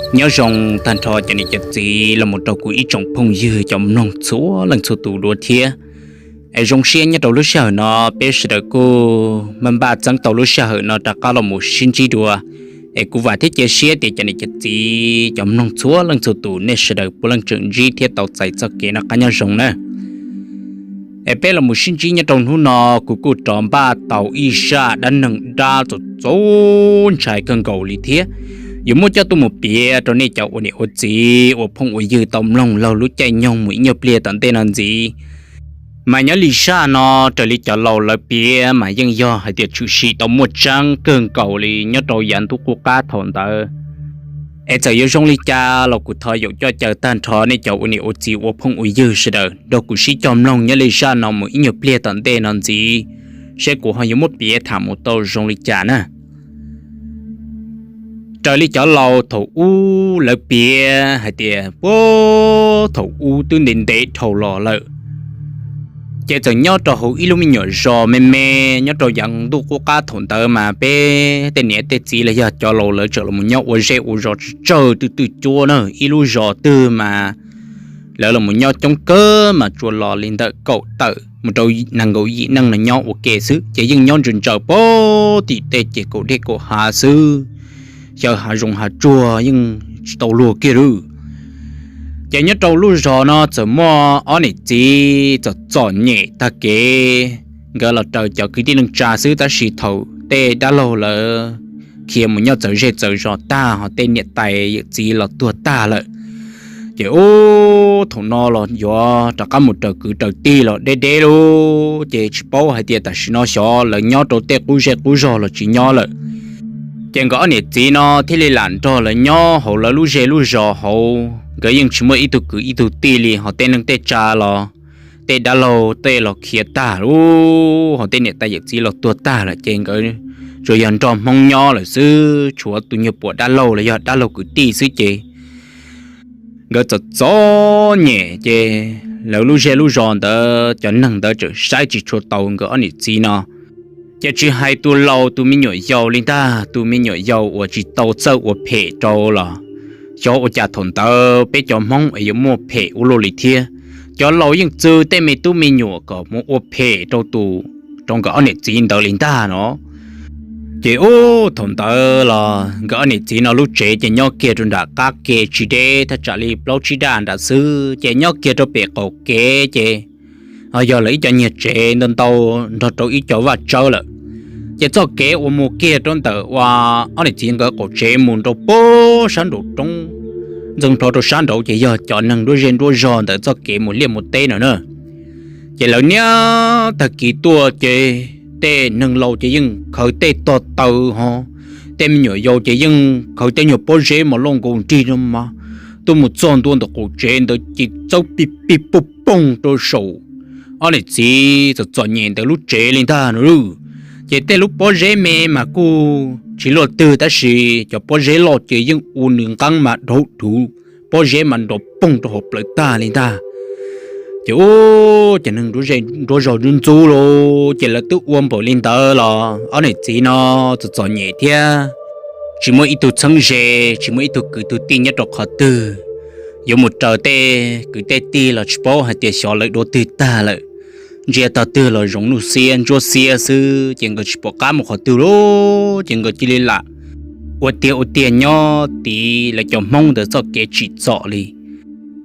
Nyob zoo tag nrho cov niam cov txiv los mus rau kuv ib tsoom phooj ywg cov mloog txhua leej txhua tus dua thiab. Es zoo siab nyob rau lub sij hawm no peb sawv daws kuj npaj npaj txeeb tau lub sij hawm no rov qab los mus sib ntsib dua. Es kuv vam thiab cia siab tias cov niam cov txiv cov mloog txhua leej txhua tus nej sawv daws puav leej tseem ntsib thiab tau txais txoj kev noj qab nyob zoo na. Es peb los mus sib ntsib nyob rau hnub no, kuv kuj rov npaj tau ib zaj dab neeg dab txaus txaus ntshai kawg nkaus li thiab. Yuav muab coj tuaj mus piav rau nej cov ua niam ua txiv ua phooj ua ywg tau mloog laug lub caij nyoog mus ib nyuag pliag tom ntej no ntxiv. Mas nyob li zaj no, raws li cov laus lawv piav mas yeej yog hais tias tshwm sim tau muaj tseeb kawg nkaus li nyob rau yav ntuj qub qab thaum ntawd. Es txawm yuav zoo li cas los kuv thov yaum coj caw tag nrho nej cov ua niam ua txiv ua phooj ua ywg sawv daws nrog kuv sib cog mloog nyob li zaj no mus ib nyuag pliag tom ntej no ntxiv, seb kuv ho yuav muab piav tham mus tau zoo li cas na. Raws li cov laus thaum ub lawv piav hais tias puag thaum ub twb ntev ntev dhau los lawm, ces txawm nyob rau hauv ib lub me nyuam zos me me nyob rau yav ntuj qub qab thaum ntawd mas peb tej niam tej txiv los yog cov laus lawv txawm los nyob ua zej ua zos tsawg twj twj cuab na, ib lub zos twg mas lawv los nyob coob kawg mas tsuas los li ntawm kaum tawm mus rau nees nkaum yim neej no nyob ua ke xwb, ces yeej nyob ntsaws ntsaws pem tim tej ces kaum dej kaum hav xwb, xyaw hav zoov hav tsuag yeej tsis tau luag kiag lawm. Ces nyob rau lub zos no txawm muaj ob niam txiv txom txom nyem tag kev, nkawd los raws cov kwv tij neej tsa xwb tab sis thaum tej dab laug lawv khiav mus nyob txawv zej txawv zos tag ho tej niam tais yawm txiv los tuag tag lawm, ces ub thaum no los yuav rov qab mus raws kwv raws tij los deb deb lawm, ces tsis paub hais tias tam sim no xyov lawv nyob rau tej qub zej qub zog los tsis nyob lawm. Ces nkawd ob niam txiv no thiaj li lam nrog lawv nyob hauv lawv lub zej lub zos hauv, nkawd yeej tsis muaj ib tug kwv ib tug tij li, ho tej neej tej tsa los tej dab laug tej los khiav tag lawm, ho tej niam tais yawm txiv los tuag tag lawm, ces nkawd tsuas yog nrog Hmoob nyob lawm xwb, tshuav tus nyuag puam dab laug los yog dab laug kwv tij xwb ces nkawd txom txom nyem ces lawv lub zej lub zos ntawd cov neeg ntawd tseem saib tsis tshua taus nkawd ob niam txiv no. Ces tsis hais tus laus tus me nyuam yaus li ntag, tus me nyuam yaus uas tsis tau txawj ua phem rau los xyov ua cas thaum ntawd peb cov Hmoob es yuav muaj phem ua luaj li thiab. Cov laus yeej txwv tej me tub me nyuam kom mus ua phem rau tus, rau nkawd ob niam txiv ntawd li ntag no. Ces ub thaum ntawd los nkawd ob niam txiv no lub tsev ces nyob kiag rau nram qab ke tsis deb, thaj tsam li plaub tsib daj nram xwb, ces nyob kiag rau pem qaum kev ces ho yog lawv ib co nyiag tsev ntau ntau nrog rau ib co vaj tsawb lawm. Ces txoj kev uas mus kiag rau ntawm ua ob niam txiv nkawd qaum tsev mus rau pem sab nraum roob, ntxeev plho rau sab nraud ces yog cov neeg nruab zej nruab zog ntawd txoj kev mus liaj mus teb no na. Ces lawv niaj tag kis tuaj ces tej neeg laus ces yeej khaws tej tog taws ho, tej me nyuam yaus ces yeej khaws tej nyuag pob zeb mos loj nkaus nrig no mas tuaj mus txog ntua ntawm qaum tsev ntawd ces txawb pij pij pooj pooj rau saum ob niam txiv txom txom nyem ntawd lub tsev li ntag no. Ces tej lub pob zeb me mas kuj tsis luaj twg tab sis cov pob zeb loj ces yeej ua nws nqeeb mas dhau dhauv, pob zeb mas nrov poog rau hauv plawv tag li ntag. Ces ub cov neeg nruab zej nruab zog ntxub ntxub lauj, ces lawv twb ua npaum li ntawd los ob niam txiv no txom txom nyem thiab tsis muaj ib tug txheeb ze, tsis muaj ib tug kwv tug tij nyob rau qhov twg, yuav mus raws tej kwv tej tij los tsis paub hais tias xyov lawv dua twg tag lawm. Ntsia tog twg los zoov nuj xiab ntsuab xiab xwb ces nkawd tsis pom qab mus qhov twg lauj, ces nkawd cia li lam ua tiag ua tiag nyob tid lawv cov Hmoob ntawd txoj kev tsim txom li.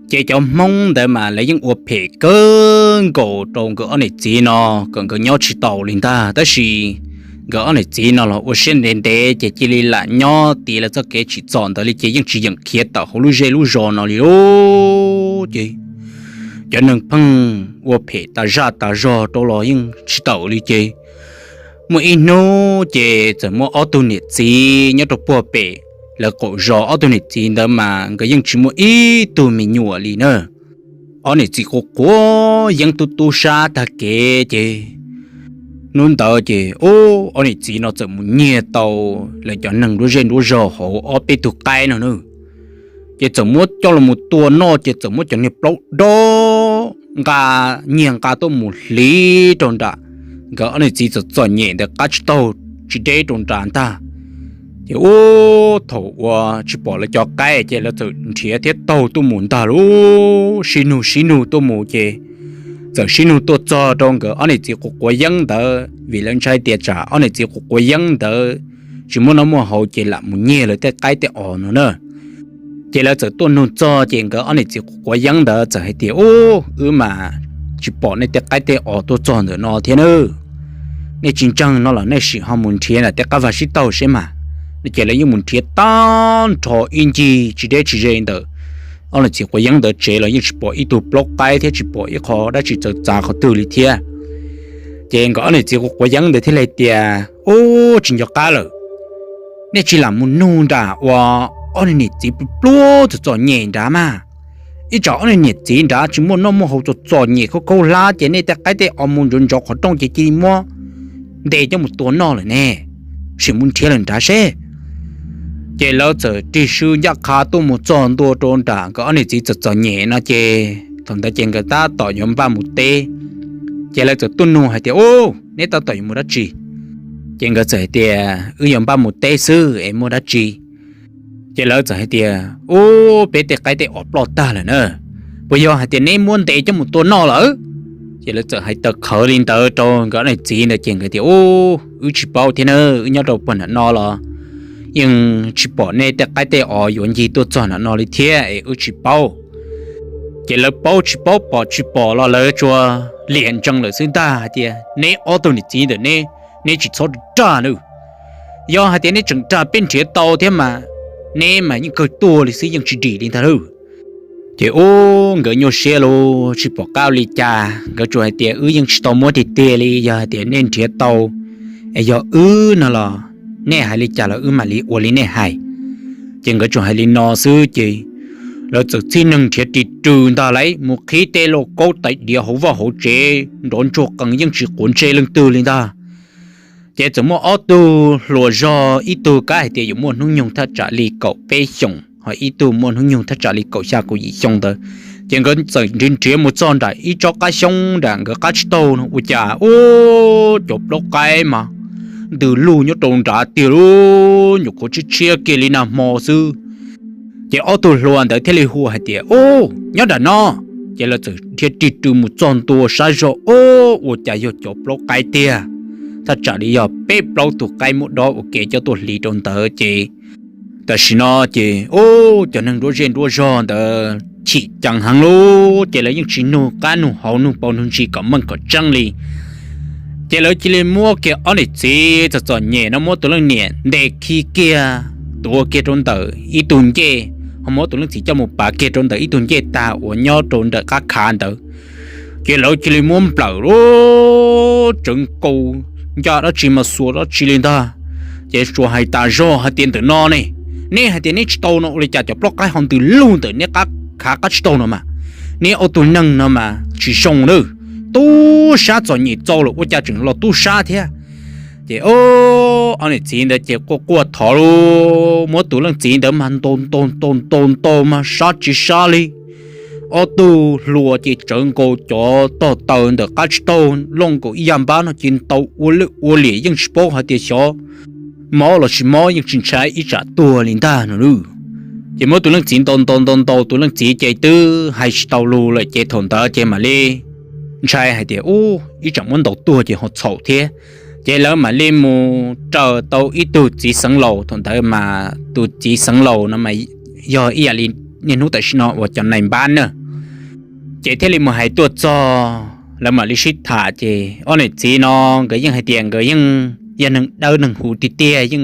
Ces cov Hmoob ntawd mas lawv yeej ua phem kawg nkaus rau nkawd ob niam txiv no kom nkawd nyob tsis taus li ntag, tab sis nkawd ob niam txiv no los ua siab ntev ntev ces cia li lam nyob tid lawv txoj kev tsim txom ntawd li ces yeej tsis yeem khiav tawm hauv lub zej lub zos no li lauj. Ces cov neeg pheej ua phem tas zaj tas zog rau los yeej tsis tawm li ces muaj ib hnub ces txawm muaj ob tug niam txiv nyob rau puag pem lawv qaum zos, ob tug niam txiv ntawd mas nkawd yeej tsis muaj ib tug me nyuam li na. Ob niam txiv quav quav yeeb tub tub sab tag kev ces hnub ntawd ces ub ob niam txiv no txawm mus nyiag tau lawv cov neeg nruab zej nruab zog hauv ob peb tug qaib no na. Ces txawm muab coj los mus tua noj ces txawm muab cov niag plaub dob nqa, nyiag nqa tuaj mus hliv rau nram nkawd ob niam txiv txom txom nyem ntawd qab tsib taug tsis deb rau nram ntag. Ub, thaum uas tsis pom lawv cov qaib ces lawv txawm nrhiav thiab taug tuaj mus ntag lauj, sib nug sib nug tuaj mus ces txawm sib nug tuaj txog rau nkawd ob niam txiv quav quav yeeb ntawd, vim lawv ntshai tias tsam ob niam txiv quav quav yeeb ntawd tsis muaj noj muaj haus ces lam mus nyiag lawv tej qaib tej os no na. Ces lawv txawm tuaj nug txog ces nkawd ob niam txiv quav quav yeeb ntawd txawm hais tias, Ub, wb mas tsis pom nej tej qaib tej os tuaj txog ntawm no thiab na. Nej tsis ntseeg no los nej sim ho mus nrhiav nram tej qab vaj sib taug seb mas. No ces lawv yeej mus nrhiav tag nrho ib ncig tsis deb tsis ze ntawm ob niam txiv quav yeeb ntawd tsev los yeej tsis pom ib tug plaub qaib thiab tsis pom ib qho dab tsi txawv txav qhov twg li thiab. Ces nkawd ob niam txiv quav quav yeeb ntawd thiaj li tias, Ub, tsis nco qab lawm, nej tsis lam mus nug nram uas ob niag niam txiv pluag pluag txom txom nyem nrad mas. Ib tsam ob niag niam txiv nrad tsis muaj noj muaj haus txom txom nyem khaub khaub hlab ces nej tej qaib tej os mus ntsov ntsov qhov rooj ces cia li muab ntes coj mus tua noj lawm ne. Sim mus nrhiav lawm nrad seb. Ces lawv txawm rig sw ncaj qha tuaj mus txog ntua rau nram nkawd ob niam txiv txom txom nyem no ces thaum ntawd ces nkawd tab tom yuav npaj mus teb. Ces lawv txawm tuaj nug hais tias, Ub, neb tab tom yuav mus dab tsi? Ces nkawd txawm hais tias, Wb yuav npaj mus teb xwb es muaj dab tsi? Ces lawv txawm hais tias, Ub, peb tej qaib tej os ploj tag lawm na, puas yog hais tias neb muab ntes coj mus tua noj lawm? Ces lawv txawm hais tawm qhawv li ntawd rau nkawd ob niam txiv ntawd ces nkawd tias, Ub, wb tsis paub thiab na, wb nyob rau puag nram no los yeej tsis pom nej tej qaib tej os yuav ncig tuaj txog nram no li thiab es wb tsis paub. Ces lawv paub tsis paub pom tsis pom los lawv tsuas liam ntsees lawm xwb ntag hais tias, Neb ob tug niam txiv ntawm neb, neb tsis txhob rag na. Yog hais tias neb tseem rag peb nrhiav tau thiab mas neb mas yeej kawg tuag li xwb yeej tsis dim li ntag lauj. Ces ub, nkawd nyuaj siab lauj, tsis pom qab ua li cas, nkawd tsuas hais tias, Wb yeej tsis tau muab tiag tiag li, yog hais tias nej nrhiav tau es yog wb no los nej hais li cas los wb mam li ua li nej hais. Ces nkawd tsuas hais li no xwb ces lawv txawm txhij neeg nrhiav ris rws ntag lauj, mus qhib tej lauj kaub tais diav hauv vaj hauv tsev nrov ntsuag qees yeej tsis quav ntsej leej twg li ntag. Ces txawm muaj ob tug hluas zog, ib tug kav hais tias yuav muaj hnub nyoog thaj tsam li kaum peb xyoos, ho ib tug muaj hnub nyoog thaj tsam li kaum xya kaum yim xyoo ntawd. Ces nkawd txawm nrhiav nrhiav mus txog nram ib tsob qab xyoob nram nkawd qab tsib taug no ua cas ub, cov plaub qaib mas ntws lug nyob rau nrad tiag lauj, nyuam qhuav tshiab tshiab kiag li nag hmo xwb. Ces ob tug hluas ntawd thiaj li hu hais tias, Ub, nyob nram no. Ces lawv txawm nrhiav ris rws mus txog ntua sab zog, ub, ua cas yog cov plaub qaib tiag, thaj tsam li yog peb plaub tug qaib muab dob ua ke coj tuaj hliv rau ntawd ces tam sim no ces ub, cov neeg nruab zej nruab zog ntawd chim ceev heev lauj, ces lawv yeej tsis nug qab nug hauv nug paus nug ntsis kom meej kom tseeb li. Ces lawv cia li muab kiag ob niam txiv txom txom nyem no muab tus leej niam ntes khi kiag, tuav kiag rau ntawm ib tug ncej, ho muab tus leej txiv coj mus pav kiag rau ntawm ib tug ncej tag uas nyob rau ntawm qab khav ntawd. Ces lawv cia li muab nplawm lauj, tsawv nkaus ncaj dab tsi mas xuas dab tsi li ntag. Ces tsuas hais tas zog hais tias ntawm no ne, neb hais tias neb tsis tau no ua li cas cov plaub qaib ho ntws lug ntawm neb qab khav qab tsib taug no mas, neb ob tug neeg no mas tsis zoo na, tub sab txom nyem txaus lawm ua cas tseem los tub sab thiab. Ces ob niam txiv ntawd ces quaj quaj thov lauj, muab tus leej txiv ntawd mas ntaus ntaus ntaus ntaus ntaus mas sab tsis sab li. Ob tug hluas ces tsawv nkaus cov tog taws ntawm qab tsib taug loj nkaus ib yam npab no ces ntaus ua lwj ua liam yeej tsis paub hais tias xyov mob los tsis mob, yeej tsis ntshai ib tsam tuag li ntag no lauj. Ces muab tus leej txiv ntaus ntaus ntaus ntaus, tus leej txiv ces twb hais tsis tau lus lawm ces thaum ntawd ces mam li ntshai hais tias ub, ib tsam muab ntaus tuag ces ho txhaum thiab. Ces lawv mam li mus raws tau ib tug txiv xeev laus, thaum ntawd mas tus txiv xeev laus no mas yog ib yam li niaj hnub tam sim no uas cov nais npab na. Ces thiaj li mus hais tuaj txog, lawv mam li sib tham ces ob niam txiv no nkawd yeej hais tias nkawd yeej yog neeg dawb neeg huv tiag tiag, yeej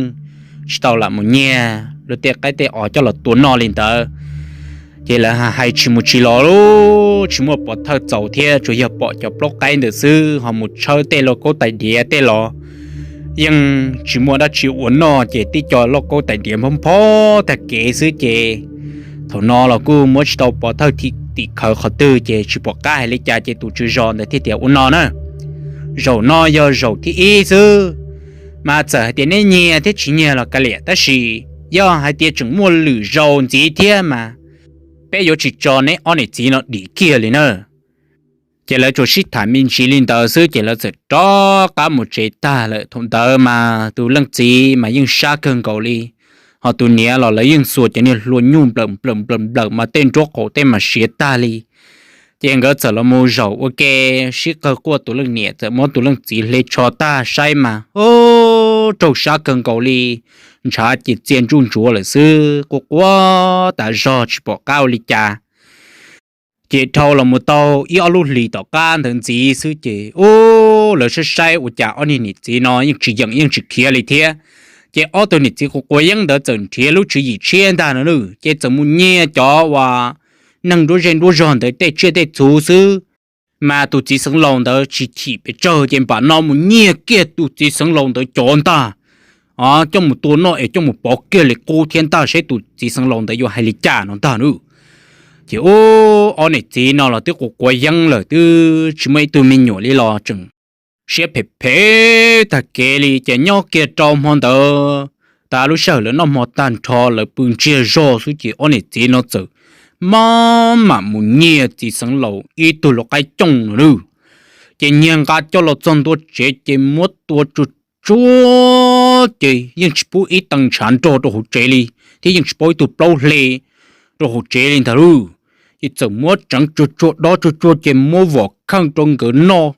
tsis tau lam mus nyiag luag tej qaib tej os coj los tua noj li ntawd. Ces lawv hais tsis mus tsis los lauj, tsis muaj pov thawj txaus thiab, tsuas yog pom cov plaub qaib ntawd xwb ho mus tshawb tej lauj kaub tais diav tej los yeej tsis muaj dab tsi ua noj, ces tib co lauj kaub tais diav nphob nphob tag kev xwb ces thaum no los kuj muab tsis tau pov thawj tim khawv qhov twg ces tsis pom qab hais li cas ces tus tswv zos ntawd thiaj tias ua no na, zaum no yog zaum thib ib xwb, mas txawm hais tias neb nyiag thiab tsis nyiag los kav liam, tab sis yog hais tias tseem muaj lwm zaus ntxiv thiab mas peb yuav tsis tso neb ob niam txiv no dim kiag li na. Ces lawv tsuas sib tham me ntsis li ntawd xwb ces lawv txawm rov qab mus tsev tag lawm. Thaum ntawd mas tus leej txiv mas yeej sab kawg nkaus li, Ho tus niam los lawv yeej xuas cov niag hlua nyuj nplawm nplawm nplawm nplawm mas tej nruab qaum tej mas siav tag li. Ces nkawd txawm los mus zaum ua ke sib qawg quaj, tus leej niam txawm muab tus leej txiv hle tsho tag saib mas, o, raug sab kawg nkaus li, ntshav ces txia ntsuj ntsuav lawm xwb, quaj quaj tas zog tsis pom qab ua li cas. Ces dhau los mus tau ib ob lub hlis tom qab ntawd ntxiv xwb ces, u, lawv saib saib ua cas ob niag niam txiv no yeej tsis yeem yeej tsis khiav li thiab. Ces ob tug niam txiv quav quav yeeb ntawd txawm nrhiav lub tswv yim tshiab ntag no na, ces txawm mus nyiag cov uas neeg nruab zej nruab zog ntawd tej tsiaj tej txhu xwb. Mas tus txiv xeev laus ntawd tsis chim pes tsawg ces npam no mus nyiag kiag tus txiv xeev laus ntawd cov ntag, coj mus tua noj es coj mus pov kiag li qub thiab ntag, saib tus txiv xeev laus ntawd yuav hais li cas no ntag na. Ces u, ob niam txiv no los twb quav quav yeeb lawm, twb tsis muaj ib tug me nyuam li los tseem siab phem phem tag kev li. Ces nyob kiag rau hmo ntawd, tas lub sij hawm lawv noj hmo tag nrho lawv pw ntsiag zog xwb ces ob niam txiv no txawm maj mam mus nyiag txiv xeev laus ib tug lau qaib cooj no na. Ces nyiag nqa coj los txog ntua tsev ces muab tua tsuag tsuag ces yeej tsis pub ib tee ntshav nrog rau hauv tsev li, thiab yeej tsis pub ib tug plaub hle rau hauv tsev li ntag lauj. Ces txawm muab tseev tsuag tsuag dob tsuag tsuag ces muab vom kheej rau nkawd noj.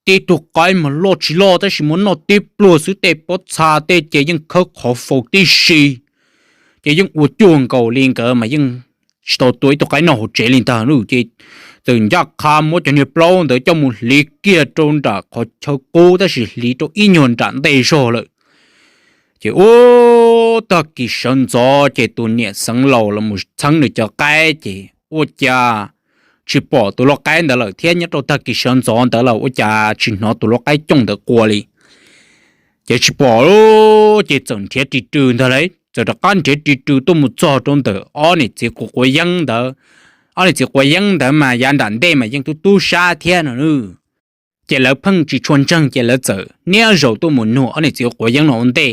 Tib tug qaib mas loj tsis loj tab sis muab noj tib pluag xwb tej pob txha tej ces yeej khawb qhov faus tib si. Ces yeej ua cuag nkaus li nkawd mas yeej tsis tau tua ib tug qaib noj hauv tsev li ntag lauj. Ces txawm ncaj qha muab cov niag plaub ntawd coj mus hliv kiag rau nram qhov chaw qub tab sis hliv rau ib nyuag nram ntej zog lawm. Ces ua tag kis sawv ntxov ces tus niam xeev laus los mus txheeb nws cov qaib ces ua cas tsis pom tus lau qaib ntawd lawm thiab nyob rau tag kis sawv ntxov ntawd los ua cas tsis hnov tus lau qaib cooj ntawd quas li. Ces tsis pom, ces txawm nrhiav ris rws ntag lauj, txawm rov qab nrhiav ris rws tuaj mus txog rau ntawm ob niam txiv quav quav yeeb ntawd. Ob niam txiv quav yeeb ntawd mas yav nram ntej mas yeej tub tub sab thiab no. Ces lawv pheej tsis tshua ntseeg ces lawv txawm niaj zaus tuaj mus nug ob niam txiv quav yeeb no ua ntej.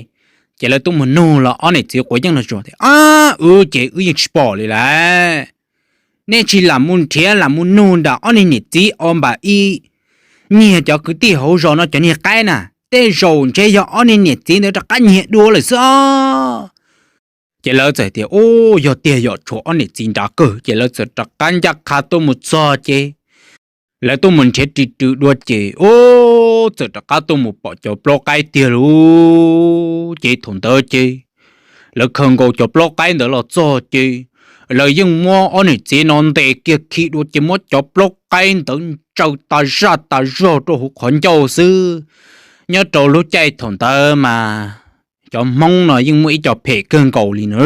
Ces lawv tuaj mus nug los ob niam txiv quav yeeb no tsuas tias, ab, wb ces wb yeej tsis pom li lawm. Nej tsis lam mus nrhiav lam mus nug nram ob niag niam txiv o npam ib nyiag cov kwv tij hauv zos no cov niag qaib na, tej zaum ntshe yog ob niag niam txiv ntawd rov qab nyiag dua lawm xwb os. Ces lawv txawm tias, u, yog tiag yom, tshuav ob niam txiv nrad kawg. Ces lawv txawm rov qab ncaj qha tuaj mus txog ces lawv tuaj mus nrhiav ris rws dua ces, u, txawm rov qab tuaj mus pom cov plaub qaib tiag lauj. Ces thaum ntawd ces lawv khaws nkaus cov plaub qaib ntawd los txog ces lawv yeej muab ob niam txiv no ntes kiag khi dua ces muab cov plaub qaib ntawd ntsaws tas zaj tas zog rau hauv qhov ncauj xwb. Nyob rau lub caij thaum ntawd mas cov Hmoob no yeej muaj ib co phem kawg nkaus li na.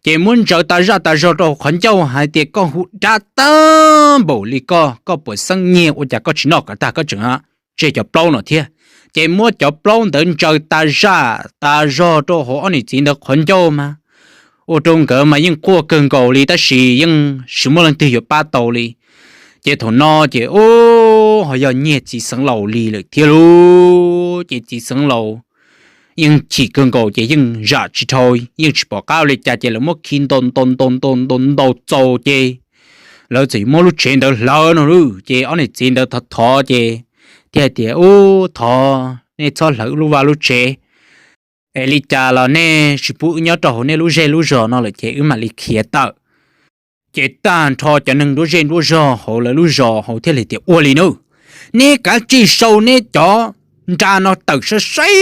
Ces muab ntsaws tas zaj tas zog rau hauv qhov ncauj hais tias, koj hu dab tag npaum li koj, koj puas xeeb nyiaj ua cas koj tsis noj kom tag koj tseem tseg cov plaub no thiab. Ces muab cov plaub ntawd ntsaws tas zaj tas zog rau hauv ob niam txiv ntawd qhov ncauj mas ua rau nkawd mas yeej quaj kawg nkaus li tab sis yeej tsis muaj leej twg yuav pab tau li. Ces thaum no ces, u, ho yog nyiag txiv xeev laus li lawm thiab lauj. Ces txiv xeev laus yeej chim kawg nkaus ces yeej zam tsis dhau, yeej tsis pom qab ua li cas ces lawv muab khi ntaus ntaus ntaus ntaus ntaus ntaus txaus ces lawv txawm muab lub tsev ntawd hlawv no lauj. Ces ob niam txiv ntawd thov thov ces thiaj tias, u, thov nej txhob hlawv lub vaj lub tsev es li cas los nej tsis pub wb nyob rau hauv nej lub zej lub zos no lawm ces wb mam li khiav tawm. Ces tag nrho cov neeg nruab zej nruab zog hauv lawv lub zos hauv thiaj li tias, ua li na, neb kav tsij sau neb cov nra no tawm sai sai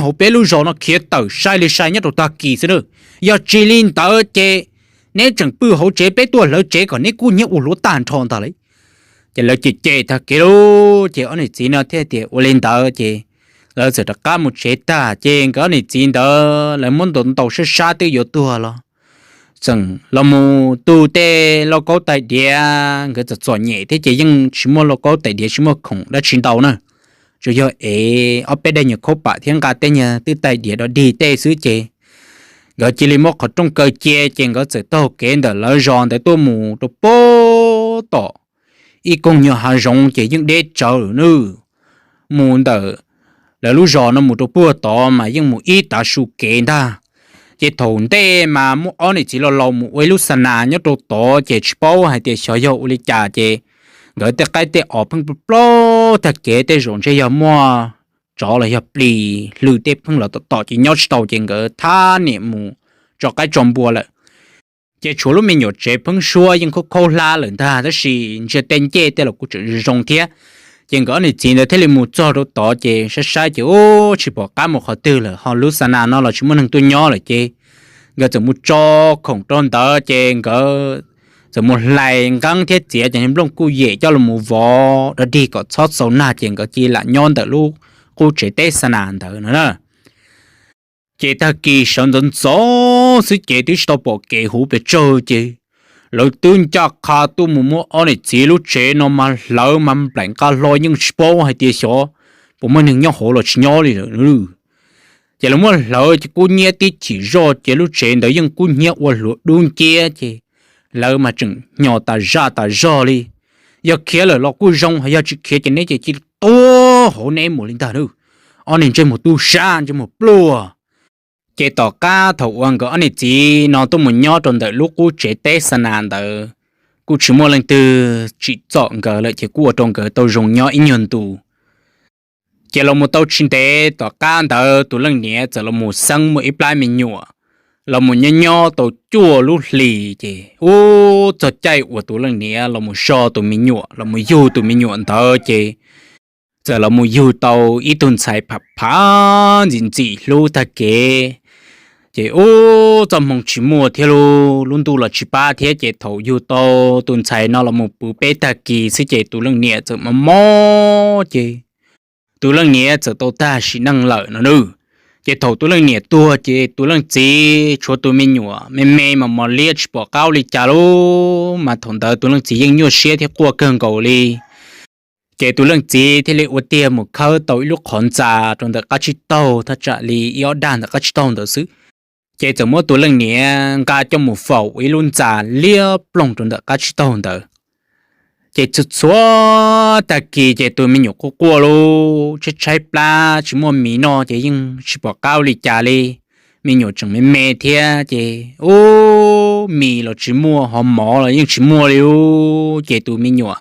hauv peb lub zos no khiav tawm sai li sai nyob rau tag kis xwb na. Yog tsis li ntawd ces neb tseem pw hauv tsev peb tuaj hlawv tsev kom neb kub hnyiab ua luav tag nrho ntag li. Ces lawv cem cem tag kev lauj, ces ob niam txiv no thiaj tias ua li ntawd ces lawv txawm rov qab mus tsev tag ces nkawd ob niam txiv ntawd lawv muab ntaus ntaus sab sab twb yuav tuag los txawm los mus tu tej lauj kaub tais diav, nkawd txom txom nyem thiab ces yeej tsis muaj lauj kaub tais diav tsis muaj khoom dab tsi ntau na. Tsuas yog ev ob peb daim nyuag khaub pam thiab nqa tej nyuag twj tais diav dog dig tej xwb ces nkawd cia li muab qhov rooj kaw cia ces nkawd txawm taug kev ntawm lawv zos ntawd tuaj mus rau puag tom ib koog nyuag hav zoov ces yeej deb tsawv lawm nawb. Mus ntawm lawv lub zos no mus rau puag tod mas yeej mus ib tav su kev ntag. Ces thaum ntej mas muaj ob niam txiv laus laus mus ua ib lub xa nas nyob rau tod ces tsis paub hais tias xyov yog ua li cas ces nkawd tej qaib tej os pheej plaub tag kev tej zaum ntshe yog muaj tsov los yog plis hlwm tej pheej los tom tom ces nyob tsis tau ces nkawd thab niam mus tso qaib tso npua lawm. Ces tshuav lub me nyuam tsev pheeb suab yeej khaub khaub hlab lawm ntag tab sis ntsiag tej ncej tej los kuj tseem zoo thiab. Ces nkawd ob niam txiv ntawd thiaj li mus txog rau tod ces saib saib ces ub tsis pom qab mus qhov twg lawm ho lub xa nas no los tsis muaj neeg tuaj nyob lawm ces nkawd txawm mus tso khoom rau ntawd ces nkawd txawm mus hlais nqeeb thiab txiav cov niag nplooj kuj yem coj los mus vov dog dig kom txhob txaus nag ces nkawd cia li lam nyob ntawm lub qub tsev teb xa nas ntawd no na. Ces tag kis sawv ntxov ntxov xwb ces twb tsis tau pom kev huv pes tsawg ces lawv twb ncaj qha tuaj mus muab ob niam txiv lub tsev no mas hlawv mas nplaim nqa hlo yeej tsis paub hais tias xyov puas muaj neeg nyob hauv los tsis nyob li lawm. Ces lawv muab hlawv ces kub nyiab tib chim zoj ces lub tsev ntawd yeej kub hnyiab ua hluav dub nciab ces lawv mas tseem hnyo tas zaj tas zog li. Yog khiav lawm los kuj zoo, yog tsis khiav ces neb ces cia li tuag hauv neb mus li ntag na. Ob niag ntsej muag tub sab ntsej muag pluag. Ces tom qab thaum uas nkawd ob niam txiv no tuaj mus nyob rau ntawm lub qub tsev teb xa nas ntawd, kuj tsis muaj leej twg tsim txom nkawd lawm ces kuj ua rau nkawd tau zoo nyob ib nyuag ntu. Ces los mus tau tsis ntev tom qab ntawd tus leej niam txawm los mus xeeb muaj ib plab me nyuam los mus nyob nyob tau cuaj lub hlis ces ub txog caij uas tus leej niam los mus so tus me nyuam los mus yug tus me nyuam ntawd ces txawm los mus yug tau ib tug ntxhais phav phav ntxim ntxim hlub tag kev. Ces ub txoj hmoo tsis muaj thiab lub ntuj los tsis pab thiab ces thaum yug tau tus ntxhais no los mus pw peb tag kis xwb ces tus leej niam txawm mob mob ces tus leej niam txawm tau tag sim neej lawm no na. Ces thaum tus leej niam tuag ces tus leej txiv tshuav tus me nyuam me me mas mos liab tsis pom qab ua li cas lub mas thaum ntawd tus leej txiv yeej nyuaj siab thiab quaj kawg nkaus li. Ces tus leej txiv thiaj li ua tiag mus khawb tau ib lub qhov ntxa rau ntawm qab tsib taug thaj tsam li ib ob dag ntawm qab tsib taug ntawd xwb. Ces txawm muab tus leej niam nqa coj mus faus ua ib lub ntxa liab ploog rau ntawm qab tsib taug ntawd. Ces txhua txhua tag kis ces tus me nyuam quaj quaj lub tshaib tshaib plab tsis muaj mis noj ces yeej tsis pom qab ua li cas li. Me nyuam tseem me me thiab ces ub mis los tsis muaj ho mov los yeej tsis muaj li ub ces tus me nyuam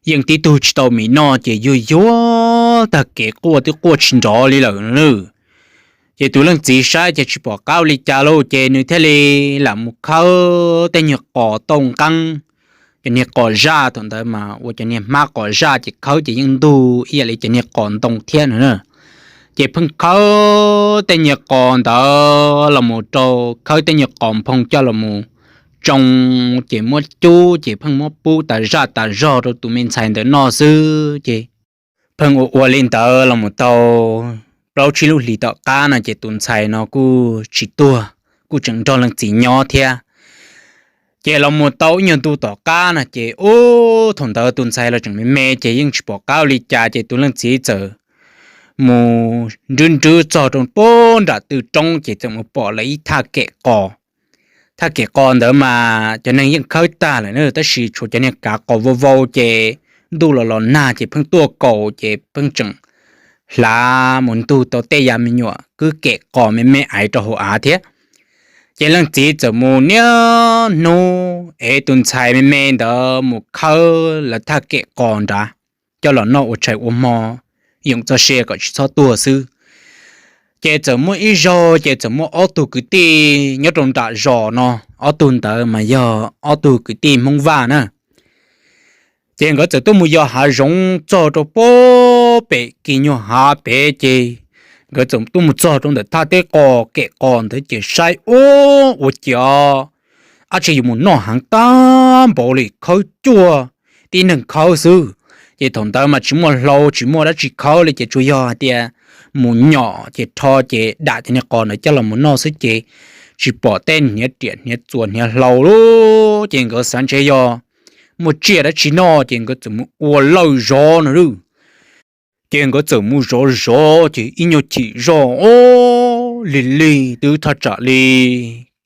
yeej tib tug tsis tau mis noj ces yuag yuag tag kev quaj twb quaj tsis nrov li lawm na. Ces tus leej txiv saib ces tsis pom qab ua li cas lauj ces nws thiaj li lam mus khawb tej nyuag qos tauj nqeeb, cov niag qos zaj thaum ntawd mas ua cov niag hmab qos zaj ces khawb ces yeej ntug ib yam li cov niag qos ntoo thiab no na. Ces pheej khawb tej nyuag qos ntawd los mus rau khawb tej nyuag qos nphoo coj los mus tsoo, ces muab cub ces pheej muab pub tas zaj tas zog rau tus me ntxhais ntawd noj xwb ces pheej ua ua li ntawd los mus tau plaub tsib lub hlis tom qab no ces tus ntxhais no kuj tsis tuag, kuj tseem nrog leej txiv nyob thiab. Ces los mus tau ib nyuag ntu tom qab no ces ub thaum ntawd tus ntxhais los tseem me me ces yeej tsis pom qab ua li cas ces tus leej txiv txawm mus nrhw nrhw txog rau pem nram tw roob ces txawm mus pom lawv ib thaj kem qos. Thaj kem qos ntawd mas cov neeg yeej khawb tag lawm na tab sis tshuav cov niag kav qos vau vau ces ntuj los los nag ces pheej tuaj kaus ces pheej tseem hlav mus ntug tau tej yav me nyuam kwb kem qos me me aiv rau hauv av thiab. Ces leej txiv txawm mus niaj hnub ev tus ntxhais me me ntawd mus khawb lawv thaj kem qos nrad coj los noj ua tshais ua hmo yoom txoj sia kom tsis txhob tuag xwb. Ces txawm muaj ib zaug ces txawm muaj ob tug kwv tij nyob rau nram zos no, ob tug ntawd mas yog ob tug kwv tij Hmoob Vaj na. Ces nkawd txawm tuaj mus yos hav zoov txog rau pem kis nyuag hav pem ces nkawd txawm tuaj mus txog rau ntawm thaj teb qos kem qos ntawd ces saib ub ua cas ab tsi yuav mus noj heev tag npaum li khawb cuag tib neeg khawb xwb. Ces thaum ntawd mas tsis muaj hlau tsis muaj dab tsi khawb li ces tsuas yog hais tias mus nyom ces rho ces dam cov niag qos ntawd coj los mus noj xwb ces tsis pom tej hniav riam hniav txuas hniav hlau li. Ces nkawd xav ntshe yog muaj tsiaj dab tsi noj ces nkawd txawm mus ua lawj zov no lawm. Ces nkawd txawm mus zov zov ces ib nyuag chim zoj lig lig twb thaj tsam li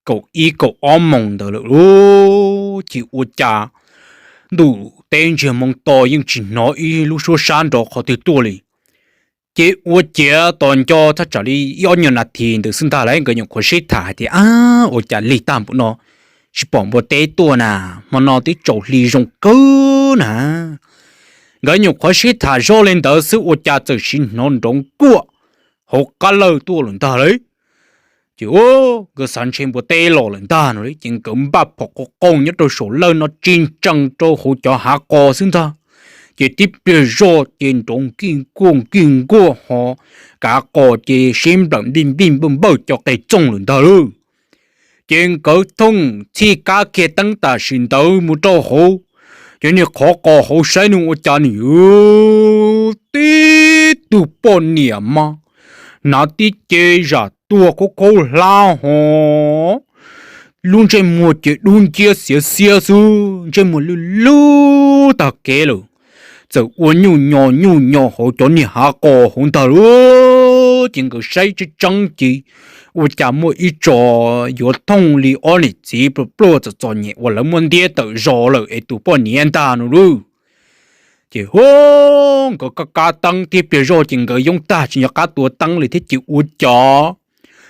kaum ib kaum ob moos ntawd lawm lauj. Ces ua cas ntuj teb ntsiag hmo to yeej tsis hnov ib lub suab sab nrov qhov twg tuaj li. Ces ua ciav tos nco thaj tsam li ib ob nyuag nas this ntawd xwb ntag lawm nkawd nyuam qhuav sib tham hais tias, ab, ua cas lig tag npaum no, tsis pom npua teb tuaj na, hmo no twb tsaus hli zoo kawg na. Nkawd nyuam qhuav sib tham zoj li ntawd xwb ua cas txawm sim hnov nrov nkuaj hauv qab lawj tuaj lawm ntag lauj. Ces nkawd xav ntshe npua teb los lawm ntag no li, ces nkawd npaj phom qos qos nyob rau saum lawj no tsis ntsees rau hauv cov hav qos xwb ntag. Ces tib pliag zoj ces nrov nkij nkuaj nkij nkuaj ho kav qos ces sib nplawm npij npij npawj npawj cov qe txooj lawm ntag lauj. Ces nkawd thooj txhij kab kiag teeb tam sim ntawd mus rau hauv cov niag qhov qos hauv saib nws ua cas nws tib tug poj niam mas hnav tib ce zam tuag khaub khaub hlab ho lub ntsej muag ces dub nciab xiav xiab xwb, ntsej muag lwj lub tag kev lawm, txawm ua nyuj nyo nyuj nyo hauv cov niag hav qos hauv ntag lauj. Ces nkawd saib tseeb tseeb ces ua cas muaj ib tso yuav thooj li ob niam txiv pluaj pluaj txom txom nyem uas lawv muab ntiab tawm zos lawm es tus poj niam ntag no lauj. Ces hu, nkawd kab kab teeb tib pliag zoj ces nkawd yoob tag tsis nco qab tua teeb li thiab ces ua cas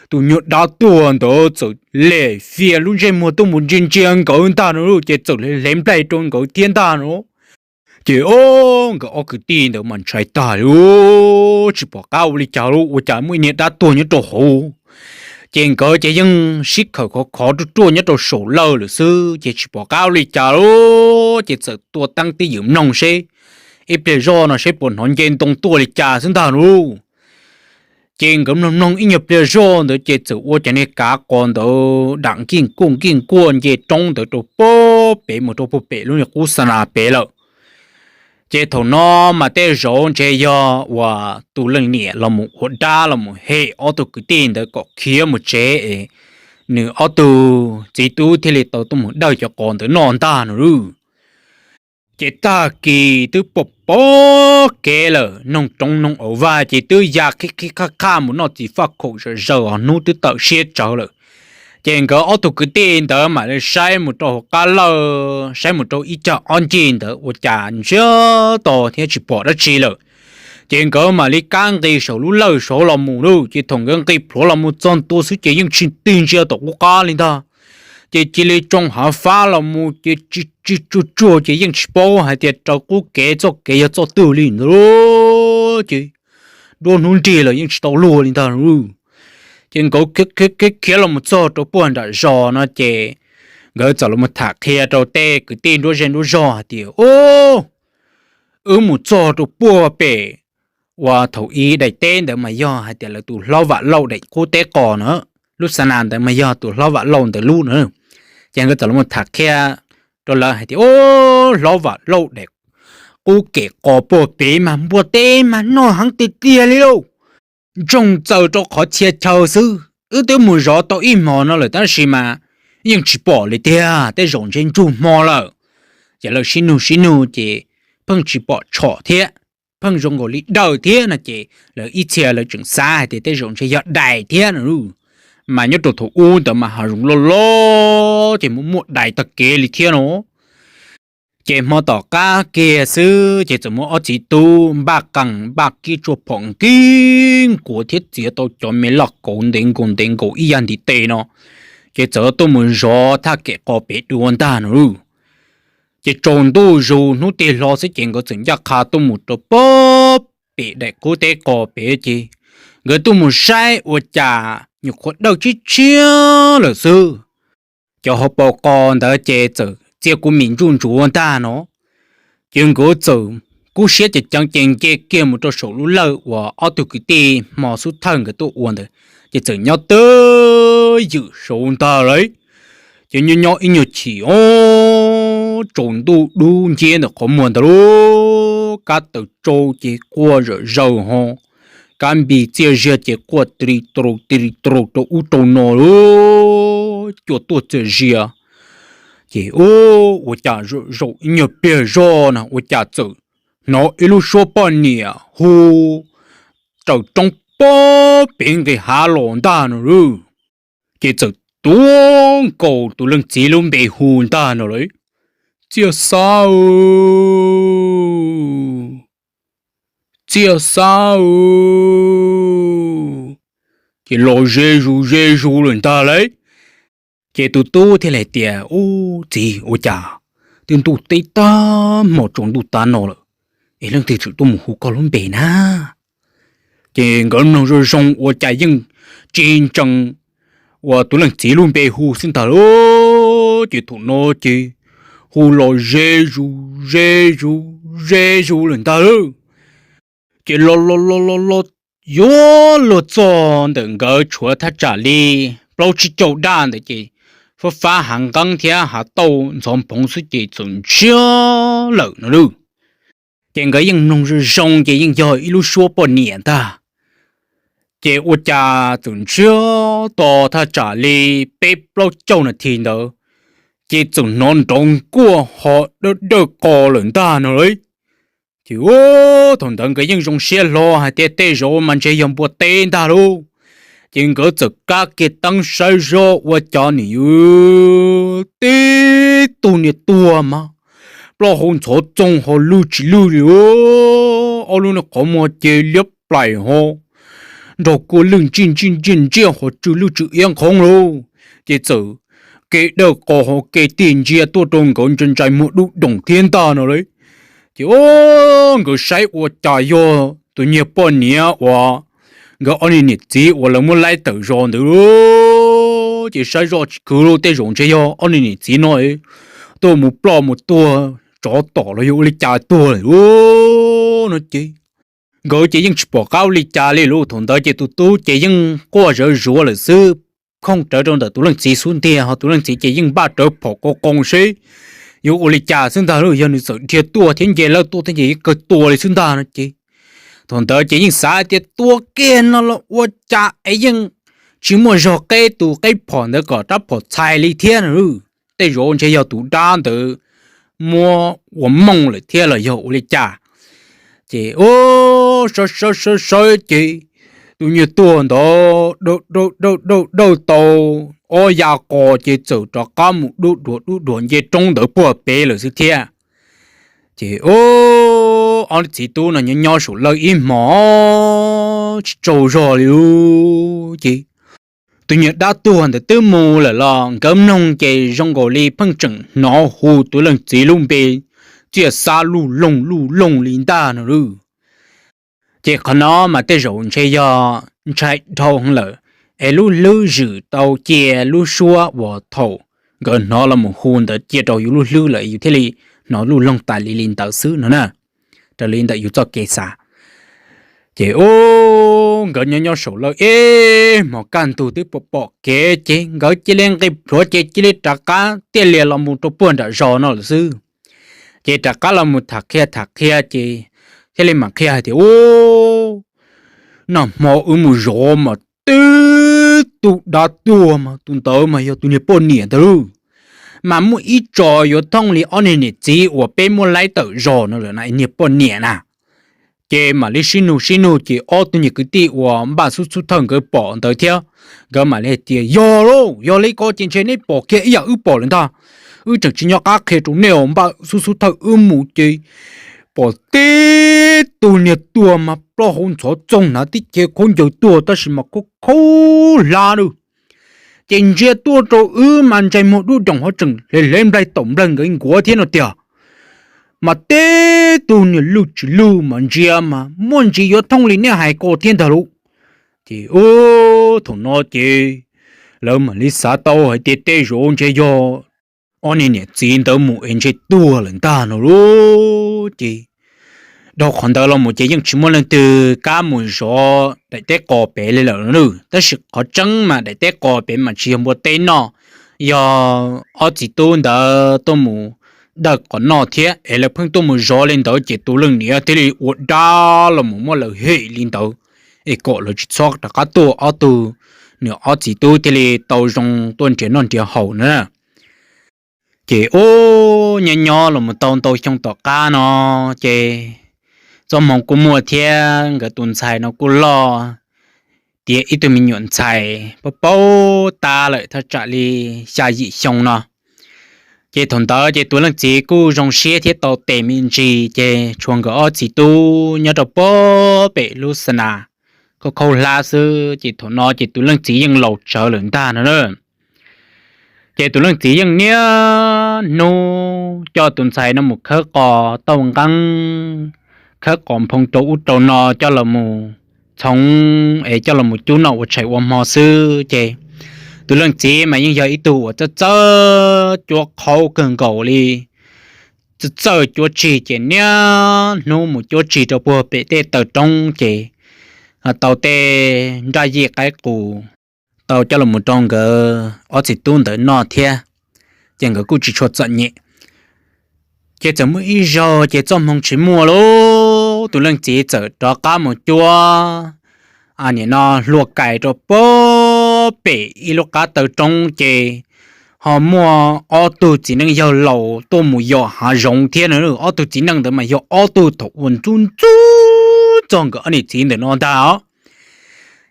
tus nyuag dab tuag ntawd txawm lem fias lub ntsej muag tuaj mus ntsia ntsia nkawd ntag no lauj, ces txawm hle nplaig rau nkawd thiab ntag no. Ces o, nkawd ob kwv tij ntawd mas ntshai tag li, tsis pom qab ua li cas lauj, ua cas muaj ib niag dab tuag nyob rau hauv. Ces nkawd ces yeej sib khawm khov khov ruaj ruaj nyob rau saum lawj lawm xwb ces tsis pom qab ua li cas lauj, ces txawm tua teeb tib ywm mloog seb ib pliag zoj no seb puas hnov nce ntoo tuaj li cas xwb ntag lauj. Ces nkawd mloog mloog ib nyuag pliag zoj ntawd ces txawm ua cov niag kav qos ntawd dam nkij nkuaj nkij nkuaj nce roob ntawd rau puag pem mus rau puag pem lub niag qub xa nas pem lawm. Ces thaum no mas tej zaum ntshe yog uas tus leej niam los mus ua dab los mus hem ob tug kwv tij ntawd kom khiav mus tsev es nws ob tug txiv tub thiaj li tau tuaj mus dawj cov qos ntawd noj ntag no lauj. Ces tag kis twb pom pom kev lawm, noog roob noog auv vaj ces twb ya qhib qhib qhaj qhaj mus noj txiv faj khaum zom zaws os, hnub twb tawm siab tsawv lawm. Ces nkawd ob tug kwv tij ntawd mam li saib mus rau hauv qab lawj, saib mus rau ib cag ob ncig ntawd ua cas ntsiag to thiab tsis pom dab tsi lawm. Ces nkawd mam li kab nqis saum lub lawj saud los mus lauj. Ces thaum nkawd nqis plhuav los mus txog ntua xwb ces yeej tsis tig ntsia tom qub qab li ntag. Ces cia li tsoo hav fab los mus ces tsis tsis tsuag tsuag ces yeej tsis paub hais tias raws qub kev txoj kev yog txoj twg li ntag. Ces nruab hnub nrig lawm yeej tsis tau luag li ntag. Ces nkawd khiav khiav los mus txog rau puag nram zos no ces nkawd txawm los tham qhia rau tej kwv tij nruab zej nruab zog hais tias, Ub, wb mus txog rau puag pem uas thaum ub daim teb ntawd mas yog hais tias lawv tus hlob Vam Lauj daim qub teb qos na, lub xa nas ntawd mas yog tus hlob Vam Lauj ntawd lub na. Ces nkawd txawm los tham qhia rau lawv hais tias, Ub, hlob Vam Lauj daim qub kev qos puag pem mas npua teb mas noj heev tiag tiag li lauj. Ntsoog txaws rau qhov txhia chaw xwb, wb twb mus zov tau ib hmos no lawm tab sis mas yeej tsis pom li tiag, tej zaum ntshe ntsug hmo lawm. Ces lawv sib nug sib nug ces pheej tsis pom tshom thiab, pheej zoo nkaus li dawm thiab no ces lawv ib txhia lawv tseem xav hais tias tej zaum ntshe yog dais thiab no. Mas nyob rau thaum ub ntawd mas hav zoov loj loj ces muaj muaj dais tag kev li thiab no. Ces hmo tom qab kiag xwb ces txawm muaj ob txiv tub npaj qees npaj kib tsuaj phom nkig nkuav thiab txiav tau cov me laj kauv ntev nkaus ntev nkaus ib yam ntiv tes no, ces txawm tuaj mus zov thaj kem qos pem dua ntag no. Ces tsaus ntuj zus hnub tig hlo xwb ces nkawd txawm ncaj qha tuaj mus rau puag pem daim qub teb qos pem ces nkawd tuaj mus saib ua cas nyuam qhuav dawj tshiab tshiab lawm xwb. Cov hauv paus qos ntawd ces txawm txia kua mis ntsuj ntsuav ntag no. Ces nkawd txawm kub siab ceev ceev ces nce kiag mus rau saum lub lawj uas ob tug kwv tij hmo xub thawj nkawd tuaj ua ntawd, ces txawm nyob twj ywm saud ntag lauj. Ces nyob nyob ib nyuag chim o, tsaus ntuj dub nciab ntawm qhov muag ntawd lauj, kab taws tsau ces quaj zom zaws ho, kab npis txiaj ziag ces quaj ti ri taus ti ri taus rau ub rau no lauj, cua tuaj txias zias. Ces ua cas zaum ib nyuag pliag zoj na ua cas txawm hnov ib lub suab poj niam hu raws roob puag pem nqis hav los ntag no lauj. Ces txawm tuav nkaus tus leej txiv lub npe hu ntag no lauj, Txiaj Xab, Txiaj Xab. Ces los ze zus ze zus lawm ntag lauj. Ces tus tub thiaj li tias, Ub txiv, ua cas twb ntuj teb tag hmo tsaus ntuj tav no lawm, Es leej twg tseem tuaj mus hu koj lub npe na? Ces nkawd mloog zoo zoo ua cas yeej tsis ntsees uas tus leej txiv lub npe hu xwb ntag lauj. Ces thaum no ces hu los ze zus ze zus ze zus lawm ntag lauj. Ces los los los los los yuav luag txog ntawm nkawd tshuav thaj tsam li plaub tsib caug daj ntawd ces fab fab hav nqeeb thiab hav tauj ntxhov nphoov xwb ces txawm ntsiag lawm no lauj. Ces nkawd yeej mloog zoo zoo ces yeej yog ib lub suab poj niam ntag. Ces ua cas txawm ntsiag to thaj tsam li peb plaub caug nas this ntawd, ces txawm hnov nrov nkuaj ho dawj dawj qos lawm ntag no lauj. Ces thaum ntawd nkawd yeej zoo siab hlo hais tias tej zaum mas ntshe yog npua teb ntag lauj. Ces nkawd txawm kab kiag teeb saib zoj ua cas nim yuav tib tug niag tuag mas plaub hau ntxhov txoog ho lwj tsis lwj li. Ob lub niag qhov muag ces liab plaim ho nrog kua lwj ntsij ntsij ntsiaj ntsiaj ho tsw lwj tsw iab nqhoob lauj. Ces txawm kev dawj qos ho kev tig ntsia tuaj rau nkawd ntsais ntsais muag dub doom thiab ntag no lauj. Ces o, nkawd saib ua cas yog tus niag poj niam uas nkawd ob niag niam txiv uas lawv muab laib tawm zos ntawd lauj. Ces saib zoj tsis khwv lauj, tej zaum ntshe yog ob niag niam txiv no tuaj mus ploj mus tuag tsov tom los yog ua li cas tuag lawm lauj no ces nkawd ces yeej tsis pom qab ua li cas li lauj. Thaum ntawd ces tus tub ces yeej quaj zawv zuav lawm xwb, khooj rawv rau ntawm tus leej txiv xub ntiag, ho tus leej txiv ces yeej npaj rawv phom qoo qoo seb yuav ua li cas xwb ntag lauj. Yog nws txawm dhia tuaj thiab nce lawj tuaj thiab ces yeej kawg tua li xwb ntag no ces thaum ntawd ces yeej xav tias tua kiag no los ua cas es yeej tsis muaj zog qeb tus qeb phom ntawd kom rab phom txhais li thiab no lauj. Tej zaum ntshe yog tus dab ntawd muab ua mooj lawm thiab los yog ua li cas. Ces o, sawv sawv sawv sawv ces tus niag tuag ntawd dawj dawj dawj dawj tau ob ya qos ces txawm rov qab mus dub duav dub duav nce roob ntawd puag pem lawm xwb thiab. Ces o, ob txiv tub no nyob nyob saum lawj ib hmos tsis tsaug zog li lauj. Ces tus niag dab tuag ntawd twb mus lawm los nkawd mloog ces zoo nkaus li pheej tseem hnov hu tus leej txiv lub npe txiaj xab luj loog luj loog li ntag no lauj. Ces qhov no mas tej zaum ntshe yog ntshai dhau lawm, es lub hlwb zwm tau cia lub suab uas thaum nkawd hnov los mus hu ntawd cia rau yus lub hlwb lawm yus thiaj li hnov luj loog tas li li ntawd xwb no na, raws li ntawm yus txoj kev xav. Ces o, nkawd nyob nyob saum lawj ib hmos kaj ntug twb pom pom kev ces nkawd cia li nqis plhuav ces cia li rov qab tiaj lias los mus rau puag nram zos no lawm xwb. Ces rov qab los mus tham qhia tham qhia ces thiaj li mam qhia hais tias, u, nag hmo wb mus zov mas tib tug dab tuag mas tus ntawd mas yog tus niag poj niam ntawd lauj. Mas muaj ib tso yuav thooj li ob niag niam txiv uas peb muab laib tawm zos no lawm na, niag poj niam na. Ces mam li sib nug sib nug ces ob tug niag kwv tij uas npaj xub xub thawj nkawd pom ntawd thiab, nkawd mam li hais tias, yog lauj, yog li ko ces ntshe neb pom kiag ib yam wb pom lawm ntag. Wb tseem tsis nyob qab qhia rau nej os, npaj xub xub thawj wb mus ces pom tib tug niag tuag mas plaub hau ntxhov txoog hnav tib ce khaub ncaws tuag tab sis mas khaub khaub hlab lawm. Ces ntsia tuaj rau wb mas ntsais muag dub doom ho tseem hle hle nplaig taum nplaig nkaus nkuav thiab no tiag. Mas tib tug niag lwj tsis lwj mas ntsia mas muaj ntsis yuav thooj li nej hais ko thiab ntag lauj. Ces thaum no ces lawv mam li xav tau hais tias tej zaum ntshe yog ob niag niam txiv ntawd mus es ntshe tuag lawm ntag no lauj. Ces dhau qhov ntawd los mus ces yeej tsis muaj leej twg kam mus zov daim teb qos pem li lawm, tab sis qhov tseeb mas daim teb qos pem mas tsis yog npua teb noj, yog ob txiv tub ntawd tuaj mus dawj qos noj thiab es lawv pheej tuaj mus zov li ntawd ces tus leej niam thiaj li ua dab los mus muab lawv hem li ntawd, es kom lawv tsis txhob rov qab tuaj, ob tug nws ob txiv tub thiaj li tau zoo tuaj nrhiav noj nrhiav haus na. Ces ub, nyob nyob los mus tau ntau xyoo tom qab no ces txoj hmoo kuj muaj thiab nkawd tus ntxhais no kuj loj tiav ib tug me nyuam ntxhais paub paub tab lawm thaj tsam li xya yim xyoo no. Ces thaum ntawd ces tus leej txiv kuj zoo siab thiab tau tes me ntsis ces tshuav nkawd ob txiv tub nyob rau puag pem lub xa nas khaub khaub hlab xwb ces thaum no ces tus leej txiv yeej laus tsawv lawm ntag no na. Ces tus leej txiv yeej niaj hnub coj tus ntxhais no mus khawb qos tauj nqeeb, khawb qos nphoo rau ub rau no coj los mus txhoov es coj los mus cub noj ua tshais ua hmo xwb. Ces tus leej txiv mas yeej yog ib tug uas txawj txawj cuab qhaub kawg nkaus li, txawj txawj cuab tsig ces niaj hnub mus cuab tsig rau puag pem tej taw roob ces tau tej nraj yij qaib qus tau coj los rau nkawd ob txiv tub ntawd noj thiab, ces nkawd kuj tsis tshua txom nyem. Ces txawm muaj ib zaug ces txoj hmoo tsis muaj lauj, tus leej txiv txawm rov qab mus cuab, nim no hlua kais rau puag pem ib lub qab taw roob ces ho muaj ob tug txiv neej yawg laus tuaj mus yos hav zoov thiab no. Ob tug txiv neej ntawd mas yog ob tug thaum uas ntxub ntxub txog nkawd ob niam txiv ntawm no ntag os.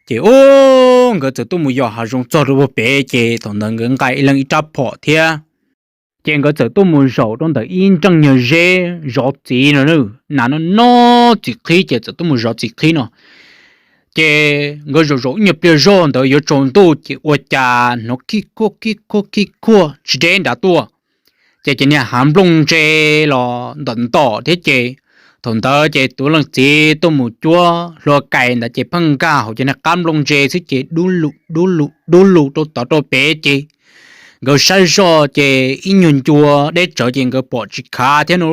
Ces ub, nkawd txawm tuaj mus yos hav zoov txog rau puag pem ces thaum ntawd nkawd nqa ib leeg ib rab phom thiab. Ces nkawd txawm tuaj mus zaum rau ntawm ib nreej nyuag zeb zov txiv no, nas no no txiv qhib ces txawm tuaj mus zov txiv qhib no. Ces nkawd zaum zaum ib nyuag pliag zog ntawd yuav tsaus ntuj ces ua cas hnov khib khuaj khib khuaj khib khuaj tsis deb nrad tuaj. Ces cov niag hav nplooj ntse los ntom ntom thiab ces thaum ntawd ces tus leej txiv tuaj mus cuab hlua kais ntawd ces pheej nkag hauv cov niag qab nplooj ntse xwb ces dub lug dub lug dub lug rau tod rau pem ces nkawd saib zoj ces ib nyuag ncua deb tsawv ces nkawd pom tsis khav thiab no.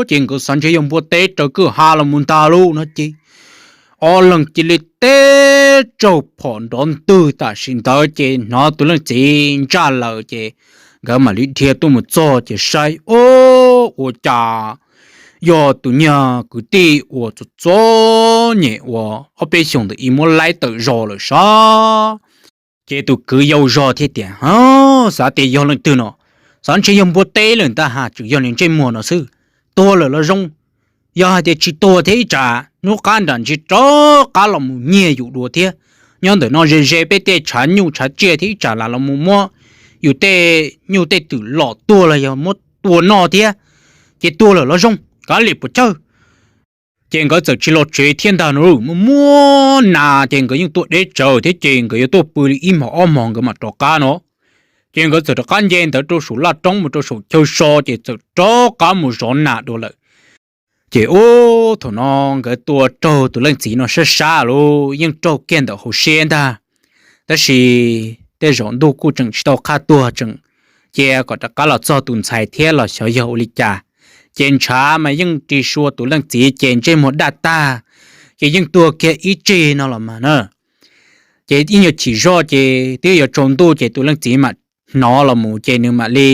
Ces nkawd xav ntshe yog npua teb raws kwj ha los mus ntag lauj no ces ob leeg cia li teb tsaug phom nrov ntwg tam sim ntawd ces hnov tus leej txiv ntsaj lawm ces nkawd mam li dhia tuaj mus txog ces saib ub, ua cas yog tus niag kwv tij uas txom txom nyem uas ob peb xyoos ntawd ib muab laib tawm zog lawm sav. Ces tus kwv yau zog thiaj tias, Xav tias yog leej twg no? Xav ntshe yog npua teb lawm ntag ha, tseem yog nws ntsej muag no xwb. Tuag lawm los zoo. Yog hais tias tsis tuag thiab ib tsam hnub qab nram ntsis rov qab los mus nyiag yus dua thiab. Nyob ntawm no ze ze peb tej tshav nyuj tshav tsiaj thiab ib tsam lam los mus muab yus tej nyuj tej twm lom tuag los yog muab tua noj thiab. Ces tuag lawm los zoo, kav liam puas chawj. Ces nkawd txawm tsis los tsev thiab ntag no, muaj muab nas ces nkawd yeej tuaj deb tsawv thiab ces nkawd yuav tuaj pw li ib hmos ob hmos nkawd mam rov qab no. Ces nkawd txawm rov qab nce ntawd rau saum laj roob mus rau saum chaw so ces txawm rov qab mus zov nas dua lawm. Ces ub, thaum no nkawd tua raug tus leej txiv no sab sab lauj, yeej raug kiag ntawm hauv siab ntag. Tab sis tej zaum ntuj kuj tseem tsis tau qhaj tuag, tseem cia kom rov qab los txog tus ntxhais thiab los xyov yog ua li cas. Ces ntshav mas yeej ris sua tus leej txiv ces ntsej muag daj tag, ces yeej tuag kiag ib tsig no los mas na. Ces ib nyuag chim zoj ces twb yuav tsaus ntuj ces tus leej txiv mam hnov los mus ces nws mam li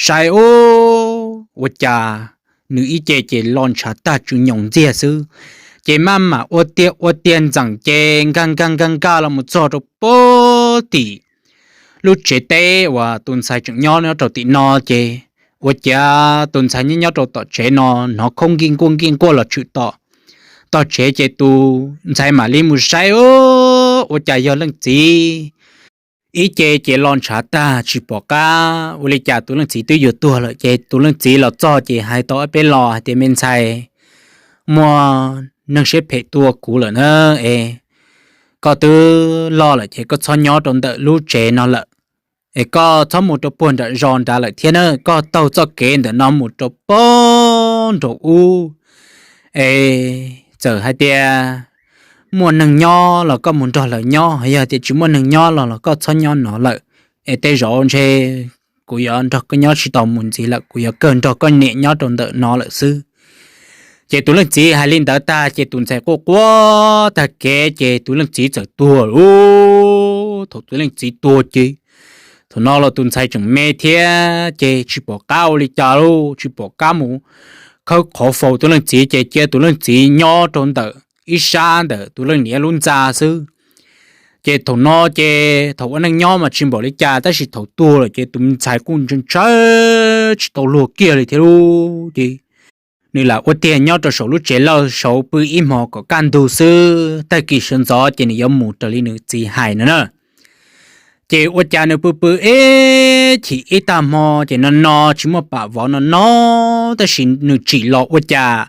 saib ub, ua cas nws ib ce ces lo ntshav tag tsw nyoos ntxiag xwb. Ces maj mam ua tiag ua tiag ntxeem ces nkag nkag nkag nkag los mus txog rau puag tim lub tsev teb uas tus ntxhais tseem nyob nyob rau tim no ces ua ciav tus ntxhais nyob nyob rau tom tsev no hnov khaub nkij nkuaj nkij nkuaj los tshwm tom tog tsev ces tus ntxhais mam li mus saib ub, ua cas yog leej txiv ib ce ces lo ntshav tag tsis pom qab, ua li cas tus leej txiv twb yuav tuag lawm. Ces tus leej txiv los txog ces hais tau ob peb lo hais tias, Me ntxhais, muaj neeg siab phem tua kuv lawm na, es koj twb loj lawm ces koj txhob nyob rau ntawm lub tsev no lawm, es koj txhob mus rau puag nram zos nrad lawm thiab na, koj taug txoj kev ntawm no mus rau puag nraum ub, es txawm hais tias muaj neeg nyob los koj mus nrog lawv nyob, yog tias tsis muaj neeg nyob los los koj txhob nyob no lawm, es tej zaum ntshe kuv yuav nrog koj nyob tsis tau mus ntxiv lawm, kuv yuav kawg nrog koj niam nyob rau ntawm no lawm xwb. Ces tus leej txiv hais li ntawd tag ces tus ntxhais quaj quaj tag kev ces tus leej txiv txawm tuag lauj. Thaum tus leej txiv tuag ces thaum no los tus ntxhais tseem me thiab ces tsis pom qab ua li cas lauj, tsis pom qab mus khawb qhov faus tus leej txiv ces cia tus leej txiv nyob rau ntawm ib sab ntawm tus leej niam lub ntxa xwb. Ces thaum no ces thaum ua neej nyob mas tsis npaum li cas tab sis thaum tuag lawm ces tus ntxhais kuj ntshai ntshai tsis tau luag kiag li thiab lauj. Ces nws lam ua tiag nyob rau saum lub tsev lawj saud pw ib hmos kom kaj ntug xwb, tag kis sawv ntxov ces nws yuav mus raws li nws txiv hais no na. Ces ua cas nws pw pw ib chim ib tag hmo ces no no tsis muaj pam vov no no, tab sis nws tsim los ua cas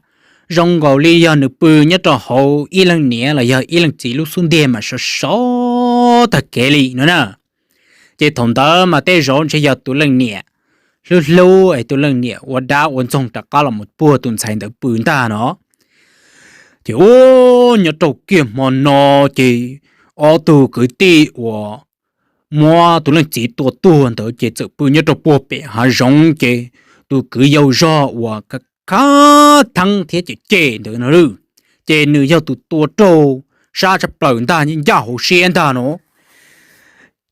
zoo nkaus li yog nws pw nyob rau hauv ib leej niam los yog ib leej txiv lub xub ntiag mas sov sov tag kev li no na. Ces thaum ntawd mas tej zaum ntshe yog tus leej niam hlub hlub es tus leej niam ua dab ua ntxoog rov qab los mus puag tus ntxhais ntawd pw ntag no. Ces ua nyob rau kiag hmo no ces ob tug kwv tij uas muab tus leej txiv tua tuag ntawd ces txawm pw nyob rau puag pem hav zoov ces tus kwv yau zog uas khav theeb thiab cem cem ntawd no ces nws yog tus tua raug sab tshaj plaws ntag, ncaj hauv siab ntag no.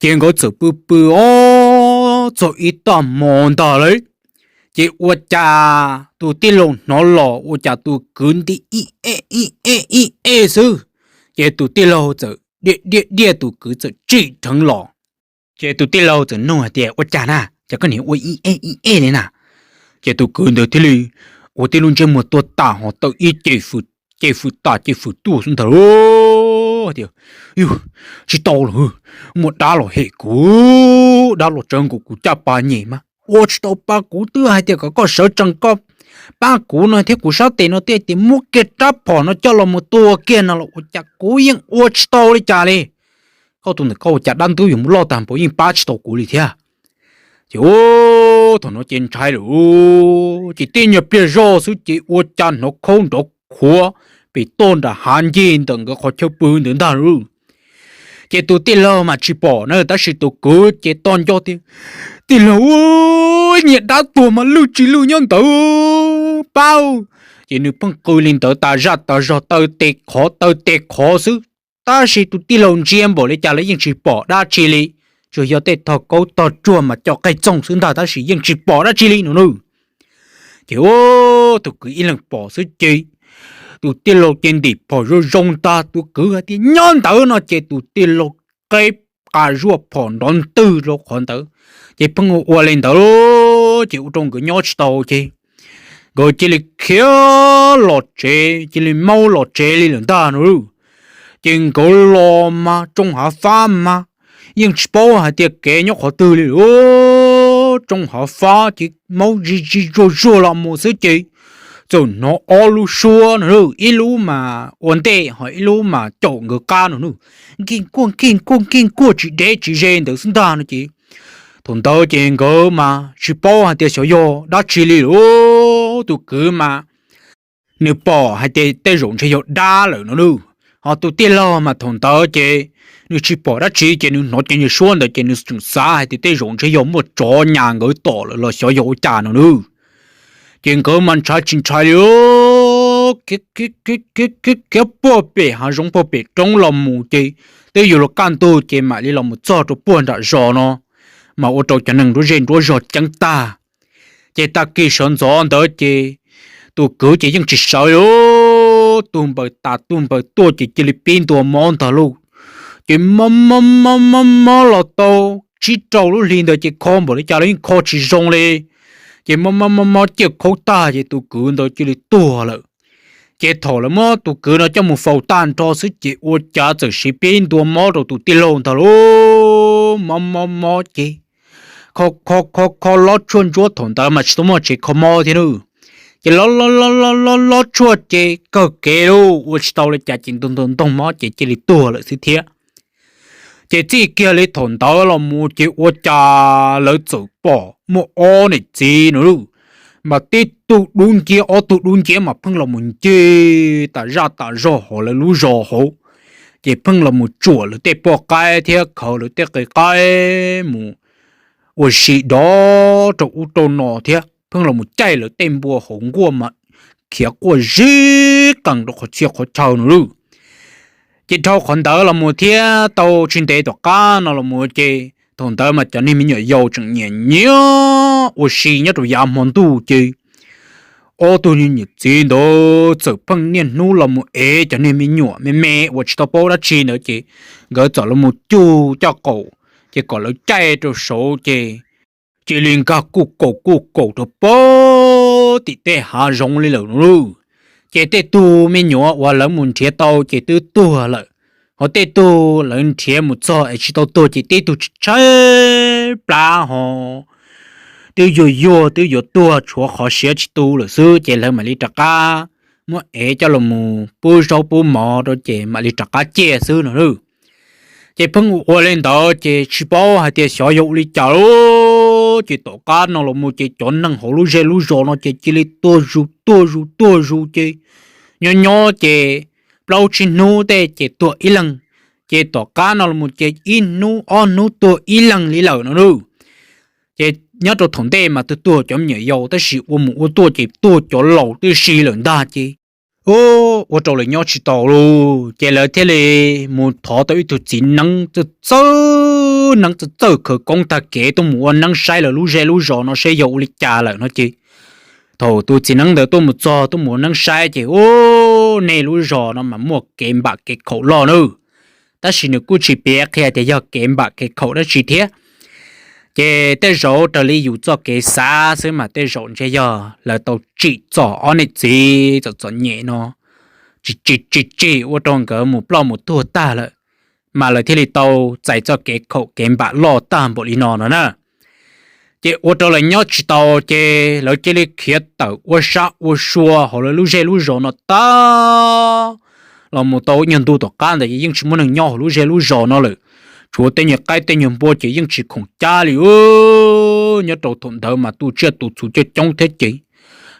Ces nkawd txawm pw pw ob txog ib tag hmo ntag lawm, ces ua cas tus tij laug hnov los ua cas tus kwv nti ib ej ib ej ib ej xwb. Ces tus tij laug txawm diaj diaj diaj tus kwv txawm tsim dheev los. Ces tus tij laug txawm nug hais tias, Ua cas na, cas koj niam ua ib ej ib ej li na? Ces tus kwv ntawd thiaj li ua tib lub ntsiab muag tuag tas ho tawm ib ce fwm tas ce fwm tuaj xwb ntag lauj. Tias, Tsis tau lawm, muaj dab los hem kuv, dab los tsawv nkaus kuv caj pas nyem mas ua tsis tau pa. Kuv twb hais tias kom koj sawv tsees koj pab kuv no thiab kuv sab tes no thiaj tias muab kiag rab phom no coj los mus tua kiag no los ua cas kuv yeej ua tsis tau li cas li. Koj tus ntawm koj ua cas dab ntub yuav mus loj tag npaum yeej pab tsis tau kuv li thiab. Ces thaum no ces ntshai lawm, ces tib nyuag pliag zoj xwb ces ua cas hnov khaub nrov khuav pem toj nram hav ncig ntawm nkawd qhov chaw pw ntawd ntag lauj. Ces tus tij laug mas tsis pom na, tab sis tus kwv ces toj nco tias, Tij laug, nyias dab tuag mas lwj tsis lwj nyob ntawd pab. Ces nws pheej qw li ntawd tas zaj tas zog taw tes qhov taw tes qhov xwb. Tab sis tus tij laug ntsia npaum li cas los yeej tsis pom dab tsi li, tsuas yog tej tog kaub tog tsuag mas co qej txooj xwb ntag tab sis yeej tsis pom dab tsi li no nawb. Ces ua tus kwv ib leeg pom xwb ces tus tij laug ces ntim phom zoo zoo tag, tus kwv hais tias, Nyob ntawd no, ces tus tij laug qeb qa zuaj phom nrov ntwg rau qhov ntawd. Ces pheej ua ua li ntawd, ces ua rau nkawd nyob tsis tau ces nkawd cia li khiav los tsev, cia li maub los tsev li lawm ntag no. Ces nkawd los mas tsoo hav fab mas yeej tsis paub hais tias kev nyob qhov twg li lawm. Tsoo hav fab ces maub zig zig zuag zuag los mus xwb ces txawm hnov ob lub suab no, ib lub mas ua ntej ho ib lub mas caum nkawd qab no, nkij nkuaj nkij nkuaj nkij nkuaj tsis deb tsis ze ntawd xwb ntag no ces thaum ntawd ces nkawd mas tsis paub hais tias xyov yog dab tsi li lawm. Tus kwv mas nws pom hais tias tej zaum ntshe yog dab lawm no nawb. Ho tus tij laug mas thaum ntawd ces nws tsis pom dab tsi ces nws hnov cov nyuag suab ntawd ces nws tseem xav hais tias tej zaum ntshe yog muaj tsov nyas nkawd tom lawm los xyov yog ua cas no nawb. Ces nkawd mas ntshai tsis ntshai li, khiav puag pem hav zoov puag pem roob los mus ces twb yuav luag kaj ntug ces mam li los mus txog rau puag nram zos no, mas ua rau cov neeg nruab zej nruab zog ceeb tag. Ces tag kis sawv ntxov ntawd ces tus kwv ces yeej tsis sawv li, tug npaws tas tug npaws tuaj ces cia li pib ntua mob ntag lauj. Ces mob mob mob mob mob los tau tsib rau lub hli ntawd ces kho npaum li cas los yeej kho tsis zoo li. Ces mob mob mob mob ciaj khaub tag ces tus kwv ntawd cia li tuag lawm. Ces thaum lawv muab tus kwv no coj mus faus tag nrho xwb ces ua cas txawm siv pib ntua mob rau tus tij laug ntag lauj. Mob mob mob ces kho kho kho kho lob tshuaj ntsuab, thaum ntawd mas tsis tau muaj tsev kho mob thiab nawb. Ces lob lob lob lob lob tshuaj ces kawg kev lauj, ua tsis tau li cas ces ntog ntog ntog mob ces cia li tuag lawm xwb thiab. Ces txij kiag li thaum ntawd los mus ces ua cas lawv txawm pom muaj ob niam txiv no lauj, mas tib tug dub nciab ob tug dub nciab mas pheej los mus ncig tas zaj tas zog hauv lawv lub zos hauv. Ces pheej los mus tsuam lawv tej poj qaib thiab khaws lawv tej qe qaib mus ua si dov rau ub rau no thiab pheej los mus caij lawv tej npua hauv nkuaj mas khiav quaj zib qees rau qhov txhia qhov chaw no lauj. Ces dhau qhov ntawd los mus thiab tau tsis ntev tom qab no los mus ces thaum ntawd mas cov niag me nyuam yaus tseem nyiam nyiam ua si nyob rau yav hmo ntuj ces ob tug niag niam txiv ntawd txawm pheej niaj hnub los mus ev cov niag me nyuam me me uas tsis tau paub dab tsi ntawd ces nkawd txawm los mus cug coj qaum, ces kom lawv caij rau saud ces cia li nkag kuj kaum kuj kaum rau pem tim tej hav zoov li lawm no lauj. Ces tej tug me nyuam uas lawv mus nrhiav tau ces twb tuag lawm, ho tej tug lawv nrhiav mus txog es tsis tau tuag ces tib tug tshaib plab ho twb yuag yuag twb yuav tuag tshuav qhov siav tsis tu lawm xwb ces lawv mam li rov qab muab ev coj los mus pub zaub pub mov rau ces mam li rov qab ciaj xwb no lauj. Ces pheej ua li ntawd ces tsis paub hais tias xyov yog ua li cas lauj. Ces tom qab no los mus ces cov neeg hauv lub zej lub zos no ces cia li tuag zus tuag zus tuag zus ces nyob nyob ces plaub tsib hnub tej ces tuag ib leeg, ces tom qab no los ces ib hnub ob hnub tuag ib leeg li lawm no lauj. Ces nyob rau thaum ntej mas tuag tuag cov me nyuam yaus tab sis ua mus ua tuaj ces tuag cov laus tib si lawm ntag ces ua rau lawv nyob tsis tau lauj. Ces lawv thiaj li mus thov tau ib tug txiv neeb txawj txawj, neeb txawj txawj khawv koob tag kev tuaj mus ua neeb saib lawv lub zej lub zos no saib yog ua li cas lawm no ces thaum tus txiv neeb ntawd tuaj mus txog tuaj mus ua neeb saib ces ua, nej lub zos no mas muaj kev npam kev khaum loj nawb. Tab sis nws kuj tsis piav qhia tias yog kev npam kev khaum dab tsi thiab. Ces tej zaum raws li yus txoj kev xav xwb mas tej zaum ntshe yog lawv tau tsim txom ob niam txiv txom txom nyem no tsis tsis tsis ua rau nkawd mus ploj mus tuag tag lawm, mas lawv thiaj li tau txais txoj kev khaum kev npam loj tag npaum li no no na. Ces ua rau lawv nyob tsis tau ces lawv cia li khiav tawm ua sab ua sua hauv lawv lub zej lub zos no tag los mus tau nyuag ntu tom qab ntawd ces yeej tsis muaj neeg nyob hauv lub zej lub zos no lawm. Tshuav tej nyuag qaib tej nyuag npua ces yeej tsis khoom cab li. Nyob rau thaum ntawd mas tu tsiaj tu txhu coob coob thiab ces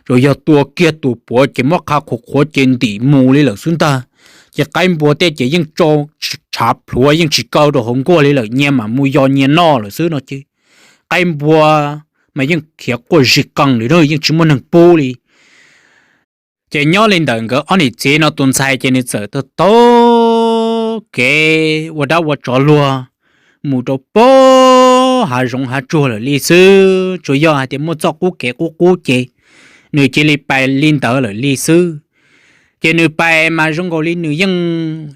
tsuas yog tua kiag tus puav ces muab qha qhuav qhuav ces ntim mus li lawm xwb ntag. Ces qaib npua tej ces yeej tshav plhuav yeej tsis kaw rau hauv nkuaj li lawm, nyias mam mus yos nyias noj lawm xwb no ces qaib npua mas yeej khiav quaj zig qees li na, yeej tsis muaj neeg pub li. Ces nyob li ntawm nkawd ob niam txiv no tus ntxhais ces nws txawm taug taug kev ua dab ua tsov luag mus rau pem hav zoov hav tsuag lawm li xwb, tsuas yog hais tias muaj txoj qub kev qub qub ces nws cia li pais li ntawd lawm li xwb. Ces nws pais mas zoo nkaus li nws yeej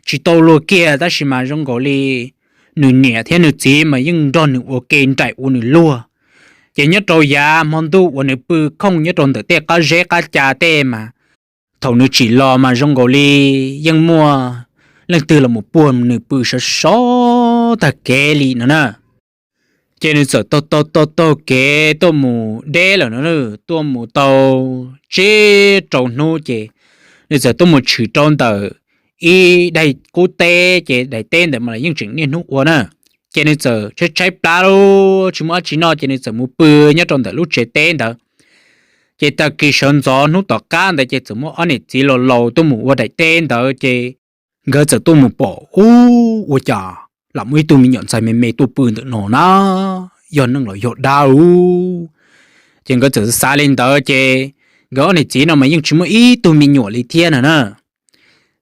tsis tau luag kiag tab sis mas zoo nkaus li nws niam thiab nws txiv mas yeej nrog nws ua ke nraim ua nws luag. Ces nyob rau yav hmo ntuj uas nws pw khooj nyob rau ntawm tej qab zeb qab ca tej mas thaum nws tsim los mas zoo nkaus li yeej muaj leej twg los mus puag nws pw sov sov tag kev li no na. Ces nws txawm taug taug taug taug kev tuaj mus deb lawm no, tuaj mus tau tsib rau hnub ces nws txawm tuaj mus tshwm rau ntawm ib daim qub teb, ces daim teb ntawd mas yeej tseem niaj hnub ua na. Ces nws txawm tshaib tshaib plab lub tsis muaj dab tsi noj ces nws txawm mus pw nyob rau ntawm lub tsev teb ntawd. Ces tag kis sawv ntxov hnub tom qab ntawd ces txawm muaj ob niam txiv laus laus tuaj mus ua daim teb ntawd ces nkawd txawm tuaj mus pom ub ua cas lam muaj ib tug me nyuam ntxhais me me tuaj pw ntawm no na, yog neeg los yog dab u. Ces nkawd txawm xav li ntawd ces nkawd ob niam txiv no mas yeej tsis muaj ib tug me nyuam li thiab no na.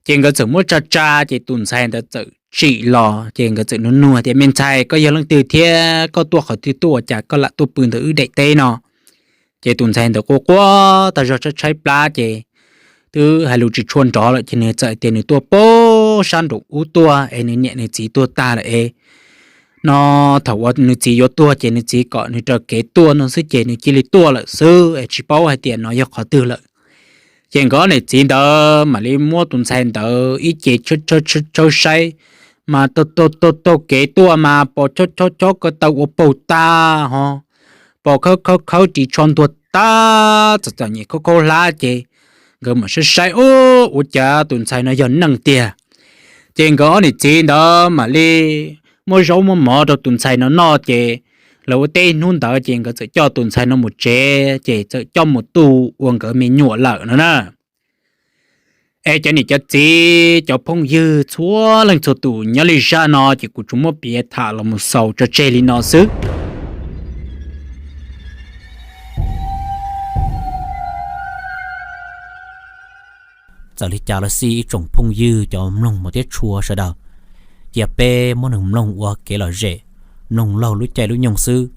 Ces nkawd txawm muab tsa tsa ces tus ntxhais ntawd txawm tsim los ces nkawd txawm nug nug tias, me ntxhais, koj yog leej twg thiab koj tuaj qhov twg tuaj ua cas koj lam tuaj pw ntawm wb daim teb no? Ces tus ntxhais ntawd quaj quaj tag zog tshaib tshaib plab ces twb hais lus tsis tshua nrov lawm ces nws txawm tias nws tuaj pem sab nraum ub tuaj es nws niam nws txiv tuag tag lawm es no thaum uas nws txiv yuav tuag ces nws txiv kom nws raws kev tuaj no xwb ces nws cia li tuaj lawm xwb es tsis paub hais tias no yog qhov twg lawm. Ces nkawd ob niam txiv ntawd mam li muab tus ntxhais ntawd ib ce tshawb saib, mas taug taug taug kev tuaj mas pom chob chob chob ko taw ua paug tag ho, pom khawb khawb khawb ris tsho ntuag tag txom txom nyem khaub khaub hlab ces nkawd mam saib saib ub ua cas tus ntxhais no yog neeg tiag. Ces nkawd ob niam txiv ntawd mam li muab zaub muab mov rau tus ntxhais no noj ces lawv ua teb hnub ntawd ces nkawd txawm coj tus ntxhais no mus tsev ces txawm coj mus tu ua nkawd me nyuam lawm no na. Es cov niam cov txiv cov phooj ywg txhua leej txhua tus, nyob li zaj no ces kuv tsuas muab piav tham los mus xaus tso tseg li no xwb. Txawm li cas los xij ib tsoom phooj ywg cov mloog mus thiab tshua sawv daws, cia peb muab nws mloog ua kev lom zem, mloog laug lub caij lub nyoog xwb.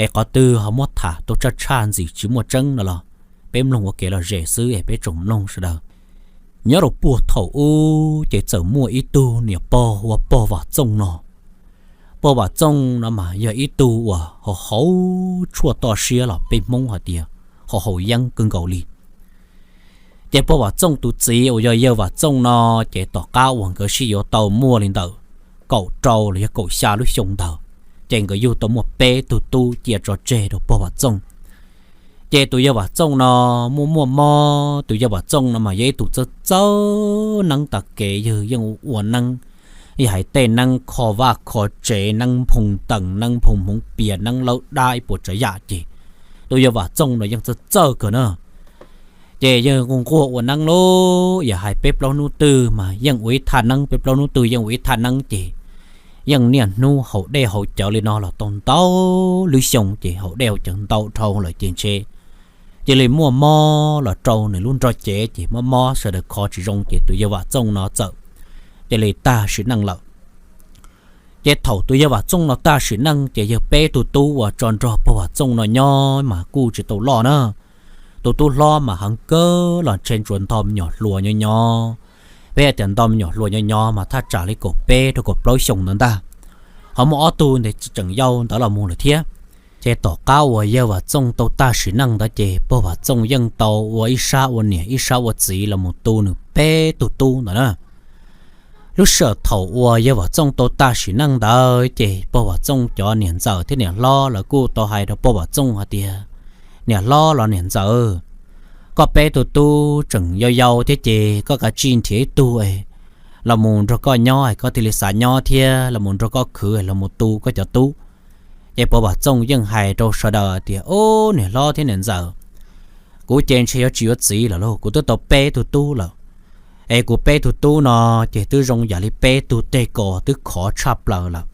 Es qhov twg ho muab tham tau tshaj tshaj ntxim tsis muaj tseeb no los peb mloog ua kev lom zem xwb es peb tsoom mloog sawv daws. Nyob rau puag thaum ub ces txawm muaj ib tug niam pog ua pog Vam Txooj no. Pog Vam Txooj no mas yog ib tug uas haus haus tshuaj toj siab los peb Hmoob hais tias haus haus yeeb kawg nkaus li. Ces pog Vam Txooj tus txiv uas yog yawg Vam Txooj no, ces tom qab uas nkawd sib yuav tau muaj li ntawm kaum rau los yog kaum xya lub xyoo ntawd, ces nkawd yug tau muaj peb tug tub cia tso tseg rau pog Vam Txooj. Ces tus yawg Vam Txooj no muaj muaj mob, tus yawg Vam Txooj no mas yog ib tug txawj txawj neeb tag kev, yawg yeej ua neeb, yog hais tej neeb kho vaj kho tsev, neeb nphoo tees, neeb nphoo hmoov pias, neeb lawb dab ib puas tsav yam ces tus yawg Vam Txooj no yeej txawj txawj kawg na. Ces yawg nquag nquag ua neeb lauj, yog hais peb plaub hnub twg mas yeej ua ib thaj neeb, peb plaub hnub twg yeej ua ib thaj neeb ces yeej niaj hnub haus dej haus cawv li no los tau ntau lub xyoo, ces haus dej haus cawv ntau dhau lawm ces ntshe cia li muaj mob los rau nws lub nrog cev, ces mob mob sawv daws kho tsis zoo ces tus yawg Vam Txooj no txawm cia li tag sim neej lawm. Ces thaum tus yawg Vam Txooj no tag sim neej ces yawg peb tug tub uas tso nrog pog Vam Txooj no nyob mas kuj tsis tau loj na. Tus tub hlob mas heev kawg los ntshe tsuas nto me nyuam hluas nyob nyob. Peb hais tias nto me nyuam hluas nyob nyob mas thaj tsam li kaum peb rau kaum plaub xyoos ntawd ntag. Ho muaj ob tug ntawd tseem yau ntawd los mus lawm thiab. Ces tom qab uas yawg Vam Txooj tau tag sim neej ntawd ces pog Vam Txooj yeej tau ua ib sab ua niam ib sab ua txiv los mus tu nws peb tug tub ntawd na. Lub sij hawm thaum uas yawg Vam Txooj tau tag sim neej ntawd ces pog Vam Txooj cov niam ntxawm thiab niam hlob lawv kuj tau hais rau pog Vam Txooj hais tias, niam hlob los niam ntxawm, koj peb tug tub tseem yau yau thiab ces koj kav tsij nrhiav ib tug los mus nrog koj nyob es koj thiaj li xav nyob thiab los mus nrog koj khwv los mus tu koj cov tub. Ces pog Vam Txooj yeej hais rau sawv daws tias, ub, niam hlob thiab niam ntxawm, kuv ces ntshe yuav tsis yuav txiv lawm lauj, kuv twb tau peb tug tub lawm. Es kuv peb tug tub no ces twb zoo yam li peb tug teg kos twb khov tshaj plaws lawm.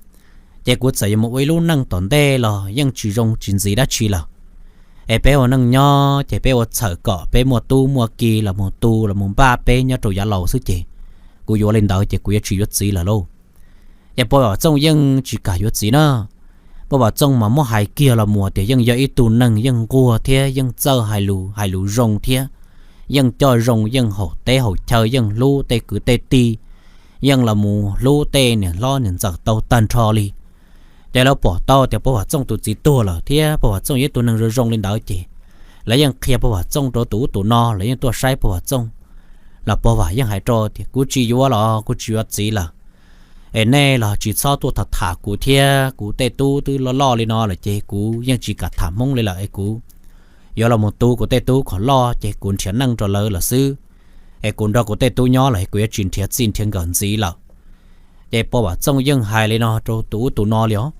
Ces kuv txawm yuav mus ua ib lub neej tom ntej los yeej tsis zoo tsis ntxiv dab tsi lawm. Es peb ua neej nyob ces peb ua txhawm kom peb muaj tub muaj ki los mus tu los mus npaj peb nyob rau yav laus xwb ces kuv yuav li ntawd ces kuv yuav tsis yuav txiv lawm lauj. Ces pog Vam Txooj yeej tsis kam yuav txiv na. Pog Vam Txooj mas muab hais kiag los mus tias yeej yog ib tug neeg yeej nquag thiab yeej txawj hais lus, hais lus zoo thiab yeej coj zoo, yeej haum teb haum chaw, yeej hlub tej kwv tej tij, yeej los mus hlub tej niam hlob niam ntxawm tau tag nrho li. Ces lawv pom tau tias pog Vam Txooj tus txiv tuag lawm thiab pog Vam Txooj yog ib tug neeg zoo zoo li ntawd ces lawv yeej qhia pog Vam Txooj rau tus ub tus no, lawv yeej tuaj saib pog Vam Txooj. Los pog Vam yeej hais rau tias, kuv tsis yuav los kuv tsis yuav txiv lawm. Es nej los tsis txhob tuaj tham tham kuv thiab, kuv tej tub twb loj loj li no lawm ces kuv yeej tsis kam tham Hmoob li lawm es kuv yuav los mus tu kuv tej tub kom loj ces kuv nrhiav neej rau lawv lawm xwb. Es kuv nrog kuv tej tub nyob lawm kuv yuav tsis nrhiav txij nrhiav nkawm ntxiv lawm. Ces pog Vam Txooj yeej hais li no rau tus ub tus no li os.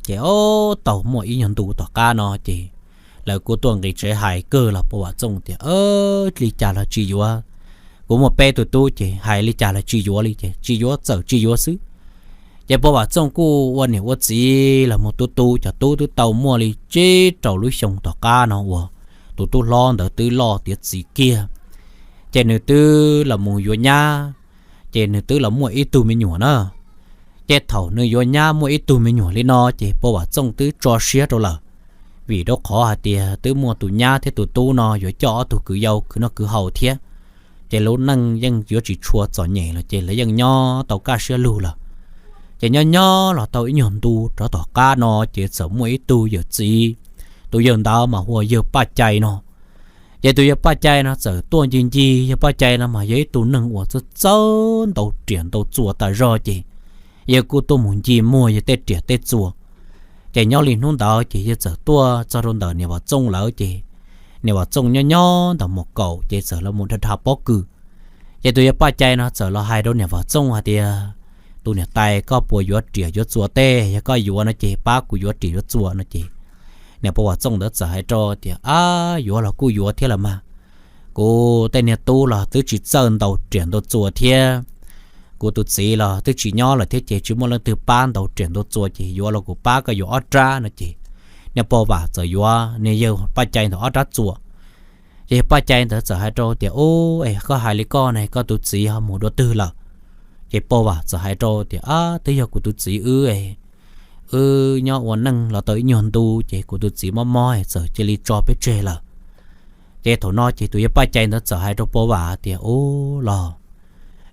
Ces ob tau muaj ib nyuag ntu tom qab no ces lawv kuj tuaj nqis tsev hais kawg los pog Vam Txooj tias, li cas los tsis yuav. Kuv muaj peb tug tub ces hais li cas los tsis yuav li ces tsis yuav txawm tsis yuav xwb. Ces pog Vam Txooj kuj ua niam ua txiv los mus tu tu cov tub twb tau muaj li tsib rau lub xyoo tom qab no uas tus tub hlob ntawd twb loj tiav txiv kiag. Ces nws twb los mus yuav nyab, ces nws twb los muaj ib tug me nyuam na. Ces thaum nws yuav nyab muaj ib tug me nyuam li no ces pog Vam Txooj twb tso siab rau lawm, vim rau qhov hais tias twb muaj tus nyab thiab tus tub no yuav coj ob tug kwv yau khwv noj khwv haus thiab. Ces lub neej yeej yuav tsis tshua txom nyem los ces lawv yeej nyob tau kaj siab lug lawm. Ces nyob nyob los tau ib nyuag ntu rov tom qab no ces txawm muaj ib tug yawm txiv, tus yawg ntawd mas hu ua yawg Paj Cai no. Ces tus yawg Paj Cai no txawm tuaj ncig ncig, yawg Paj Cai no mas yog ib tug neeg uas txawj txawj ntau riam ntau txuas tas zog ces yawg kuj tuaj mus ncig muag yawg tej riam tej txuas. Ces nyob li hnub ntawd ces yawg txawm tuaj txog rau ntawm niam Vam Txooj lawv ces niam Vam Txooj nyob nyob ntawm mus kaum ces txawm los mus dhia dhia pob kws. Ces tus yawg Paj Cai no txawm los hais rau niam Vam Txooj hais tias, tus niam tais, koj puas yuav riam yuav txuas tej? Yog koj yuav no ces pab kuv yuav riam yuav txuas no ces niam pog Vam Txooj ntawd txawm hais rau tias, ab, yuav los kuj yuav thiab los mas. Kuv tej niag tub los twb tsis txawj ntau riam ntau txuas thiab. Kuv tus txiv los twb tsis nyob lawm thiab ces tsis muaj leej twg pab ntau riam ntau txuas ces yuav los kuv pab koj yuav ob rab no ces niam pog Vam txawm yuav niag yawg Paj Cai ntawd ob rab txuas. Ces yawg Paj Cai ntawd txawm hais rau tias, ub, es koj hais li koj ne, koj tus txiv ho mus dua twg lawm? Ces pog Vam txawm hais rau tias, ab, twb yog kuv tus txiv wb, wb nyob ua neej los tau ib nyuag ntu ces kuv tus txiv mob mob txawm cia li tso peb tseg lawm. Ces thaum no ces tus yawg Paj Cai ntawd txawm hais rau pog Vam tias, ub, los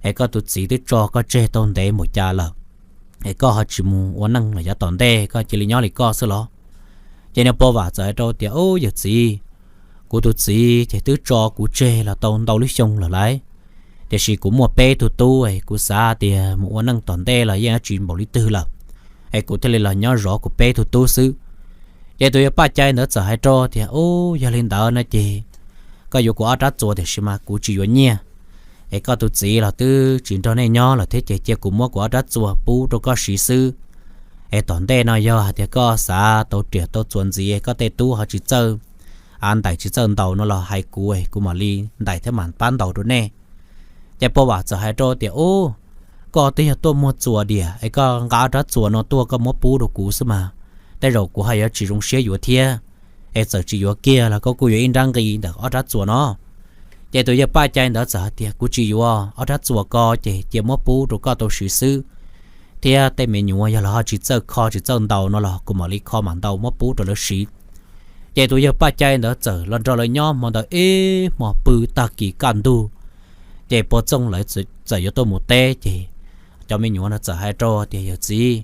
es koj tus txiv twb tso koj tseg tau ntev npaum cas lawm, es koj ho tsis mus ua neej los yav tom ntej, koj cia li nyob li koj xwb los? Ces niag pog Vam txawm hais rau tias, ub, yawm txiv, kuv tus txiv ces twb tso kuv tseg los tau ntau lub xyoo lawm lauj. Tiam sis kuv muaj peb tug tub es kuv xav tias mus ua neej tom ntej los yeej tsis npaum li twg lawm, es kuv thiaj li los nyob zov kuv peb tug tub xwb. Ces tus yawg Paj Cai ntawd txawm hais rau tias, ub, yog li ntawd no ces koj yuav kuv ob rab txuas tiam sis mas kuv tsis yuav nyiaj. Es koj tus txiv los twb tsis nrog nej nyob lawm thiab ces cia kuv muab kuv ob rab txuas pub rau koj siv xwb. Es tom ntej no yog hais tias koj xav tau riam tau txuas ntxiv, koj tej tub ho tsis txawj av ntais tsis txawj ntaus no los hais kuv, kuv mam li ntais thiab mam pab ntaus rau nej. Ces pog vam txawm hais rau tias, Ub, koj twb yog tuaj muag txuas diam es koj nqa ob rab txuas no tuaj koj muab pub rau kuv xwb mas, tej zaum kuv ho yuav tsis zoo siab yuav thiab. Es txawm tsis yuav kiag los koj kuj yuav ib nrab nqi ntawm ob rab txuas no. Ces tus yawg Paj Cai ntawd txawm hais tias, Kuv tsis yuav, ob rab txuas ko ces cia muab pub rau koj tau siv xwb, thiab tej me nyuam yog lawv ho tsis txawj kho tsis txawj ntaus no los kuv mam li kho mam ntaus muab pub rau lawv siv. Ces tus yawg Paj Cai ntawd txawm los nrog lawv nyob hmo ntawd ib hmo pw tag kis kaj ntug. Ces pog Txooj lawv txawm yuav tuaj mus teb ces cov me nyuam no txawm hais rau tias, Yawm txiv,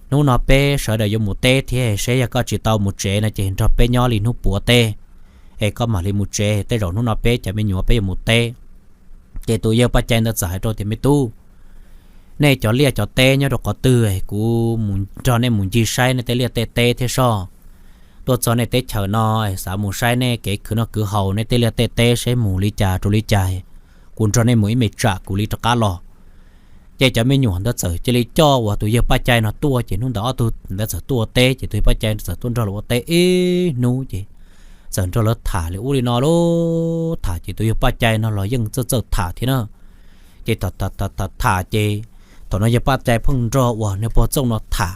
hnub no peb sawv daws yuav mus teb thiab, seb yog koj tsis tau mus tsev no ces nrog peb nyob li hnub puav teb, es koj mam li mus tsev, tej zaum hnub no peb cov me nyuam peb yuav mus teb. Ces tus yawg Paj Cai ntawd txawm hais rau tias, Me tub, nej cov liaj cov teb nyob rau qhov twg, kuv mus nrog nej mus ncig saib nej tej liaj tej teb thiab soj. Tuaj txog nej teb chaws no, xav mus saib nej kev khwv noj khwv haus, nej tej liaj tej teb seb mus li cas rau li cas, kuv nrog nej mus ib me tsam kuv li rov qab los. Ces cov me nyuam ntawd txawm cia li coj uas tus yawg Paj Cai no tuaj, ces hnub ntawd ob tug ntawd txawm tuaj ua teb, ces tus yawg Paj Cai txawm tuaj nrog lawv ua teb ib hnub, ces txawm nrog lawv tham li ub li no lub tham, ces tus yawg Paj Cai no los yeej txawj txawj tham thiab na. Ces tham tham tham ces thaum no yawg Paj Cai pheej nrog uas niag pog Txooj no tham,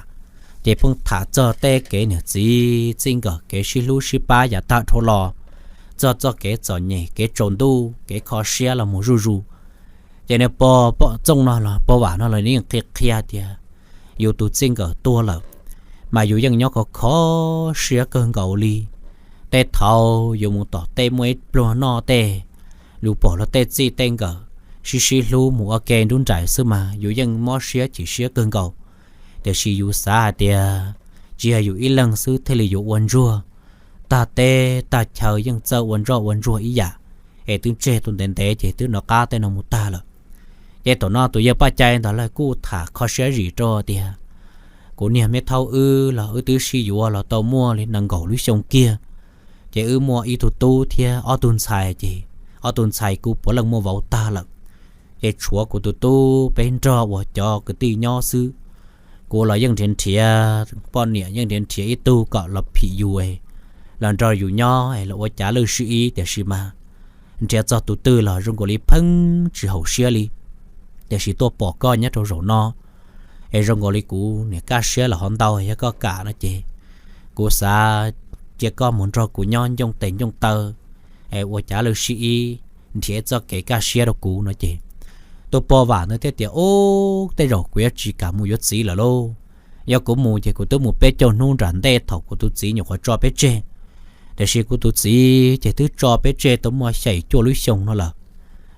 ces pheej tham txog tej kev niam txiv txij nkawm, kev sib hlub sib pab yav tag dhau los, txog txoj kev txom nyem, kev tsaus ntuj, kev kho siab los mus zuj zus. Ces niag pog Txooj no los pog vam no los yeej qhia qhia tias yus tus txij nkawm tuag lawm, mas yus yeej nyob kho kho siab kawg nkaus li. Tej thaum yus mus tom tej muaj ib pluag noj tej, yus pom luag tej txij tej nkawm sib sib hlub mus ua ke nruab nraim xwb mas yus yeej mob siab chim siab kawg nkaus. Tiam sis yus xav hais tias tsis yog yus ib leeg xwb thiaj li yuav ua ntsuag, tag teb tag chaw yeej txawj ua ntsoj ua ntsuag ib yam, es twb tseg tus ntev ntev ces twb nov qab tej no mus tag lawm. Ces thaum no tus yawg Paj Cai ntawd lawv kuj tham kho siab zim rau tias, Kuv niag me thaub wb los wb twb sib yuav los tau muaj li nees nkaum lub xyoo kiag, ces wb muaj ib tug tub thiab ob tug ntxhais, ces ob tug ntxhais kuj puav leej muaj vauv tag lawm. Ces tshuav kuv tus tub peb nrog uas cov kwv tij nyob xwb. Kuv los yeej nrhiav nrhiav poj niam, yeej nrhiav nrhiav ib tug kom los phim yus, los nrog yus nyob los ua cav lwj sib ib, tiam sis mas nrhiav txog tus twg los zoo nkaus li pheej tsis haum siab li. Tiam sis tuaj pom koj nyob rau zaum no, es zoo nkaus li kuv niam kaj siab los ho ntau, yog koj kam no ces kuv xav cia koj mus nrog kuv nyob ncoo tes ncoo taw, es ua cav lwj sib ib, nrhiav txoj kev kaj siab rau kuv no ces tus pog vam ntawd thiaj tias, Ub, tej zaum kuv yuav tsis kam mus yuav txiv lawm lauj. Yog kuv mus ces kuv twb mus peb caug hnub nram ntej thaum kuv tus txiv nyuam qhuav tso peb tseg. Tiam sis kuv tus txiv ces twb tso peb tseg tau muaj xya cuaj lub xyoo no lawm,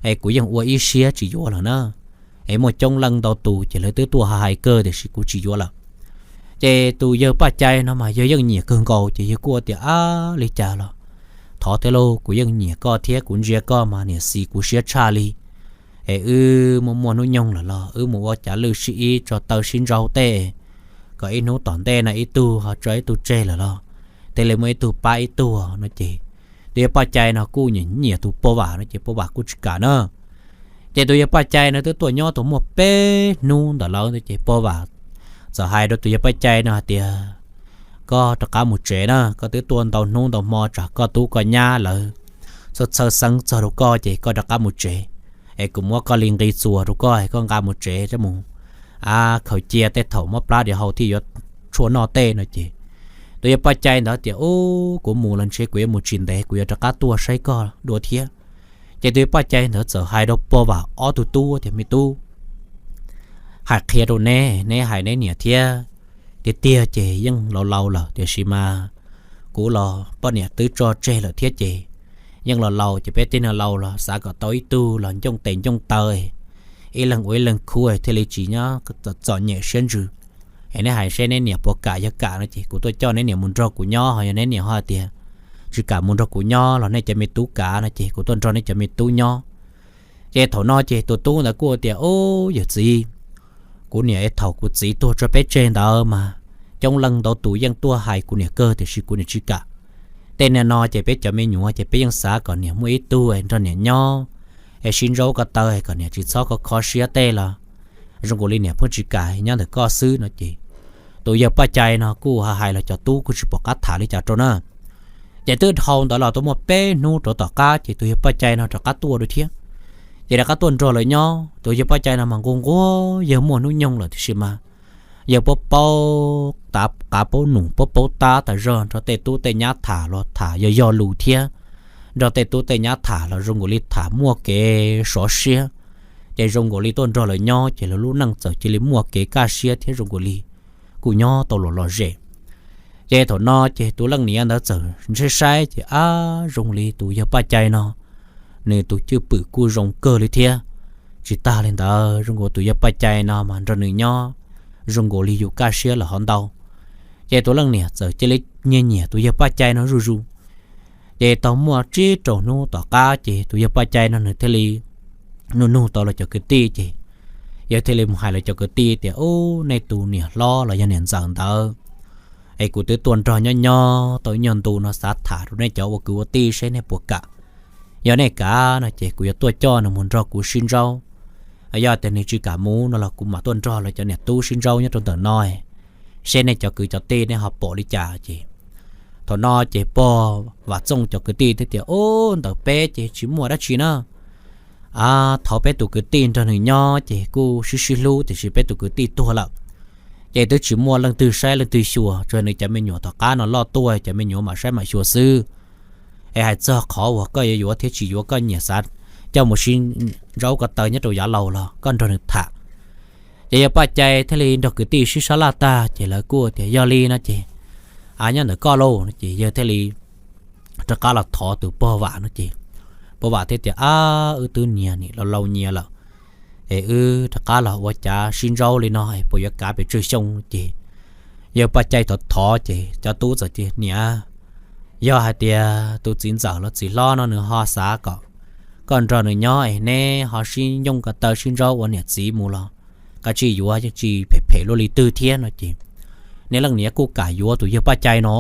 es kuv yeej ua ib siab tsis yuav lawm na. Es muaj coob leej ntau tus ces lawv twb tuaj hais kawg tiam sis kuv tsis yuav lawm. Ces tus yawg Paj Cai no mas yawg yeej nyiam kawg nkaus ces yawg kuj tias, Ab, li cas los thov thiab lauj, kuv yeej nyiam koj thiab kuv ntsia koj mas niam xis kuv siab tshaj li. Es wb muaj muaj hnub nyoog lawm los wb mus ua cav lwj sib ib tso taw sib ntsauj tej, kom ib hnub tom ntej no ib tug ho tso ib tug tseg lawm los thiaj li muaj ib tug pab ib tug no ces tus yawg Paj Cai no kuj nyiam tus pog vam no ces pog vam kuj tsis kam na. Ces tus yawg Paj Cai no twb tuaj nyob tau muaj peb hnub ntawm lawv ces pog vam txawm hais rau tus yawg Paj Cai no hais tias, Koj rov qab mus tsev na, koj twb tuaj ntau hnub ntau hmo tsam koj tub koj nyab lawv txhawj txhawj xeeb txog rau koj ces koj rov qab mus tsev, es kuv muab koj li nqi txuas rau koj, koj nqa mus tsev coj mus khaws cia tej thaum mob plab diav hau thiaj yuav tshuaj noj tej no ces tus yawg Paj Cai ntawd tias, Ub, kuv mus los ntshe kuv yuav mus tsis ntev kuv yuav rov qab tuaj saib koj dua thiab. Ces tus yawg Paj Cai ntawd txawm hais rau pog vam ob tug tub tias, Me tub, hais qhia rau neb, neb hais neb niam thiab, tiag tiag ces yeej laus laus lawm tiam sis mas kuv los poj niam twb tso tseg lawm thiab ces yeej laus laus ces peb tej neeg laus los xav kom tau ib tug los ncoo tes ncoo taw, ib leeg ua ib leeg khub thiaj li tsis nyob txom nyem siab ntsws. Es neb hais seb neb niam puas kam, yog kam no ces kuv tuaj coj neb niam mus nrog kuv nyob, ho yog neb niam ho tias tsis kam mus nrog kuv nyob los nej cov me tub kam no ces kuv tuaj nrog nej cov me tub nyob. Ces thaum no ces tus tub ntawd kuj tias, Ub, yawm txiv, kuv niam es thaum kuv txiv tuag tso peb tseg ntawd mas coob leej ntau tus yeej tuaj hais kuv niam kawg tiam sis kuv niam tsis kam. Tej niaj no ces peb cov me nyuam ces peb yeej xav kom niam muaj ib tug nrog niam nyob, es sib ntsaub ko taw kom niam tsis txhob kho kho siab tej los zoo nkaus li niam pheej tsis kam, nyob ntawm koj xwb no ces tus yawg Paj Cai no kuj hais hais los cov tub kuj tsis pom qab tham li cas rau na. Ces twb dhau ntawd los tau muaj peb hnub rov tom qab ces tus yawg Paj Cai no rov qab tuaj dua thiab. Ces rov qab tuaj nrog lawv nyob, tus yawg Paj Cai no mas nquag nquag yawg muaj hnub nyoog lawm tiam sis mas yawg paub paub qav paub num paub paub tab tas zog, nrog tej tub tej nyab tham los tham yog yog lus thiab, nrog tej tub tej nyab tham los zoo nkaus li tham muaj kev sov siab. Ces zoo nkaus li tuaj nrog lawv nyob ces lawv lub neej txawm cia li muaj kev kaj siab thiab zoo nkaus li kuj nyob tau los lom zem. Ces thaum no ces tus leej niam ntawd txawm ntshai saib ces ab zoo li tus yawg Paj Cai no nws tus cwj pwm kuj zoo kawg li thiab. Tsis tas li ntawd zoo nkaus tus yawg Paj Cai no mas nrog nws nyob zoo nkaus li yus kaj siab lawm hov ntau. Ces tus leej niam txawm cia li nyiag nyiam tus yawg Paj Cai no zuj zus. Ces tau muaj tsib rau hnub tom qab ces tus yawg Paj Cai no nws thiaj li nug nug tau lawv cov kwv tij ces yawg thiaj li mus hais lawv cov kwv tij tias, Ub, nej tus niam hlob los yog niam ntxawm ntawd es kuv twb tuaj nrog nyob nyob tau ib nyuag ntu no xav tham rau nej cov ua kwv ua tij seb nej puas kam. Yog nej kam no ces kuv yuav tuaj coj nws mus nrog kuv sib ntsauj. Yog tias nws tsis kam mus no los kuv mam tuaj nrog lawv cov niam tub sib ntsauj nyob rau ntawm no, seb nej cov kwv cov tij nej ho pom li cas. Ces thaum no ces pog Vam Txooj cov kwv tij thiaj tias, Ub, ntawm peb ces tsis muaj dab tsi na. Thov peb tus kwv tij nrog nws nyob ces kuj sib sib hlub tiam sis peb tus kwv tij tuag lawm. Ces twb tsis muaj leej twg saib leej twg xyuas, tsuas nws cov me nyuam tom qab no loj tuaj cov me nyuam mam saib mam xyuas xwb. Es hais txog qhov uas koj yuav yuav thiab tsis yuav koj nyiam xav coj mus sib ntsauj ko taw nyob rau yav laus los koj nrog nws tham. Ces yawg Paj Cai thiaj li nrog kwv tij sib sab laj tag ces lawv kuj tias, Yog li no ces nyob ntawm koj lauj. Ces yawg thiaj li rov qab los thov tus pog Vam no ces pog Vam thiaj tias, Ab, wb twb nyias nim laus laus nyias lawm es wb rov qab los ua cas sib ntsauj li no es puas yuav kav pes tsawg xyoo? Ces yawg Paj Cai thov thov ces cov tub txawm tias, Niam, yog hais tias tus txiv ntxawm los txiv hlob no nws ho xav kom koj nrog nws nyob es neb ho sib nyooj ko taw sib ntsauj ua niam txiv mus los koj tsis yuav yeej tsis phem phem luaj li twg thiab no ces niag leej niam kuj kam yuav tus yawg Paj Cai no.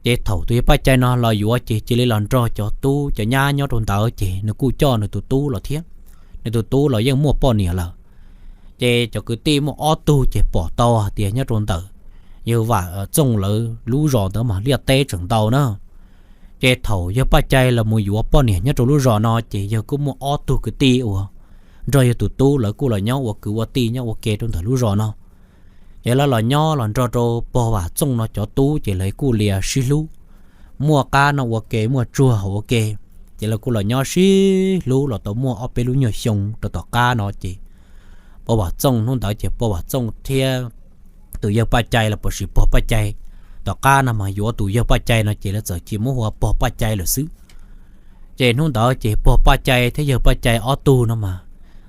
Ces thaum tus yawg Paj Cai no los yuav ces cia li los nrog cov tub cov nyab nyob rau ntawd ces nws kuj coj nws tus tub los thiab. Nws tus tub los yeej muaj poj niam lawm. Ces cov kwv tij muaj ob tug ces pom tau hais tias nyob rau ntawm yawg Vam Txooj lawv lub zos ntawd mas liaj teb tseem ntau na. Ces thaum yawg Paj Cai los mus yuav poj niam nyob rau lub zos no ces yawg kuj muaj ob tug kwv tij uas nrog yawg tus tub lawv kuj los nyob ua kwv ua tij nyob ua ke rau ntawm lub zos no. Ces lawv los nyob los nrog rau pog Vam Txooj no cov tub ces lawv kuj lias sib hlub, muaj qab no ua ke muaj tsuag hauv ua ke. Ces lawv kuj los nyob sib hlub los tau muaj ob peb lub nyuag xyoo rau tom qab no ces pog Vam Txooj hnub ntawd ces pog Vam Txooj thiab tus yawg Paj Cai los puas sis pog Paj Cai, tom qab no mas yuav tus yawg Paj Cai no ces lawv txawm cia muab hu ua pog Paj Cai lawm xwb. Ces hnub ntawd ces pog Paj Cai thiab yawg Paj Cai ob tug no mas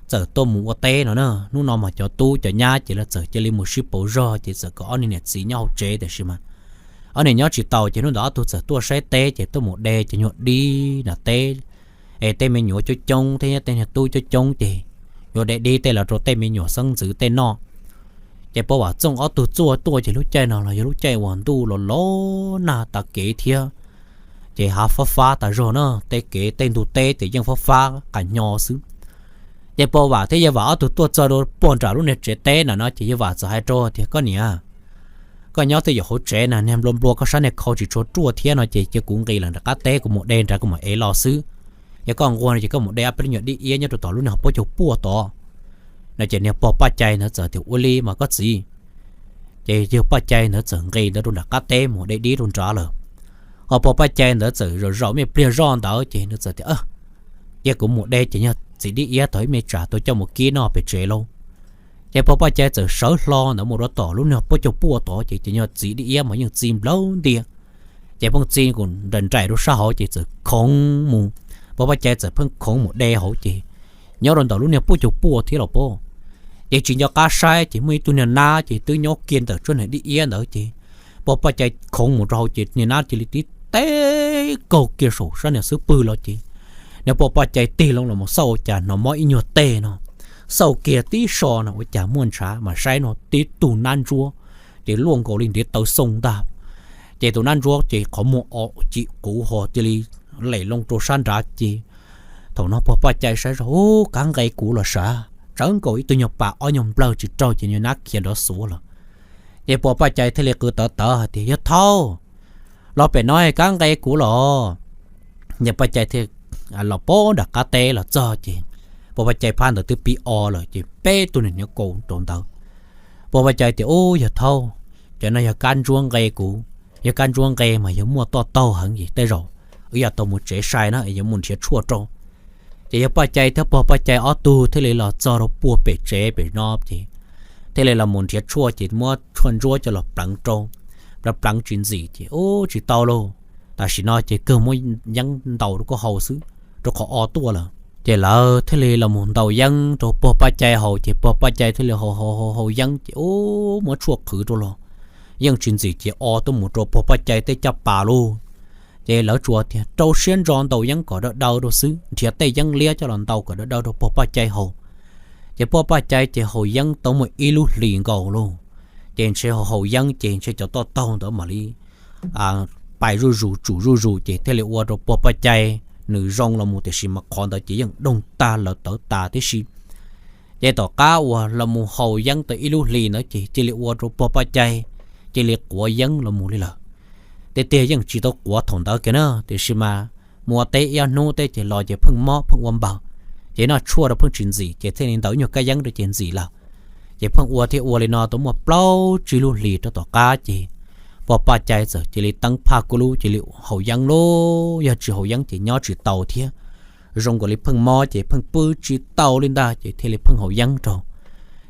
txawm tuaj mus ua teb no na. Hnub no mas cov tub cov nyab ces lawv txawm cia li mus sib pauv zog ces txawm kom ob niag niam txiv nyob hauv tsev tiam sis mas ob niag nyob tsis tau ces hnub ntawd ob tug txawm tuaj saib teb ces tuaj mus de cov nyuag dib nram teb es tej me nyuam coob coob thiab tej niag tub coob coob ces yuav de dib tej los rau tej me nyuam xeeb ntxwv tej noj. Ces pog Vam Txooj ob tug txuaj tuaj ces lub caij no los yog lub caij uas ntuj los los nag tas kev thiab ces hav fab fab tas zog na, tej kev tej ntug teb ces yeej fab fab qas nyo xwb. Ces pog Vam thiab yawg Vam ob tug tuaj txog rau puag nram lub niag tsev teb na no ces yawg Vam txawm hais rau tias, Koj niam, koj nyob twj ywm hauv tsev na, niag nplua nplua koj sab niag khau tsis tshua ruaj thiab no ces cia kuv nqis lawm nram qab teb kuv mus de nrad kuv mam ev los xwb. Yog koj nquag no ces koj mus de ob peb lub nyuag dib iab nyob rau tom lub niag hauv paub caug puaj tod no. Ces niag pog Paj Cai ntawd txawm tias, Ua li mas koj txiv. Ces yawg Paj Cai ntawd txawm nqis ntawd rau nram qab teb mus de dib rau nrad lawm. Ho pog Paj Cai ntawd txawm zaum zaum me pliag zoj ntawd ces nws txawm tias, Cia kuv mus de ces nyuag txiv dib iab tau ib me tsam tuaj coj mus kib noj pem tsev lauj. Ces pog Paj Cai txawm sawv hlo ntawd mus rau tom lub niag paub caug puaj tod ces ces nyuag txiv dib iab mas yeej txi nplawg ntiag. Ces pheej txi nraim nraim rau sab hauv ces txawm khoov mus, pog Paj Cai txawm pheej khoov mus de hauv ces nyob rau ntawm lub niag paub caug puaj thiab los pog. Ces tsis nco qab saib ces muaj ib tug niag nab ces twb nyob kiag ntawm tsob niag dib iab ntawd ces pog Paj Cai khoov mus rau hauv ces niag nab cia li tib teb kaug kiag saum sab niag xub pwg los ces niag pog Paj Cai tig loo los mus xauj ua cas hnov mob ib nyuag teg no, xauj kiag tib so no ua cas muaj ntshav mas saib no tib tug nab ntsuab ces luaj nkaus li ntiav taw xoo ntag. Ces tus nab ntsuab ces qhov muag o cim quv ho cia li lem loo rau sab nrad ces thaum no pog Paj Cai saib zog, Ub, kav nqe kuv los sav, tsawv nkaus ib tug nyuag pas ob nyuag nplawg tsis raug ces nyuag nab khiav nrov xuav lawm. Ces pog Paj Cai thiaj li qw tawv tawv hais tias, Yawg thaub, Los pem no kab nqe kuv los. Yawg Paj Cai thiaj los pab nram qab teb los txog ces pog Paj Cai phab ntawd twb pib o lawm ces peb tug niag hnyuv kaus rau ntawd. Pog Paj Cai tias, Ub, yawg thaub, cov no yog kab ntsuab nqe kuv, yog kab ntsuab nqe mas yog muaj toj taug heev es tej zaum wb yuav tau mus tsev sai na, yuav mus nrhiav tshuaj rau. Ces yawg Paj Cai thiab pog Paj Cai ob tug thiaj li los txog rau puag pem tsev pem no ces thiaj li los mus nrhiav tshuaj ces muab tshuaj ntsuab coj los pleev rau, pleev pleev tsis ntxim ces, Ub, tsis tau lauj, tam sim no ces kawg muab yeeb ntaus rau koj haus xwb, rau qhov o tuaj lawm. Ces lawv thiaj li los mus ntaus yeeb rau pog Paj Cai haus ces pog Paj Cai thiaj li haus haus haus haus yeeb ces, Ub, muab tshuaj qhwv rau los yeej tsis ntxim ces o tuaj mus rau pog Paj Cai tej caj pas lauj. Ces lawv tsuas tias rau siab ntso ntaus yeeb kom daw daw rau xwb, nrhiav tej yeeb liab coj los ntaus kom daw daw rau pog Paj Cai haus. Ces pog Paj Cai ces haus yeeb tau muaj ib lub hlis nkaus lauj, ces ntshe haus yeeb ces ntshe cov toj taug ntawd mam li pais zuj zus tsum zuj zus ces thiaj li ua rau pog Paj Cai nws zoo los mus, tiam sis mas qhov ntawd ces yeej doog tag lawm tawv tas tib si. Ces tom qab uas los mus haus yeeb tau ib lub hlis ntawd ces cia li ua rau pog Paj Cai cia li quav yeeb los mus li lawm. Tiag tiag yeej tsis tau quav thaum ntawd kiag na, tiam sis mas mus ua teb ib ob hnub teb ces los ces pheej mob pheej ua npaws, ces noj tshuaj rau pheej tsis ntxim ces thiaj li ntaus nyuag kab yeeb rau ces ntxim lawm. Ces pheej ua thiab ua li no tau muaj plaub tsib lub hlis rau tom qab ces pog Paj Cai txawm cia li teeb phaj kuj lub cia li haus yeeb lauj, yog tsis haus yeeb ces nyob tsis tau thiab. Zoo nkaus li pheej mob ces pheej pw tsis tau li ntag ces thiaj li pheej haus yeeb rau.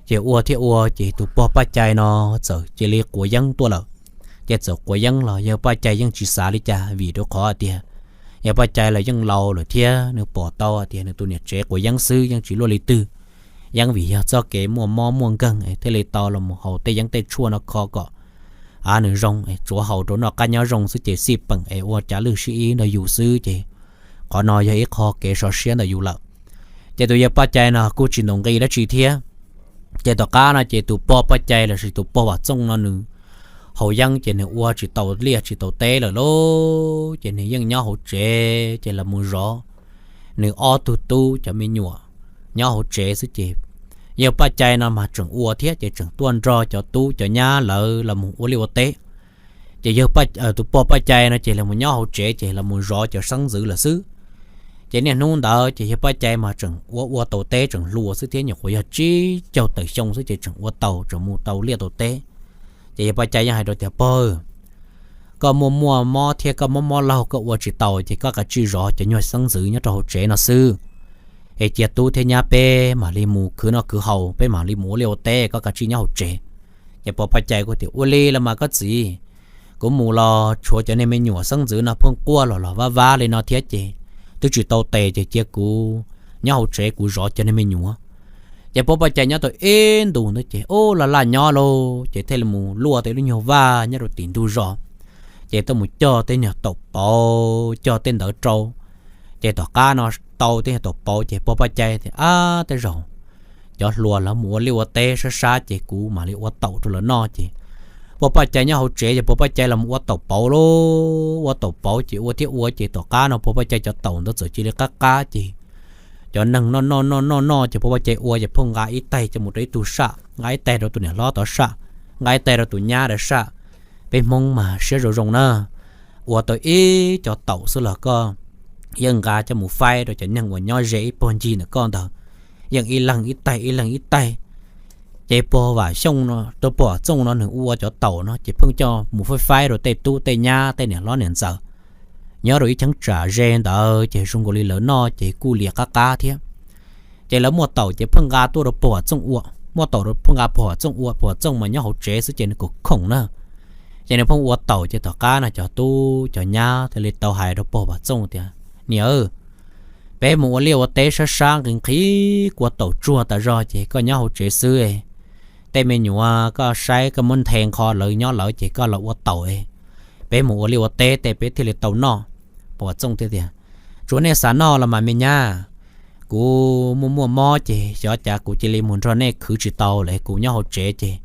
Ces ua thiab ua ces tus pog Paj Cai no txawm cia li quav yeeb tuaj lawm. Ces txawm quav yeeb los yawg Paj Cai yeej tsis xav li cas vim rau qhov hais tias yawg Paj Cai los yeej laus lawm thiab nws pom tau hais tias nws tus niam tsev quav yeeb xwb yeej tsis luaj li twg. Yeeb vim yog txoj kev muaj mob muaj nkeeg thiaj li tau los mus haus tej yeeb tej tshuaj no kho kom av nws zoo, tsuav haus rau noj qab nyob zoo xwb ces xij peem es ua cav lwj sib ib ntawm yus xwb ces qhov no yog ib qho kev sov siab ntawm yus lawm. Ces tus yawg Paj Cai no kuj tsis ntaus nqi dab tsi thiab. Ces tom qab no ces tus pog Paj Cai lossis tus pog Vam Txooj no nws haus yeeb ces nws ua tsis tau liaj tsis tau teb lawm lauj, ces nws yeej nyob hauv tsev ces los mus zov nws ob tug tub cov me nyuam nyob hauv tsev xwb ces yawg Paj Cai no mas tseem ua thiab ces tseem tuaj nrog cov tub cov nyab lawv los mus ua liaj ua teb. Ces yawg, tus pog Paj Cai no ces los mus nyob hauv tsev ces los mus zov cov xeeb ntxwv lawm xwb. Ces niaj hnub ntawd ces yawg Paj Cai mas tseem ua ua tau teb tseem hluas xwb thiab, nyuam qhuav yog tsib caug tawm xyoo xwb ces tseem ua tau tseem mus tau liaj tau teb. Ces yawg Paj Cai yeej hais rau tias, Pog, koj muaj muaj mob thiab koj mob mob laug koj ua tsis tau ces koj kav tsij zov cov nyuag xeeb ntxwv nyob rau hauv tsev no xwb, es cia tub thiab nyab peb mam li mus khwv noj khwv haus, peb mam li mus ua liaj ua teb, koj kav tsij nyob hauv tsev. Ces pog Paj Cai kuj tias, Ua li los mas koj txiv, kuv mus los tshuav cov niag me nyuam xeeb ntxwv no pheej quaj los los vab vab li no thiab ces twb tsis tau tes ces cia kuv nyob hauv tsev kuv zov cov niag me nyuam. Ces pog Paj Cai nyob tau ib ntus ntawd ces ub laj laj nyob lauj, ces thiaj li mus luaj tau ib lub nyuag vaj nyob rau tim ntug zos, ces tuaj mus cog tej nyuag taum pauv cog tej ntawd rau. Ces tom qab no tau tej nyuag taum pauv ces pog Paj Cai tias, Ab, tej zaum cov hluas lawv mus ua liaj ua teb sab sab ces kuv mam li ua taum rau lawv noj. Ces pog Paj Cai nyob hauv tsev ces pog Paj Cai los mus ua taum pauv lauj, ua taum pauv ces ua thiab ua ces tom qab no pog Paj Cai cov taum ntawd txawm cia li qab qab ces cov neeg noj noj noj noj noj ces pog Paj Cai ua ces pheej nqa ib taig coj mus rau ib tug saj, nqa ib taig rau tus niam hlob tod saj, nqa ib taig rau tus nyab rau saj. Peb Hmoob mas siab zoo zoo na, ua tau ib co taum xwb los koj yeej nqa coj mus faib rau cov neeg uas nyob ze ib puag ncig ntawm koj ntawd, yeej ib leeg ib taig ib leeg ib taig. Ces pog Vam Xyooj no, rau pog Vam Txooj no nws ua cov taum no ces pheej coj mus faib faib rau tej tub tej nyab tej niam hlob niam ntxawm nyob rau ib cheeb tsam ze ntawd ces zoo nkaus li lawv noj ces kuj liam qab qab thiab. Ces lawv muaj taum ces pheej nqa tuaj rau pog Vam Txooj ua, muaj taum rau pheej nqa pog Vam Txooj ua, pog Vam Txooj mas nyob hauv tsev xwb ces nws khoom khoom na. Ces nws pheej ua taum ces tom qab no cov tub cov nyab thiaj li tau hais rau pog Vam Txooj tias, Niam, peb mus ua liaj ua teb sab sab nqhis nqhis kua taum tsuag tas zog ces koj nyob hauv tsev xwb. Tej me nyuam koj saib koj muab nthe nqho lawv nyob lawv ces koj los ua taum. Peb mus ua liaj ua teb tej peb thiaj li tau noj. Pog Vam Txooj thiaj tias, Tsuas nej xav noj los mas me nyab, kuv muaj muaj mob ces xyov cas kuv cia li mus nrog nej khwv tsis tau lawm, kuv nyob hauv tsev ces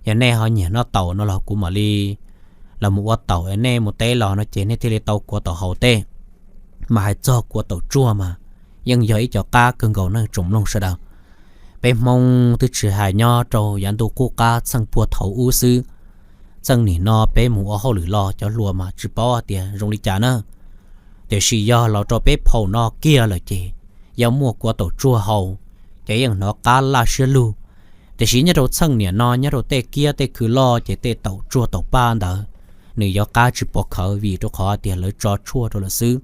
yog nej ho nyiam noj taum no los kuv mam li los mus ua taum, nej mus teb los no ces nej thiaj li tau kua taum haus tej. Mas hais txog kua taum tsuag mas yeej yog ib co qab kawg nkaus neej tsoom mloog sawv daws. Peb Hmoob twb tsis hais nyob rau yav ntuj qub qab txheej puag thaum ub xwb, Txheej niam no peb mus ua hauj lwm los cov hluas mas tsis paub hais tias zoo li cas na. Tiam sis yog los rau peb phaum no kiag lawm ces yog muaj kua taum tsuag haus, ces yeej hnov qab laj siab lug. Tiam sis nyob rau txheej niam no nyob rau tej kiab tej khw loj ces tej taum tsuag taum paj ntawd nws yuav qab tsis pov khawv vim rau qhov tias lawv tso tshuaj rau lawm xwb.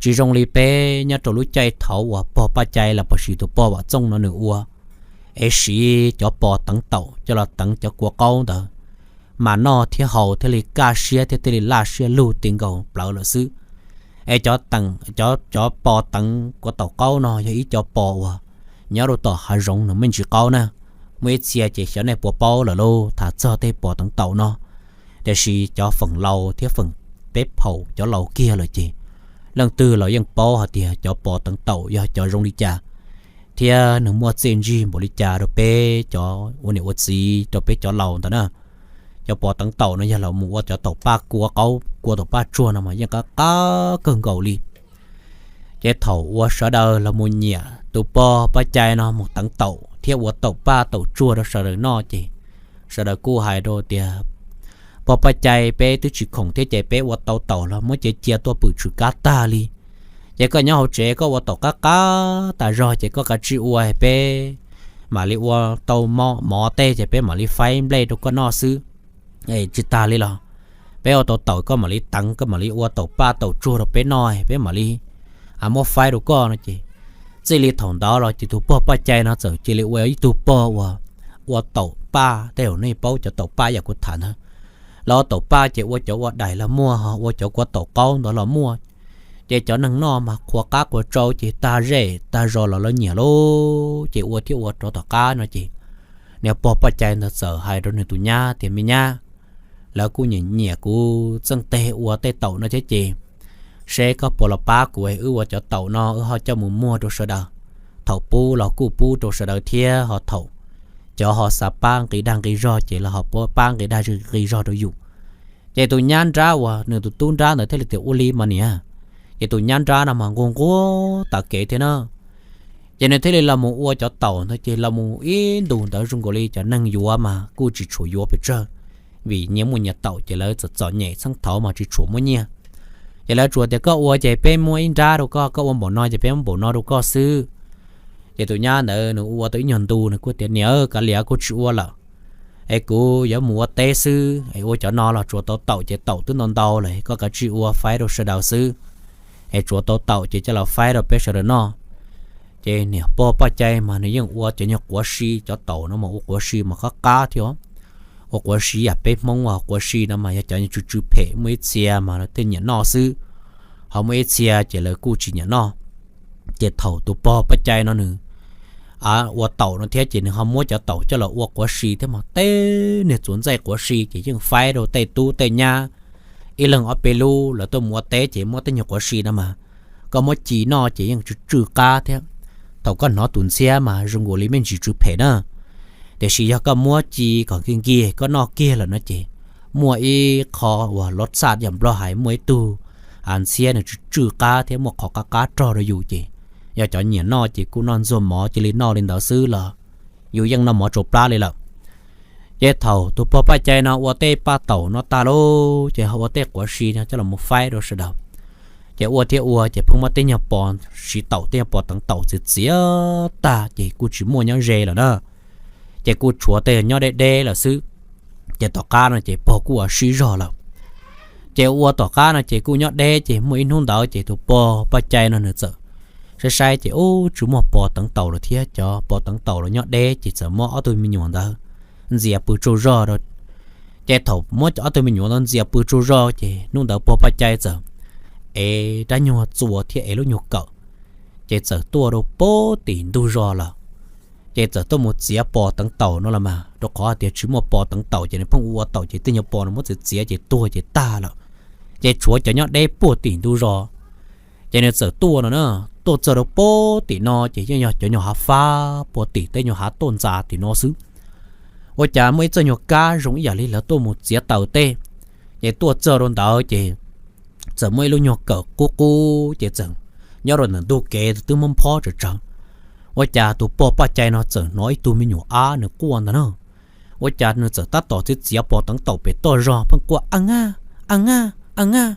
Tsis zoo li peb nyob rau lub caij thaud uas pog Paj Cai los pom siv tus pog Vam Txooj no nws ua, es siv cov pos teev taum coj los teev cov kua qaub ntawd, mas noj thiab haus thiaj li kaj siab thiab thiaj li laj siab lug ti nkaus plawv lawm xwb. Es cov pos teev kua taum qaub no yog ib cov pos uas nyob rau tom hav zoov nws me ntsis qaub na. Muaj ib txhia ces xyov nej puas paub lawm lauj, tham txog tej pos teev taum no. Tiam sis cov feem laus thiab feem peb phaum cov laus kiag lawm ces leej twg los yeej paub hais tias cov pos teev taum yog cov zoo li cas, thiab nws muaj txiaj ntsig npaum li cas rau peb cov ua niam ua txiv rau peb cov laus ntawd na. Cov pos teev taum no yog los mus ua cov taum paj kua qaub kua taum paj tsuag no mas yeej qab qab kawg nkaus li. Ces thaum uas sawv daws los mus nyiam tus pog Paj Cai no mus teev taum thiab ua taum paj taum tsuag rau sawv daws noj ces sawv daws kuj hais rau tias, pog Paj Cai, peb twb tsis khoom thiab ces peb ua tau taum los muab cia cia tuaj pwm tshwm kab tag li. Ces koj nyob hauv tsev koj ua taum qab qab tas zog ces koj kav tsij ua, peb mam li ua tau mov tej ces peb mam li faib nplej rau koj noj xwb. Tsis tas li los peb ua tau taum koj mam li teev, koj mam li ua taum paj taum tsuag rau peb noj, peb mam li muab faib rau koj no ces, txij li thaum ntawd los ces tus pog Paj Cai no txawm cia li ua ib tug pog uas ua taum paj tej, nej paub cov taum paj yam kuv tham ntawd, los ua taum paj ces ua cov ua daim los muaj, ua cov kua taum qaub ntawd los muaj. Ces cov neeg noj mas qhuas qab qhuas tsau ces tag zej tag zos los lawv nyiam lauj. Ces ua thiab ua rov tom qab no ces niag pog Paj Cai ntawd txawm hais rau nws tus nyab tias, me nyab, lawv kuj nyiam nyiam kuv txeej teg ua tej taum no thiab ces seb koj puas los pab kuv es wb ua cov taum no wb ho coj mus muag rau sawv daws. Thaum pub los kuj pub rau sawv daws thiab ho thaum cov ho xav pab nqi dag nqi zog ces los ho pab nqi dag nqi zog rau yus. Ces tus nyab nrab uas nws tus tub nrab ntawd thiaj li tias, ua li mas niam. Ces tus nyab nrab no mas nquag nquag tas kev thiab na. Ces nws thiaj li los mus ua cov taum ntawd ces los mus ib ntus ntawd zoo nkaus li cov neeg yuav mas kuj tsis tshua yuav pes tsawg, vim nyias muaj nyias taum ces lawv txom txom nyem txheej thaud mas tsis tshua muaj nyiaj. Ces lawv tsuas tias koj ua ces peb muab ib nrab rau koj, koj ua npaum no ces peb muab npaum no rau koj xwb. Ces tus nyab ntawd nws ua tau ib nyuag ntu nws kuj tias, niam, kav liam kuv tsis ua lawm, es kuv yuav mus ua teb xwb es ua cov no los tsuas tau taum ces taum twb ntau ntau lawm, koj kav tsij ua faib rau sawv daws xwb, es tsuas tau taum ces coj los faib rau peb sawv daws noj. Ces niam pog Paj Cai mas nws yeej ua cov nyuag quav si, cov taum no mas ua quav si mas qab qab thiab. Ua quav si yam peb Hmoob ua quav si no mas yog cov nyuag tsw tsw phem, muaj ib txhia mas lawv thiaj nyiam noj xwb, ho muaj ib txhia ces lawv kuj tsis nyiam noj. Ces thaum tus pog Paj Cai no nws ua taum no thiab ces nws ho muab cov taum coj los ua quav si thiab mas tej niag txuas ntxaij quav si ces yeej faib rau tej tub tej nyab ib leeg ob peb lub, lawv tuaj mus ua teb ces muab tej nyuag quav si no mas koj muab ci noj ces yeej tsw tsw qab thiab. Thaum koj hnov tus ntxhiab mas zoo nkaus li me ntsis tsw phem na, tiam sis yog koj muab ci kom nkiag nkiag koj noj kiag lawm no ces muaj ib qho uas lov txaj yam Nplog hais muaj ib tug ntxhiab nws tsw tsw qab thiab muaj qhov qab qab rog rau yus ces yog cov nyiam noj ces kuj noj ntxuag mov cia li noj li ntawd xwb los yus yeej noj mov tsau plab li lawm. Ces thaum tus pog Paj Cai no ua tej paj taum no tag lauj ces ho ua tej quav si no coj los mus faib rau sawv daws. Ces ua thiab ua ces pheej muab tej nyuag pos siv taum, tej nyuag pos teev taum txiav txiav tag ces kuj tsis muaj nyob ze lawm na, ces kuj tshuav tej nyob deb deb lawm xwb. Ces tom qab no ces pog kuj ua sib zog lawm. Ces ua tom qab no ces kuj nyob deb ces muaj ib hnub ntawd ces tus pog Paj Cai no nws txawm saib saib ces ub tsis muaj pos teev taum lawm thiab, cov pos teev taum los nyob deb ces txawm muab ob tug me nyuam ntawd ntxias pw tsaug zog. Ces thaum muab ob tug me nyuam ntawd ntxias pw tsaug zog ces hnub ntawd pog Paj Cai txawm ev rab nyuag txuas thiab ev lub nyuag kawm, ces txawm tuaj rau pem tim ntug zos lawm. Ces txawm tuaj mus txiav pos teev taum no los mas rau qhov hais tias tsis muaj pos teev taum ces nws pheej ua taum ces tej nyuag pos no muab txiav txiav ces tuag ces tag lawm. Ces tshuav cov nyob deb puag tim ntug zos. Ces nws txawm tuaj no na, tuaj txog rau pem tim no ces yeej yog cov nyuag hav fab puag tim tej nyuag hav tuaj ntxa tim no xwb. Ua cas muaj ib txoj nyuag kab zoo ib yam li lawv tuaj mus txiav taws tej, ces tuaj txog rau ntawd ces txawm muaj ib lub nyuag kawm qub qub ces txawm nyob rau ntawm ntug kev twb muab nphob tsawv tsawv. Ua cas tus pog Paj Cai no txawm hnov ib tug me nyuam ab nws quaj ntag na. Ua cas nws txawm tab tom txiav txiav pos teev taum pem toj zog pheej quaj a ngaj, a ngaj, a ngaj.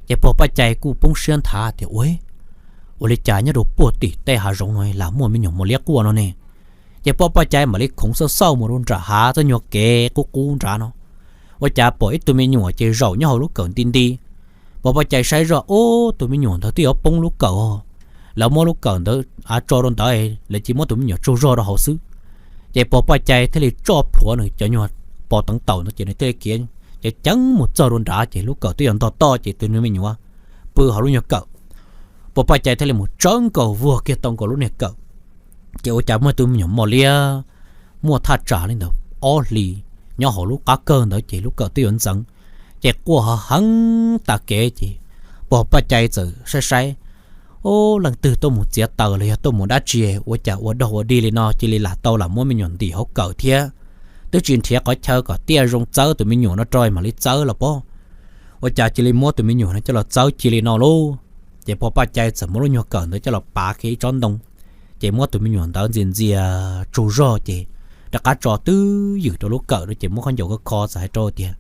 Ces pog Paj Cai kuj poob siab nthav tias ua, ua li cas nyob rau puag tim tej hav zoov no lam muaj me nyuam mos liab quaj no ne. Ces pog Paj Cai mam li khoov xauj xauj mus rau nram hav txoj nyuag kev qub qub nrad no, ua cas pom ib tug me nyuam ces zaum nyob hauv lub kawm nti nti. Pog Paj Cai saib zoj, ub, tus me nyuam ntawd twb yuav poob lub kawm os. Lawv muab lub kawm ntawd av tso rau ntawd, lawv cia muab tus me nyuam tsaug zog rau hauv xwb. Ces pog Paj Cai thiaj li tso plhuav nws cov nyuag pos teev taum ntawd ces nws thiaj li khiav ceev ceev mus txog rau nrad ces lub kawm twb yuav ntog toj ces tus me nyuam pw hauv lub nyuag kawm. Pog Paj Cai thiaj li mus tsawv nkaus vuag kiag tau nkaus lub niag kawm. Ces ua cas muaj tus me nyuam mos liab muaj thaj tsam li ntawd ob hlis nyob hauv lub qab kawg ntawd ces lub kawm twb yuav ntxeev, ces quaj ho heev tas kev ces pog Paj Cai txawm saib saib, ub, leej twg tuaj mus txiav taws los yog tuaj mus dab tsi ua cas ua dog ua dig li no cia li lam tau lam muab me nyuam ntim hauv kawm thiab. Twb tsis nrhiav qhov chaw kom tiaj zoo txawb tus me nyuam no rau mam li txawb los pob, ua cas cia li muab tus me nyuam no coj los txawb cia li no lauj. Ces pog Paj Cai txawm muab lub nyuag kawm ntawd coj los pav kiag ib tsob ntoo, ces muab tus me nyuam ntawd ntxias ntxias tsaug zog ces rov qab tso twb ywm rau lub kawm no ces muab khaub ncaws kho kho txawm hais rau tias,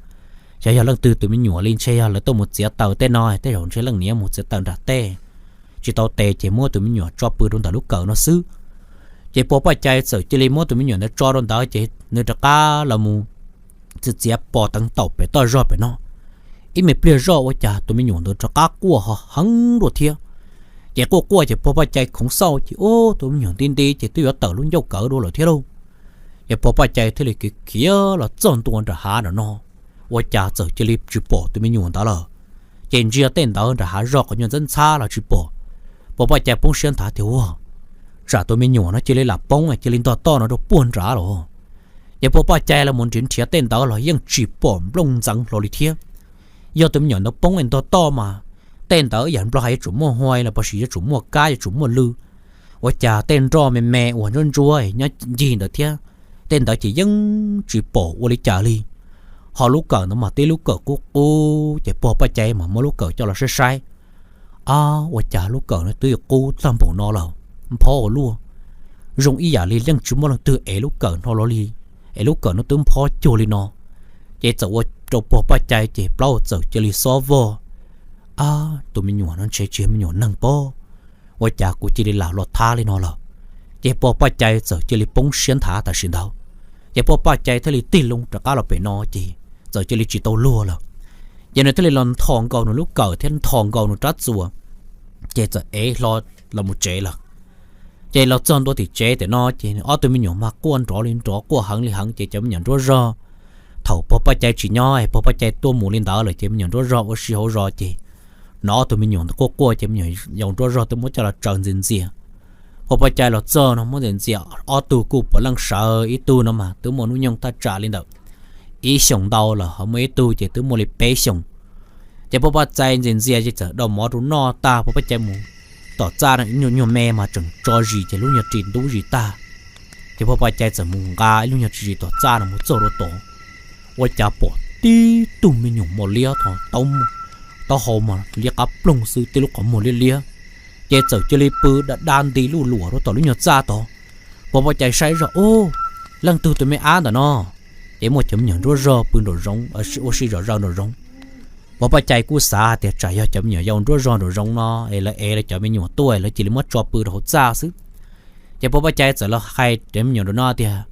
xyov yog leej twg tus me nyuam li, ntshe yog lawv tuaj mus txiav taws tej no, tej zaum ntshe leej niam mus txiav taws nram tej tsis tau tes ces muab tus me nyuam tso pw rau ntawm lub kawm no xwb. Ces pog Paj Cai txawm cia li muab tus me nyuam ntawd tso rau ntawd ces nws rov qab los mus txiav txiav pos teev taum pem toj zog pem no. Ib me pliag zoj ua cas tus me nyuam ntawd rov qab quaj ho heev dua thiab. Ces quaj quaj ces pog Paj Cai khoov xauj ces ub, tus me nyuam nti nti ces twb yuav tawm lub ncauj kawv dua lawm thiab lauj. Ces pog Paj Cai thiaj li khiav khiav los txog ntua nram hav nram no, ua cas txawm cia li tsis pom tus me nyuam ntawd lawm. Ces ntsia tej ntawd nram hav zog qhov nyuag ntxhab ntxhab los tsis pom. Pog Paj Cai poob siab nthav tias ua, tsam tus me nyuam no cia li lam poob cia li ntog toj no rau puag nrad los. Ces pog Paj Cai los mus nrhiav nrhiav tej ntawd los yeej tsis pom nplooj ntxeev hlo li thiab. Yog tus me nyuam ntawd poob es ntog toj mas tej ntawd yam Nplog hais yuav tsum muaj huai los puas sis yuav tsum muaj kab yuav tsum muaj lw. Ua cas tej nroj me me uas ntsuab ntsuab nyob ncig ntawd thiab, tej ntawd ces yeej tsis pom ua li cas li. Ho lub kawm ntawd mas tib lub kawm qub qub ces pog Paj Cai mas muab lub kawm coj los saib saib, ab, ua cas lub kawm no twb qub tag npaum no lawm, nphob ua luaj, zoo ib yam li yeej tsis muaj leej twg ev lub kawm no los li, es lub kawm no twb nphob cuag li no. Ces txawm ua rau pog Paj Cai ces plaub txawm cia li xob vog, ab, tus me nyuam no ntshe tsis yog me nyuam neeg pob, ua cas kuv cia li lam los thab li no lawm. Ces pog Paj Cai txawm cia li poob siab nthav tam sim ntawd. Ces pog Paj Cai thiaj li tig loo rov qab los pem no ces txawm cia li tsis tau luag lawm. Ces nws thiaj li los nthos nkaus nws lub kawm thiab nthos nkaus nws rab txuas, ces txawm ev hlo los mus tsev lawm. Ces los txog ntua tim tsev tam no ces ob tug me nyuam mas quaj nrov li nrov quaj heev li heev ces cov me nyuam nruab zog, thaum pog Paj Cai tsis nyob es pog Paj Cai tuaj mus li ntawd lawm ces me nyuam nruab zog ua si hauv zos ces hnov ob tug me nyuam ntawd quaj quaj ces me nyuam yaus nruab zog twb muab coj los tsaws ntxias ntxias. Pog Paj Cai los txog no muab ntxias ntxias ob tug kuj puav leej sawv, ib tug no mas twb muaj hnub nyoog thaj tsam li ntawm ib xyoos ntau lawm, ho muaj ib tug ces twb muaj li peb xyoos. Ces pog Paj Cai ntxias ntxias ces txawm do mov rau noj tag pog Paj Cai mus tom txaj no, ib nyuag me mas tseem tso zis ces lub nyuag ris ntub zis tag. Ces pog Paj Cai txawm mus nqa ib lub nyuag ris tom txaj no mus txog rau tod, ua cas pom tib tug me nyuam mos liab tho, taub hau mas liab qab ploog xwb, tib lub qhov muag liab liab, ces txawm cia li pw da da nti luj luam rau tom lub nyuag txaj tod. Pog Paj Cai saib zoj, ub, leej twg tus me ab ntawm no? Ces muaj cov me nyuam nruab zog pw nraum zoov, ua si zom zaws nraum zoov. Pog Paj Cai kuj xav tias tsam yog cov me nyuam yaus nruab zog nraum zoov no es lawv ev lawv cov me nyuam tuaj lawv cia li muab tso pw rau hauv txaj xwb. Ces pog Paj Cai txawm los hais cov me nyuam nraum no tias,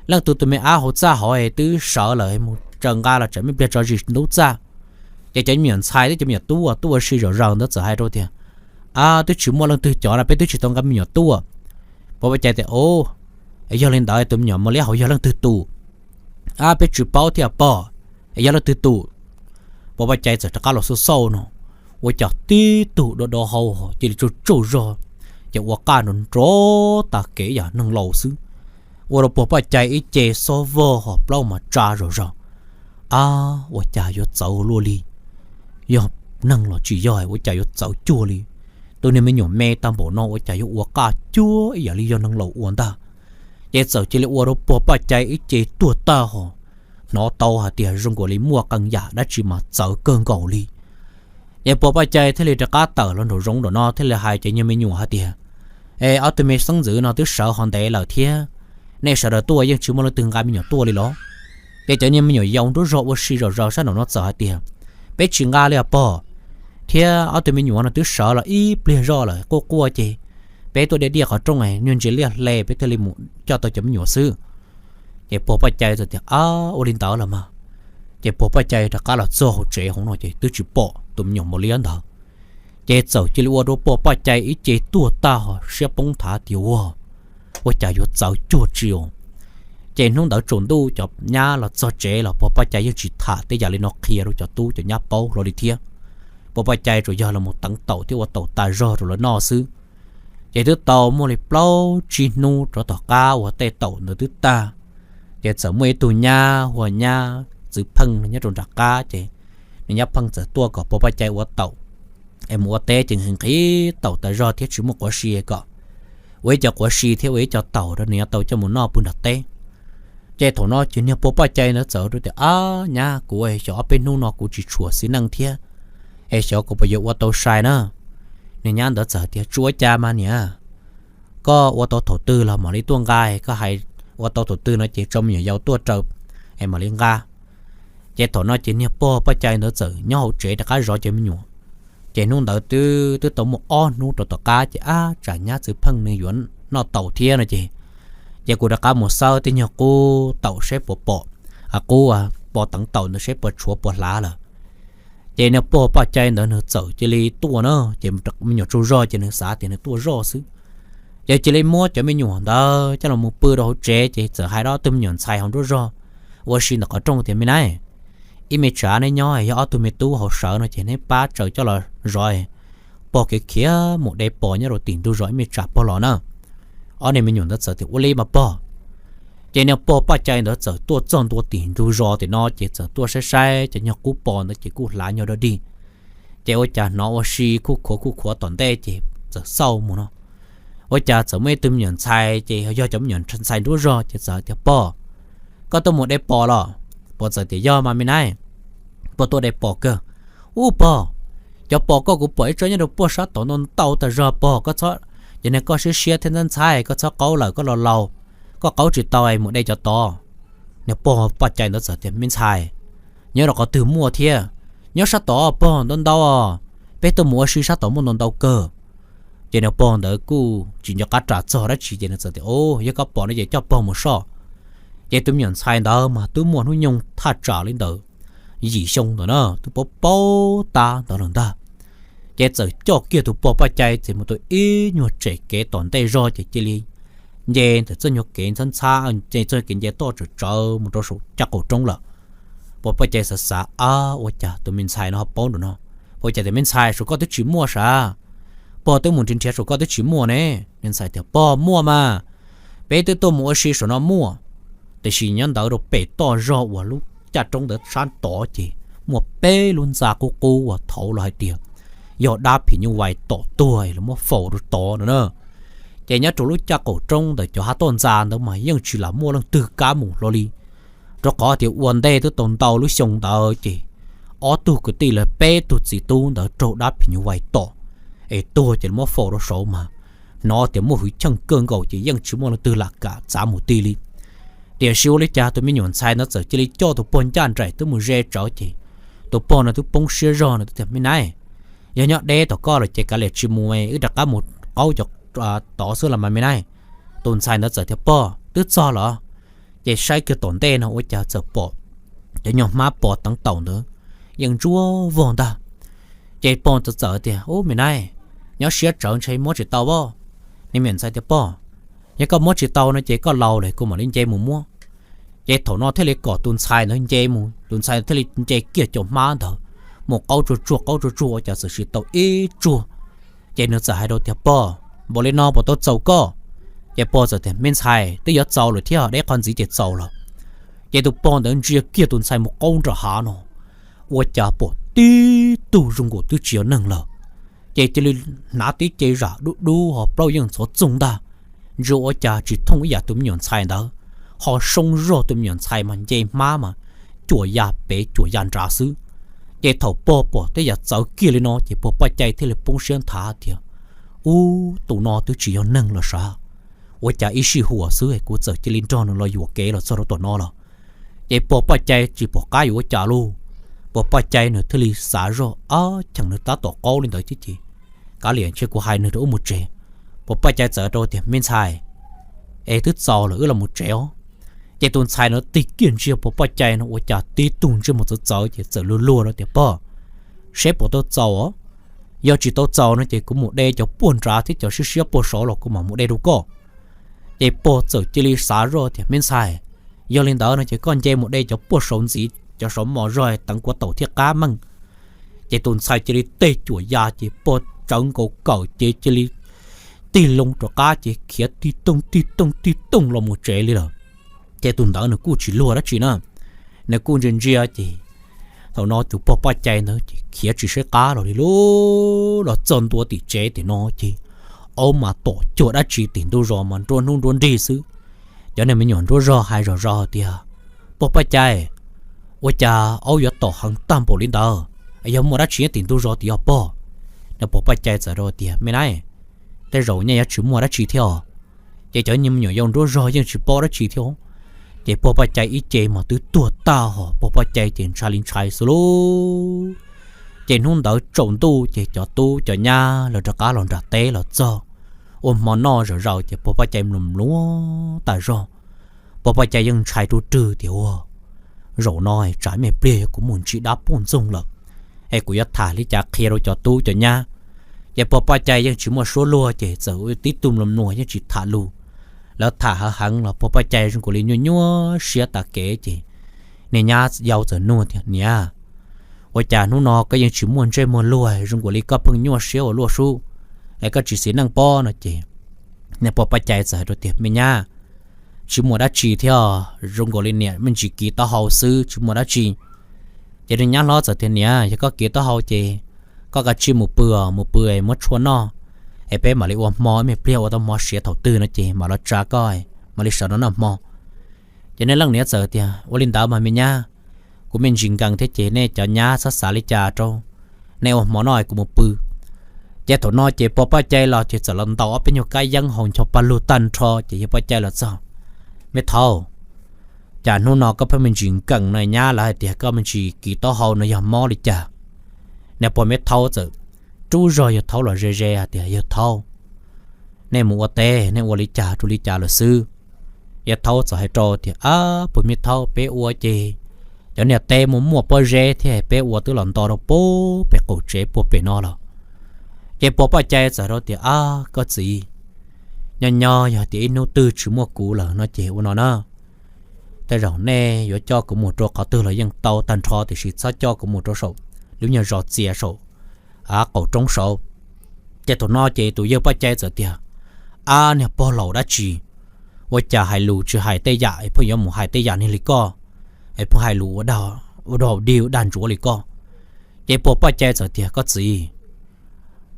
leej twg tus me ab hauv txaj hov es twb sawv lawm, mus tsaws nqa los tsam me pliag tso zis ntub txaj. Ces cov me nyuam ntxhais thiab cov me nyuam tub uas tuaj ua si zom zaws ntawd txawm hais rau tias, ab, twb tsis muaj leej twg cov no, peb twb tsis tau nqa me nyuam tuaj. Pog Paj Cai tias, o, yog li ntawd tus me nyuam mos liab hauv yog leej twg tus? Ab, peb tsis paub thiab pog, yog leej twg tus? Pog Paj Cai txawm rov qab los xauj xauj no, ua cas tib tug do do hau cia li tsaug tsaug zog, ces ua qaj nrov nrov tag kev yam neeg laus xwb, ua rau pog Paj Cai ib ce xob vog ho plaub mas tsa zom zaws. Ab, ua cas yuav txawv luaj li, yog neeg los tsis yog, ua cas yuav txawv cuag li. Tus niag me nyuam me tag npaum no ua cas yuav ua qaj cuag ib yam li yog neeg laus ua ntag. Ces txawm cia li ua rau pog Paj Cai ib ce tuag tag ho, hnov tau hais tias zoo nkaus li muaj qee yam dab tsi mas txawv kawg nkaus li. Ces pog Paj Cai thiaj li rov qab tawm los nraum zoov nraum no thiaj li hais cov nyuag me nyuam hais tias, e, ob tug me xeeb ntxwv no twb sawv ho ntev lawm thiab, nej sawv daws tuaj yeej tsis muaj leej twg nqa me nyuam tuaj li los? Ces cov niag me nyuam yaus nruab zog ua si zom zaws sab nraum no txawm hais tias, peb tsis nqa li os pog, thiab ob tug me nyuam no twb sawv los ib pliag zoj lawm, quaj quaj ces peb tuaj diaj diaj qhov rooj, niag ntsis liaj hle peb thiaj li mus coj tau cov me nyuam xwb. Ces pog Paj Cai txawm tias, ab, ua li ntawd los mas. Ces pog Paj Cai rov qab los txog hauv tsev hauv no ces twb tsis pom tus me nyuam Maus Liab ntawd. Ces txawm cia li ua rau pog Paj Cai ib ce tuag tag ho siab poob nthav tias, ua, ua cas yuav txawv cuag tsi os. Ces hnub ntawd tsaus ntuj cov nyab los txog tsev los pog Paj Cai yeej tsis tham tej yam li no qhia rau cov tub cov nyab paub hlo li thiab. Pog Paj Cai tsuas yog los mus teev taum thiab ua taum tas zog rau lawv noj xwb. Ces twb tau muaj li plaub tsib hnub rov tom qab uas tej taum ntawd twb tag, ces txawm muaj ib tug nyab hu ua nyab Txwv Pheej nyob rau nram qab, ces nws nyab Pheej txawm tuaj kom pog Paj Cai ua taum es mus ua teb ces nqhis nqhis taum tas zog thiab tsis muaj quav si, kom ua ib co quav si thiab ua ib co taum rau nws yuav tau coj mus noj pw nram teb. Ces thaum no ces niag pog Paj Cai ntawd txawm hais tias, ab nyab, kuv xyov ob peb hnub no kuv tsis tshua xis neej thiab, es xyov kuv puas yuav ua tau sai na. Niag nyab ntawd txawm tias, tsis ua cas mas niam, koj ua tau thaum twg los mam li tuaj nqa, koj hais ua tau thaum twg no ces tso me nyuam yaus tuaj raws es mam li nqa. Ces thaum no ces niag pog Paj Cai ntawd txawm nyob hauv tsev rov qab zov cov me nyuam. Ces hnub ntawd twb twb tau muaj ob hnub rau tom qab ces, ab, tsam nyab Txwv Pheej nws yuav noj taum thiab no ces, ces kuv rov qab mus xawb tej nyuag qub taum saib puas pom, qub pov teev taum ntawd saib puas tshuav puas hlav lawm. Ces niag pog Paj Cai ntawd nws txawm cia li tuaj na, ces me nyuam tsaug zog ces nws xav tias nws tuaj zoj xwb. Ces cia li muab cov me nyuam ntawd coj los mus pw rau hauv tsev, ces txawm hais rau ob tug me nyuam ntxhais hauv nruab zog ua si ntawm qhov rooj tias, me nab, ib me tsam neb nyob, yog ob tug me tub hauv sawv no ces neb pab tsaws coj los zov, pog kev khiav mus de pos nyob rau tim ntug zos ib me tsam pog los na. Ob niag me nyuam ntawd txawm tias, ua li mas pog. Ces niag pog Paj Cai ntawd txawm tuaj txog ntua tim ntug zos tim no ces txawm tuaj saib saib cov nyuag qub pos ntawd ces kuj hlav nyuag dog dig. Ces ua cas hnov ua si khuj khuav khuj khuav tom ntej ces txawm xauj mus no, ua cas txawm muaj ib tug me nyuam ntxhais, ces yog cov me nyuam ntxhais nruab zog ces txawm tias, pog, koj tuaj mus de pos los? Pog txawm tias, yog mas me nab, pog tuaj de pos kawg. Ub pog, cov pos koj kuv pom ib tsob nyob rau puag sab tod ntau ntau tas zog pog, koj txhob, ces niag koj siab siab thiab ntxhab ntxhab, koj txhob qaub lawm, koj laus laus, koj qaub tsis tau es mus de cov tod. Niag pog Paj Cai ntawd txawm tias, me ntxhais, nyob rau qhov twg muaj thiab? Nyob sab tod pog, ntau ntau os, peb tuaj mus ua si sab tod muaj ntau ntau kawg. Ces niag pog ntawd kuj tsis nco qab ras txog dab tsi ces nws txawm tias, o, yog koj pom no ces coj pog mus soj. Ces tus me nyuam ntxhais ntawd mas twb muaj hnub nyoog thaj tsam li ntawm yim xyoo ntawd na, twb paub paub tab ntawd lawm ntag. Ces txawm coj kiag tus pog Paj Cai ces mus tau ib nyuag tsem kev tom ntej zog ces cia li nce ntawm txoj nyuag kev ntxhab ntxhab, txoj kev nce toj tsawv tsawv mus rau saum caj qaum roob lawm. Pog Paj Cai xav xav, ab, ua cas tus me ntxhais no ho paub nraum no? Ua cas tias, me ntxhais, saum koj twb tsis muaj sav, pog twb mus nrhiav nrhiav saum koj twb tsis muaj ne. Me ntxhais tias, pog, muaj mas, peb twb tuaj mus ua si saum no muaj, tiam sis nyob ntawd rau pem toj zog uas lub caj roob ntawd sab tod ces muaj peb lub ntxa qub qub uas thaud los hais tias yog dab phim nyuj vais tom tuag lawv muab faus rau tod no na. Ces nyob rau lub caj qaum roob ntawm cov hav toj ntxa ntawd mas yeej tsis lam muaj leej twg kam mus hlo li, rau qhov tias ua ntej twb tau ntau lub xyoo ntawd ces ob tug kwv tij lawv peb tug txiv tub ntawd raug dab phim nyuj vais tom es tuag ces lawv muab faus rau saud mas hnov tias muaj hwj chim kawg nkaus ces yeej tsis muaj leej twg lam kam txav mus ti li. Tiam sis ua li cas tus me nyuam ntxhais ntawd txawm cia li coj tus pog ncaj nraim twb mus ze tsawv ces tus pog no twb poob siab zog no twb tias, me nab, yog nyob deb tom koj lawm ces kav liam tsis mus, wb rov qab mus qaub cov tod xwb los mas me nab. Tus ntxhais ntawd txawm tias, pog, twb txog los? Ces saib kiag tom ntej no ua cas txawm pom cov nyuag hmab pos teev taum ntawd yeej ntsuab vog ntag. Ces pog txawm txawm tias, ub, me nab, nyob siab tsawv ntshe muab tsis tau as. Niag me nyuam ntxhais tias, pog, yog koj muab tsis tau no ces koj laus lawm, kuv mam li nce mus muab. Ces thaum no thiaj li kom tus ntxhais ntawd nce mus, tus ntxhais thiaj li nce kiag cov hmab ntawd mus qaub tsuag tsuag qaub tsuag tsuag ua cas txawm sim tau ib tsuag. Ces nws txawm hais rau tias, pog, npaum li no puas tau txaus koj? Ces pog txawm tias, me ntxhais, twb yuav txaus lawm thiab, deb qhov ntxiv ces txaus lawm. Ces tus pog ntawd ntsia kiag tus ntxhais mus qaub nram hav no, ua cas pom tib tug zoo nkaus twb tsis yog neeg lawm. Ces cia li hnav tib ce zam dub dub ho plaub yeej ntxhov txoog ntag, ntsia ua cas tsis thooj ib yam tus me nyuam ntxhais ntawd, ho soo zog tus me nyuam ntxhais mas nce hmab mas cuam ya pem cuam ya nrad xwb. Ces thaum pog pom tej yam txawv kiag li no ces pog Paj Cai thiaj li poob siab nthav tias, ub, tus no twb tsis yog neeg los sav, ua cas ib sij huam xwb kuv txawm cia li nrog nws los yuam kev los txog rau tom no lawm. Ces pog Paj Cai tsis pom qab yuav ua cas lauj, pog Paj Cai nws thiaj li xav zoj ob cheem nws tab tom qaub li ntawd thiab ces, kav liam ntshe kuv hais nws rau wb mus tsev. Pog Paj Cai txawm rau tias, Me ntxhais, es twb txaus lawm wb los mus tsev os. Ces tus ntxhais no tig kiag ntsia pog Paj Cai no ua cas tib tug ntsej muag txawv txawv ces txawm luag luag rau tias, Pog, seb puas tau txaus os. Yog tsis tau txaus no ces kuv mus de cov puag nrad thiab cov siab siab puag saud los kuv mam mus de rau koj. Ces pog txawm cia li xav zoj tias, Me ntxhais, yog li ntawd no ces koj nce mus de cov puag saud ntxiv, cov saud mos zog teev kuv taum thiaj qab meej. Ces tus ntxhais cia li tej cuam ya ces pog tsawv nkaus kawm ces cia li tig loo rov qab ces khiav tig tooj tig tooj tig tooj los mus tsev li lawm. Ces tus ntawd nws kuj tsis luag dab tsi na, nws kuj ntsia ntsia ces thaum no tus pog Paj Cai ntawd ces khiav tsis saib qab los li lauj. Los txog ntua tim tsev tim no ces aub mas tom cuag dab tsi tim ntug zos mas nruab hnub nruab nrig xwb. Cov niag me nyuam nruab zog hais zom zaws tias, Pog Paj Cai, ua cas aub yuav tom heev tag npaum li ntawd? Yog muaj dab tsi nyob tim ntug zos tim yog pog? Niag pog Paj Cai txawm rau tias, Me nab, tej zaum nyaj yuav tsis muaj dab tsi thiab os. Ces cov niag me nyuam yaus nruab zog yeej tsis paub dab tsi thiab. Ces pog Paj Cai ib ce mas twb tuag tag hos pog Paj Cai ces ntshai li ntshai xwb lauj. Ces hnub ntawd tsaus ntuj ces cov tub cov nyab lawv rov qab los nram teb los txog ua hmo noj zom zaws ces pog Paj Cai mluas mluas tas zog. Pog Paj Cai yeej ntshai rub rwg tias, Ua, zaum no tsam me pliag yog kuv mus ntsib dab poj ntxoog lawm es kuv yuav tham li cas qhia rau cov tub cov nyab. Ces pog Paj Cai yeej tsis muaj suab luag ces txawm ua tib tug mluas mluas yeej tsis tham lus. Lawv tham heev heev los pog Paj Cai zoo nkaus li nyuaj nyuaj siab tas kev ces niag nyab yau txawm nug tias, Niam, ua cas hnub no koj yeej tsis muaj ntsej muag luag, zoo nkaus li koj pheej nyuaj siab ua luaj sub, es koj tsis xis neej pob? No ces niag pog Paj Cai txawm hais rau tias, Me nyab, tsis muaj dab tsi thiab, zoo nkaus li niam me ntsis kiv taub hau xwb, tsis muaj dab tsi. Ces niag nyab hlob txawm tias, Niam, yog koj kiv taub hau ces koj kav tsij mus pw, mus pw es muab tshuaj noj, es peb mam li ua hmo, me pliag ua tau hmo siav thaum twg no ces mam los tsa koj, mam li sawv los noj hmo. Ces niag leej niam txawm tias, Ua li ntawd mas me nyab, kuv me ntsis nkees thiab ces nej cov nyab txhob xav li cas rau, nej ua hmo noj es kuv mus pw. Ces thaum no ces pog Paj Cai los ces txawm los ntaus ob peb nyuag kab yeeb haus ncho paj lug tag nrho ces yawg Paj Cai los txog, Me thaub, cas hnub no koj pheej me ntsis nkees no, nyab lawv hais tias koj me ntsis kiv taub hau no yog mob li cas? Niag pog me thaub txawm rub zog yawg thaub los ze ze hais tias, Yawg thaub, nej mus ua teb nej ua li cas rau li cas lawm xwb? Yawg thaub txawm hais rau tias, Ab, pog me thaub, peb ua ces cov niag teb muaj muaj pob zeb thiab peb ua twb los nto rau puag pem qaum tsev puag pem no lawm. Ces pog Paj Cai txawm rau tias, Ab, koj txiv, nyob nyob yog tias ib hnub twg tsis muaj kuv lawm no ces ua no na, tej zaum nej yuav coj kuv mus rau qhov twg los yeej tau tag nrho, tiam sis txhob coj kuv mus rau saum lub nyuag zos txias saum qaum roob saud. Ces thaum no ces tus yawg Paj Cai txawm tias, Ab, niag pog laus dab tsi, ua cas hais lus tsis hais tej yam es pheej yuav mus hais tej yam niag li koj, es pheej hais lus ua dog dig ua dag ntsuav li koj? Ces pog Paj Cai txawm tias, Koj txiv,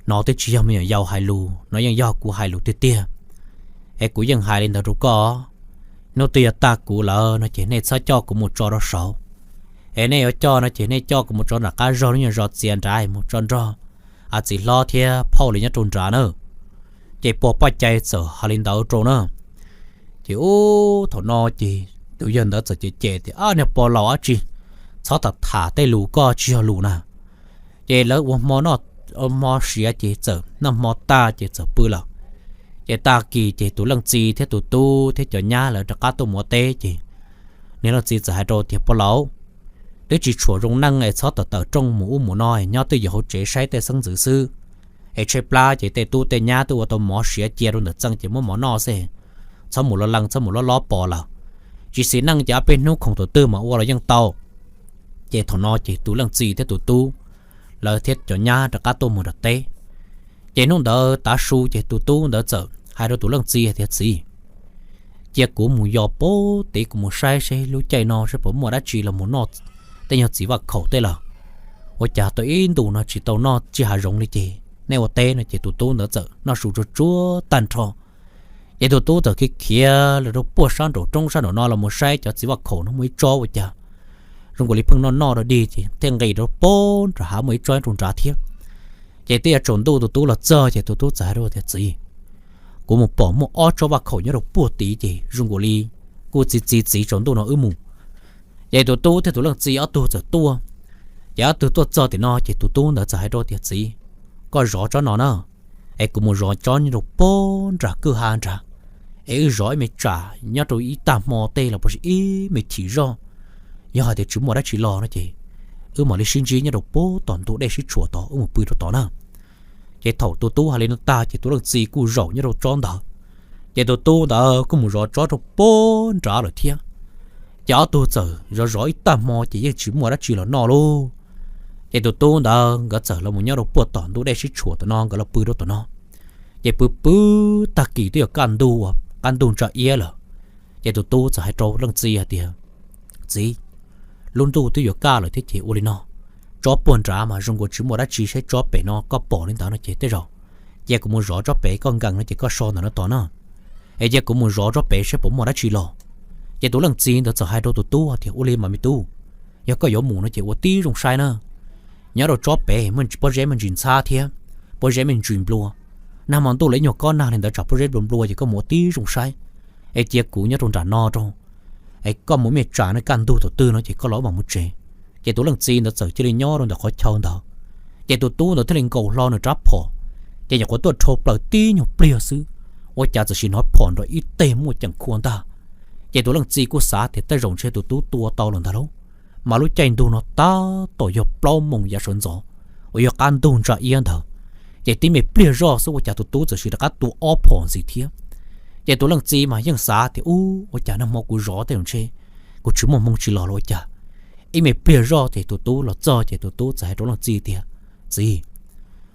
no twb tsis yog me nyuam yaus hais lus, no yeej yog kuv hais lus tiag tiag. Es kuv yeej hais li ntawd rau koj, hnub twg yog tag kuv lawm no ces nej txhob coj kuv mus tso rau saud. Es nej yuav coj no ces nej coj kuv mus tso nram qab zog lub nyuag zos txias nrad mus tso nrog txiv hlob thiab phauj li nyob rau nrad na. Ces pog Paj Cai txawm hais li ntawd rau na. Ces ub, thaum no ces tus yawg ntawd txawm cem cem tias, Ab, niag pog laus dab tsi, txhob tham tham tej lus koj tsis yog lus na. Ces lawv ua hmo noj, ua hmo siav ces txawm noj hmo tag ces txawm pw lawm. Ces tag kis ces tus leej txiv thiab tus tub thiab cov nyab lawv rov qab tuaj mus ua teb ces niag leej txiv txawm hais rau tias, Pog laus, twb tsis tshuam zoo neej es txhob tawm tawm rooj mus ub mus no, nyob twj ywm hauv tsev saib tej xeeb ntxwv xwb. Es tshaib plab ces tej tub tej nyab twb ua tau mov siav cia rau ntawm txee ces muab mov noj xwb, txhob mus lo lees txhob mus lob lob pos lawm. Tsis xis neej ces ob peb hnub khoom thaum twg mas ua los yeej tau. Ces thaum no ces tus leej txiv thiab tus tub lawv thiab cov nyab rov qab tuaj mus nram teb. Ces hnub ntawd tav su ces tus tub ntawd txawm hais rau tus leej txiv tias, Txiv, cia kuv mus yos puag tid kuv mus saib seb lub caij no seb puas muaj dab tsi los mus noj tej nyuag txiv vaj khaum tej lawm. Ua cas tau ib ntus no tsis tau noj tsis hav zoov li ces nej ua teb no. Ces tus tub ntawd txawm noj su tsuag tsuag tag nrho. Ces tus tub txawm khiav khiav los rau puag sab nraum roob sab nraum no los mus saib cov txiv vaj khaum no muaj ib tsob ua cas zoo nkaus li pheej noj noj dog dig ces thiaj nqis rau puag nram hav muaj ib tsob rau nrad thiab. Ces twb yuav tsaus ntuj tus tub los txog ces tus tub txawm hais rau tias, Txiv, kuv mus pom muaj ob tsob vaj khaum nyob rau puag tid ces zoo nkaus li kuj txiv txiv txiv tsaus ntuj no wb mus. Ces tus tub thiab tus leej txiv ob tug txawm tuaj. Ces ob tug tuaj txog tim no ces tus tub ntawd txawm hais rau tias, Txiv, koj zov tsob no na, es kuv mus zov tsob nyob rau puag nram kwj ha nrad, es wb zov ib me tsam nyob rau ib tag hmo tej los puas ib me chim zoj. Yog hais tias tsis muaj dab tsi los no ces wb mam li sib ntsib nyob rau puag tom ntug dej sib tshuam tod, wb mus pw rau tod na. Ces thaum tus tub hais li no tag ces tus leej txiv kuj zaum nyob rau tsob ntawd. Ces tus tub ntawd kuj mus zov tsob rau puag nrad lawm thiab. Ces ob tug txawm zov zov ib tag hmo ces yeej tsis muaj dab tsi los noj lauj. Ces tus tub ntawd nkawd txawm los mus nyob rau puag tom ntug dej sib tshuam tom no, nkawd los pw rau tom no. Ces pw pw tag kis twb yuav kaj ntug, qab ntug ntsa iab lawm. Ces tus tub txawm hais rau leej txiv hais tias, Txiv, lub ntuj twb yuav kaj lawm thiab ces ua li no, tsob puag nrad mas zoo nkaus tsis muaj dab tsi, saib tsob pem no koj pom li ntawd no ces tej zaum cia kuv mus zov tsob pem koj nkees no ces koj so ntawm no tos na, es cia kuv mus zov tsob pem saib puas muaj dab tsi los. Ces tus leej txiv ntawd txawm hais rau tus tub tias, Ua li mas me tub, yog koj yuav mus no ces ua tib zoo saib na. Nyob rau tsob pem muaj pob zeb me ntsis ntxhab thiab, pob zeb me ntsis nplua. Nag hmo ntuj los ib nyuag kob nag li ntawd tsam pob zeb nplua nplua ces koj mus ua tib zoo saib, es cia kuv nyob rau nram no rau, es koj mus me tsam no kaj ntug thaum twg no ces koj los mam mus tsev. Ces tus leej txiv ntawd txawm cia li nyob rau ntawm qhov chaw ntawd. Ces tus tub ntawd thiaj li nkaus hlo nws rab phom, ces nyuam qhuav tuaj dhau plaws tib nyuag pliag xwb, ua cas txawm sim hnov phom nrov ib teg muaj ceem khua ntag. Ces tus leej txiv kuj xav tias tej zaum ntshe tus tub tua tau lawm ntag lauj. Mas lub caij ntuj no tab tom yog plaub moos yav sawv ntxov uas yog qab ntug ntsa iab ntawd, ces tib me pliag zoj xwb ua cas tus tub txawm sim rov qab tua ob phom ntxiv thiab. Ces tus leej txiv mas yeej xav tias, Ub, ua cas nag hmo kuv zov tej zaum ntshe kuv tsis muaj hmoo tsis los los ua cas. Ib me pliag zoj ces tus tub los txog ces tus tub txawm hais rau leej txiv tias, Txiv,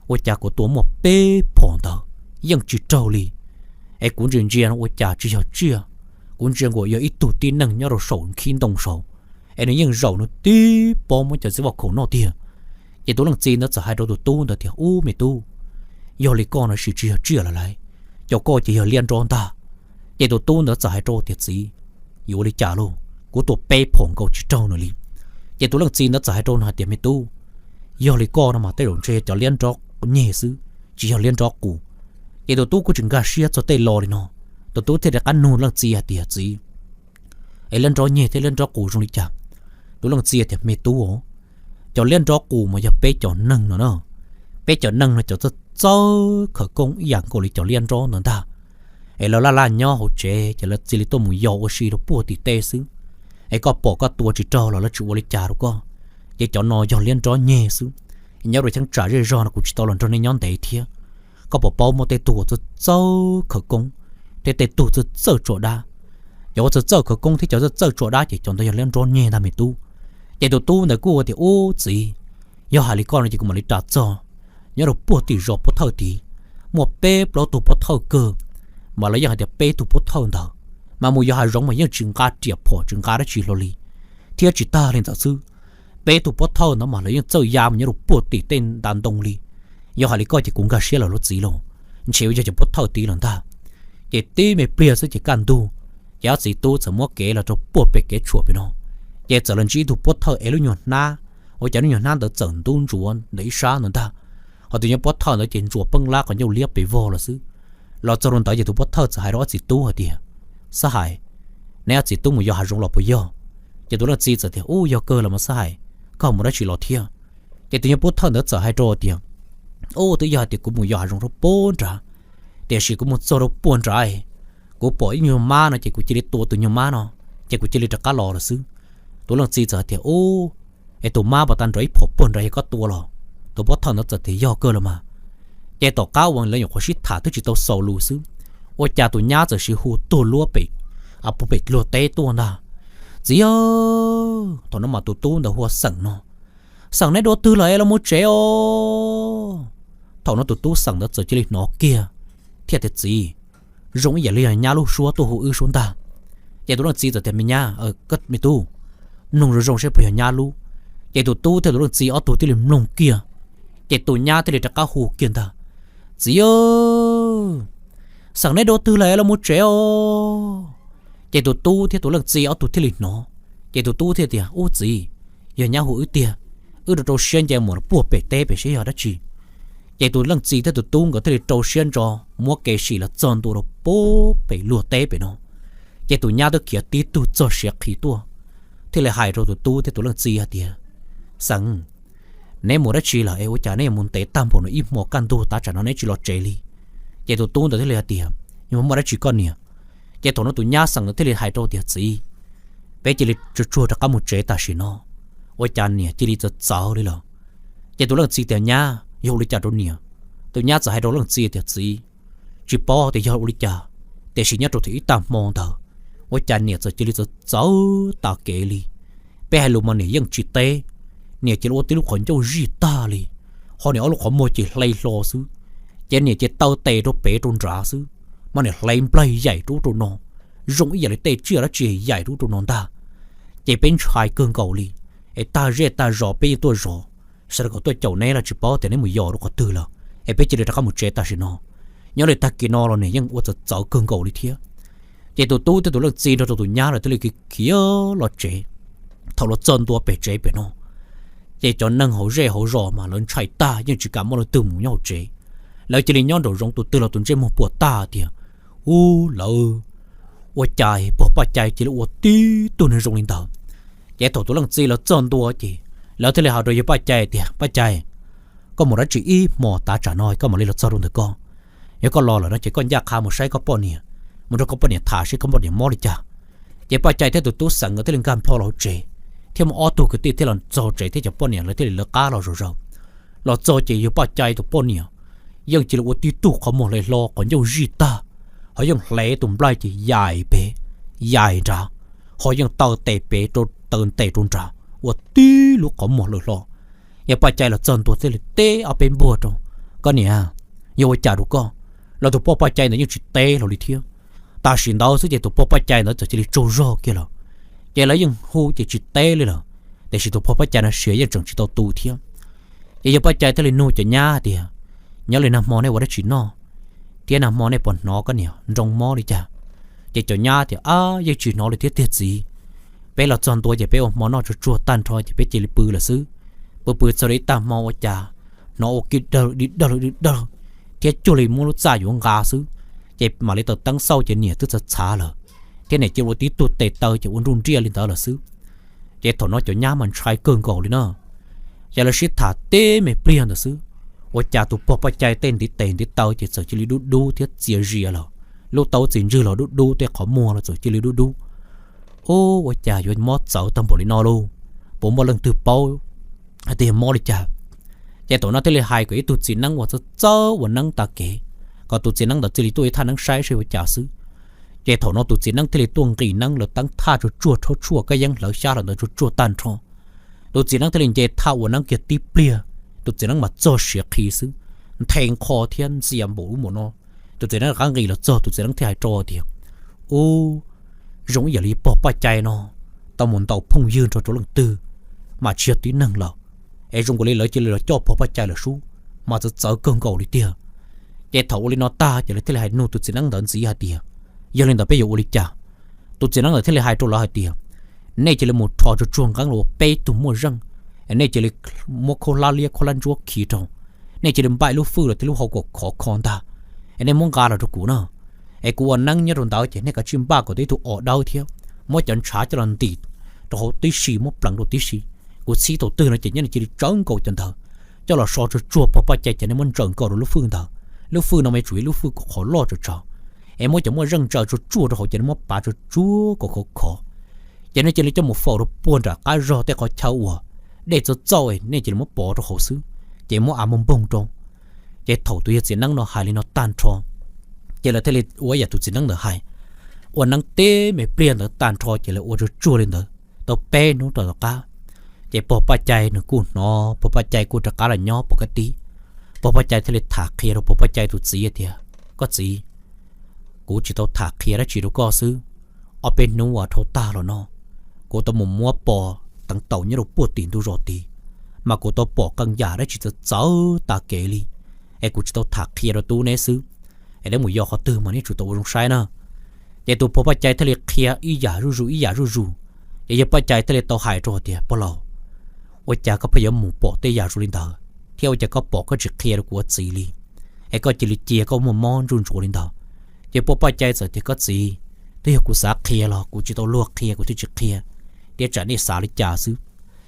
ua cas kuv tua muaj peb phom ntawd yeej tsis raug li, es kuv ntsia ntsia no ua cas tsis yog tsiaj, kuv ntsia nkaus yog ib tug tib neeg nyob rau saum nkhib ntoo saud, es nws yeej zaum nws tib pob muab cov txiv vaj khaum noj tiag. Ces tus leej txiv ntawd txawm hais rau tus tub ntawd tias, Ub me tub, yog li koj no sim tsis yog tsiaj lawm lauj, cov koj ces yog liab nrob ntag. Ces tus tub ntawd txawm hais rau tias, Txiv, yuav ua li cas lauj, kuv tua peb phom nkaus tsis raug nws li. Ces tus leej txiv ntawd txawm hais rau nws hais tias, Me tub, yog li koj no mas tej zaum ntshe cov liab nrob nyeg xwb, tsis yog liab nrob qus. Ces tus tub kuj tsis nkag siab txog tej lo li no, tus tub thiaj rov qab nug leej txiv hais tias, Txiv, es liab nrob nyeg thiab liab nrob qus zoo li cas? Tus leej txiv tias, Me tub, cov liab nrob qus mas yog peb cov neeg no na, peb cov neeg no cov txawj txawj khawv koob ib yam nkaus li cov liab nrob ntawd ntag. Es lawv laj laj nyob hauv tsev ces lawv cia li tuaj mus yos ua si rau puag tim tej xwb. Es koj pom koj tua tsis raug los lawv tsis ua li cas rau koj. Ces cov no yog liab nrob nyeg xwb. Nyob rau cheeb tsam zej zog no kuv tsis tau los nrog nej nyob ntev thiab. Koj puas paub muaj tej tug uas txawj txawj khawv koob thiab tej tug txawj txawj tso dab? Cov uas txawj txawj khawv koob thiab cov txawj txawj tso dab ces cov ntawd yog liab nrob nyeg ntag me tub. Ces tus tub ntawd kuj tias, Ub txiv, yog hais li koj no ces kuv mam li ras txog. Nyob rau puag tim zos pov thawj tid, muaj peb plaub tug pov thawj kawg, mas lawv yeej hais tias peb tug pov thawj ntawd mas mus yos hav zoov mas yeej tsis nqa riam phom tsis nqa dab tsi hlo li. Thiab tsis tag li ntawd xwb, peb tug pov thawj ntawd mas lawv yeej txawj ya mus nyob rau puag tim tej nta ntoo li. Yog hais li koj ces kuv nkag siab lawm lauj txiv lauj, ntshe yog cov pov thawj tid lawm ntag. Ces tib me pliag xwb ces kaj ntug, ces ob txiv tub txawm muab kev los rau puag pem kev tshuam pem no. Ces txawm los ntsib ib tug pov thawj ev lub nyuag hnab, ua cas lub nyuag hnab ntawd txawm ntub ntsuav ntawm ib sab ntawd ntag. Ho tus nyuag pov thawj ntawd ces ntsuas peeb lab qhov ncauj liab pes vog los xwb. Los txog rau ntawd ces tus pov thawj txawm hais rau ob txiv tub hais tias, Xab hais, neb ob txiv tub mus yos hav zoov los puas yog? Ces tus leej txiv txawm tias, Ub, yog kawg los mas xab hais, koj mus dab tsi los thiab? Ces tus nyuag pov thawj ntawd txawm hais rau tias, Ub, twb yog hais tias kuv mus yos hav zoov rau puag nrad, tiam sis kuv mus txog rau puag nrad, kuv pom ib nyuag mab no ces kuv cia li tua tus nyuag mab no, ces kuv cia li rov qab los lawm xwb. Tus leej txiv txawm hais tias, Ub, es tus mab puas tau nrov ib phom puag nrad yog koj tua los? Tus pov thawj ntawd txawm tias, Yog kawg los mas. Ces tom qab uas lawv nyuam qhuav sib tham twb tsis tau xaus lus xwb, ua cas tus nyab txawm sis hu tuag luab pem, puag pem luag teb tuaj ntag, Txiv aw! Thaum no mas tus tub ntawd hu ua Xeem no, Xeem, neb dua twg lawm es los mus tsev os? Thaum no tus tub Xeem ntawd txawm cia li hnov kiag thiaj tias, Txiv, zoo ib yam li yog nyab lub suab tuaj hu wb suab ntag. Ces tus leej txiv txawm tias, Me nyab, me tub, mloog zoo zoo saib puas yog nyab lub. Ces tus tub thiab tus leej txiv ob tug thiaj li mloog kiag, ces tus nyab thiaj li rov qab hu kiag ntag, Txiv aw! Xeem, neb dua twg lawm es los mus tsev os? Ces tus tub thiab tus leej txiv ob tug thiaj li hnov, ces tus tub thiaj tias, Ub txiv, yog nyab hu wb tiag, wb rau rau siab nce mus puag pem teb pem seb yog dab tsi. Ces tus leej txiv thiab tus tub nkawd thiaj li rau siab ntso muab kev sim los txog ntua rau puag pem luag teb pem no. Ces tus nyab twb khiav tib tug txog siav qhi tuaj, thiaj li hais rau tus tub thiab tus leej txiv hais tias, Xeem, neb mus dab tsi lawm es ua cas neb yuav mus ntev tag npaum no ib hmo kaj ntug tav tsam no neb tsis los tsev li? Ces tus tub ntawd thiaj li hais tias, Yuav muaj dab tsi koj niam? Ces thaum no tus nyab Xeem ntawd thiaj li hais rau tias, Txiv, peb cia li tsuag tsuag rov qab mus tsev tam sim no, ua cas niam cia li txawv txawv li lawm. Ces tus leej txiv tias, Nyab, yog ua li cas rau niam? Tus nyab txawm hais rau leej txiv tias, Txiv, tsis paub tias yog ua li cas, tiam sis nyob rau thaum ib tag hmo ntawd, ua cas niam txawm cia li txawv txawv tas kev li. Peb hais lus mas niam yeej tsis teb, niam cia li ua tib lub qhov ncauj zij tag li, ho niam ob lub qhov muag ces hle hlo xwb, ces niam ces taw tes rau pem rau nrad xwb, mas niam hle nplaig yaim rau ub rau no, zoo ib yam li tej tsiaj dab tsi yaim rau ub rau no ntag. Ces peb ntshai kawg nkaus li, es tag zej tag zos peb yeej tuaj zov, sawv daws kom tuaj caum neb los tsis paub tias neb mus yos rau qhov twg lawm, es peb cia li rov qab mus tsev tam sim no. Nyob li tag kis no los niam yeej ua txawv txawv kawg nkaus li thiab. Ces tus tub thiab tus leej txiv nrog rau tus nyab lawv thiaj li khiav los tsev. Thaum los txog ntua pem tsev pem no, ces cov neeg hauv zej hauv zos mas lawv ntshai tag yeej tsis kam muaj leej twg mus nyob hauv tsev. Lawv cia li nyob nraum zoov tus twg los tus ntsej muag puas tag tias, Ub, lawv, ua cas pog Paj Cai cia li ua tib tug neeg zoo li ntawd? Ces thaum tus leej txiv lawv txog ntua ces lawv thiaj li hais rau yawg Paj Cai tias, Paj Cai, koj mus dab tsi ib hmo tav tsam no koj mam li los txog rau ntawm ko? Yog koj los lawm no ces koj ncaj qha mus saib koj poj niam, mus nrog koj poj niam tham seb koj poj niam mob li cas. Ces Paj Cai thiab tus tub Xeem nkawd thiaj li nkag nplho los hauv tsev, thiab muaj ob tug kwv tij thiaj los txog tsev thiab cov poj niam lawv thiaj li lawv qab los zom zaws. Los txog ces yawg Paj Cai tus poj niam yeej cia li ua tib tug qhov muag hle hlo qhov ncauj zij tag, ho yeej hle tus nplaig ces yaim pem yaim nrad, ho yeej taw tes pem rau taw tes rau nrad ua tib lub qhov muag hle hlo. Yawg Paj Cai los txog ntua thiaj li teb ob peb npuaj rau, Koj niam, yog ua cas rau koj? Los tus pog Paj Cai ntawd yeej tsis teb los li thiab. Tam sim ntawd xwb ces tus pog Paj Cai ntawd txawm cia li tsaug zog kiag lawm. Ces lawv yeej hu ces tsis teb li lawm, tiam sis tus pog Paj Cai no sia yeej tseem tsis tau tu thiab. Ces yawg Paj Cai thiaj li nug cov nyab tias, Nyob li nag hmo nej ua dab tsi noj, thiab nag hmo nej puas hnov koj niam nroo mob li cas? Ces cov nyab tias, Ab, yeej tsis hnov li thiab tiag txiv. Peb los txog ntua ces peb ua hmo noj tsuag tsuag tag nrho ces peb cia li pw lawm xwb. Pw pw txog li ib tag hmo ua cas hnov ua kiv dawg di dawg di dawg, thiab cuag li muab lub txaj yuav nqa xwb, ces mam li taws teeb xauj ces niam twb txhav txhav lawm, thiab niam cia ua tib tug tes taw ces ua nruj nriaj li ntawd lawm xwb. Ces thaum no cov nyab mas ntshai kawg nkaus li na. Ces lawv sib tham teb me pliag ntawd xwb, ua cas tus pog Paj Cai tej ntiv tes ntiv taw ces txawm cia li dub dub thiab txias zias lawm, lub taub txiv ntswg los dub dub, tej qhov muag los txawm cia li dub dub. Ub, ua cas yuav mob txawv tag npaum li no lauj? Puas muaj leej twg paub hais tias yog mob li cas? Ces thaum no thiaj li hais kom ib tug txiv neeb uas txawj txawj ua neeb tav kev, kom tus txiv neeb ntawd cia li tuaj ib thaj neeb saib seb ua cas xwb. Ces thaum no tus txiv neeb thiaj li tuaj nqis neeb lawv teeb thaj tsuag tsuag, rhaub tshuaj kab yeeb hlawv xyab los ntawd tsuag tsuag tag nrho. Tus txiv neeb thiaj li nce thaj ua neeb kiag tib pliag, tus txiv neeb mas txog siav qhi xwb, nthe nqho thiab ntxias npaum ub npaum no. Tus txiv neeb rov qab nqis los txog, tus txiv neeb thiaj hais rau tias, Ub, zoo ib yam li pog Paj Cai no tau mus ntaus phooj ywg nrog rau leej twg, mas tsis yog tib neeg lawm, es zoo nkaus li lawv cia li los coj pog Paj Cai lawm sub, mas txawv txawv kawg nkaus li tiag. Ces thaum ua li no tag ces lawv thiaj li hais nug tus txiv neeb ntawd ntxiv hais tias, Yog li ntawd peb yuav ua li cas? Tus txiv neeb ntawd thiaj li hais rau lawv hais tias, Nej cia li mus rho tsuag tsuag nqeeb los ua peb tug muaj zeej, es nej cia li muab khaub hlab liab khaub hlab ntsuab khi rau, nej cia li npaj ib lub fwj los thiab lub hau kom khov kho ntag, es nej muab nqa los rau kuv na. Es kuv ua neeb nyob rau ntawd ces nej kav tsij npaj kom tau ib tug os dawb thiab muab cov ntshav coj los ntim rau hauv tib si, muab pleev rau tib si. Kuv txhib thaum twg no ces nyob nej cia li tsawv nkaus cov ntawd coj los so tsuag tsuag pog Paj Cai ces nej muab ntsaws nkaus rau lub fwj ntawd. Lub fwj no mas yuav tsum yog lub fwj kom qhov loj tsawv tsawv, es muab cov muaj zeej ntsaws tsuag tsuag rau hauv ces nej muab pav tsuag tsuag kom khov khov. Ces nej cia li coj mus faus rau puag nram qab zog tej qhov chaw uas dej txawj txauj, nej cia li muab pov rau hauv xwb, ces muab av muaj npoog rau. Ces thaum tus yawg txiv neeb no hais li no tag nrho, ces lawv thiaj li ua yam tus txiv neeb ntawd hais, ua neeb teb me pliag ntawd tag nrho ces lawv ua tsuag tsuag li ntawd tau peb hnub rau tom qab. Ces pog Paj Cai nws kuj hnov, pog Paj Cai kuj rov qab los nyob pom kab tib. Pog Paj Cai thiaj li tham qhia rau pog Paj Cai tus txiv tias, Koj txiv, kuv tsis tau tham qhia dab tsi rau koj xwb. Ob peb hnub uas dhau tag los no, kuv tau mus muab pos teev taus nyob rau puag tim ntug zos tid, mas kuv tau pom qee yam dab tsi txawv txawv tas kev li, es kuv tsis tau tham qhia rau tub neb xwb, es neb mus yos qhov twg mas neb tsum tau ua zoo saib na. Ces tus pog Paj Cai thiaj li qhia ib yam zuj zus ib yam zuj zus, ces yawg Paj Cai thiaj li tau hais rau hais tias, Pog laus, ua cas koj pheej yuav mus pom tej yam zoo li ntawd, thiab ua cas koj pom koj tsis qhia rau kuv ua txiv li, es koj cia li cia koj muaj mob ntsuj ntsuav li ntawd? Ces pog Paj Cai txawm tias, Koj txiv, twb yog kuv xav qhia los kuv tsis tau luag qhia kuv thiaj tsis qhia. thiab tsam nej xav li cas xwb.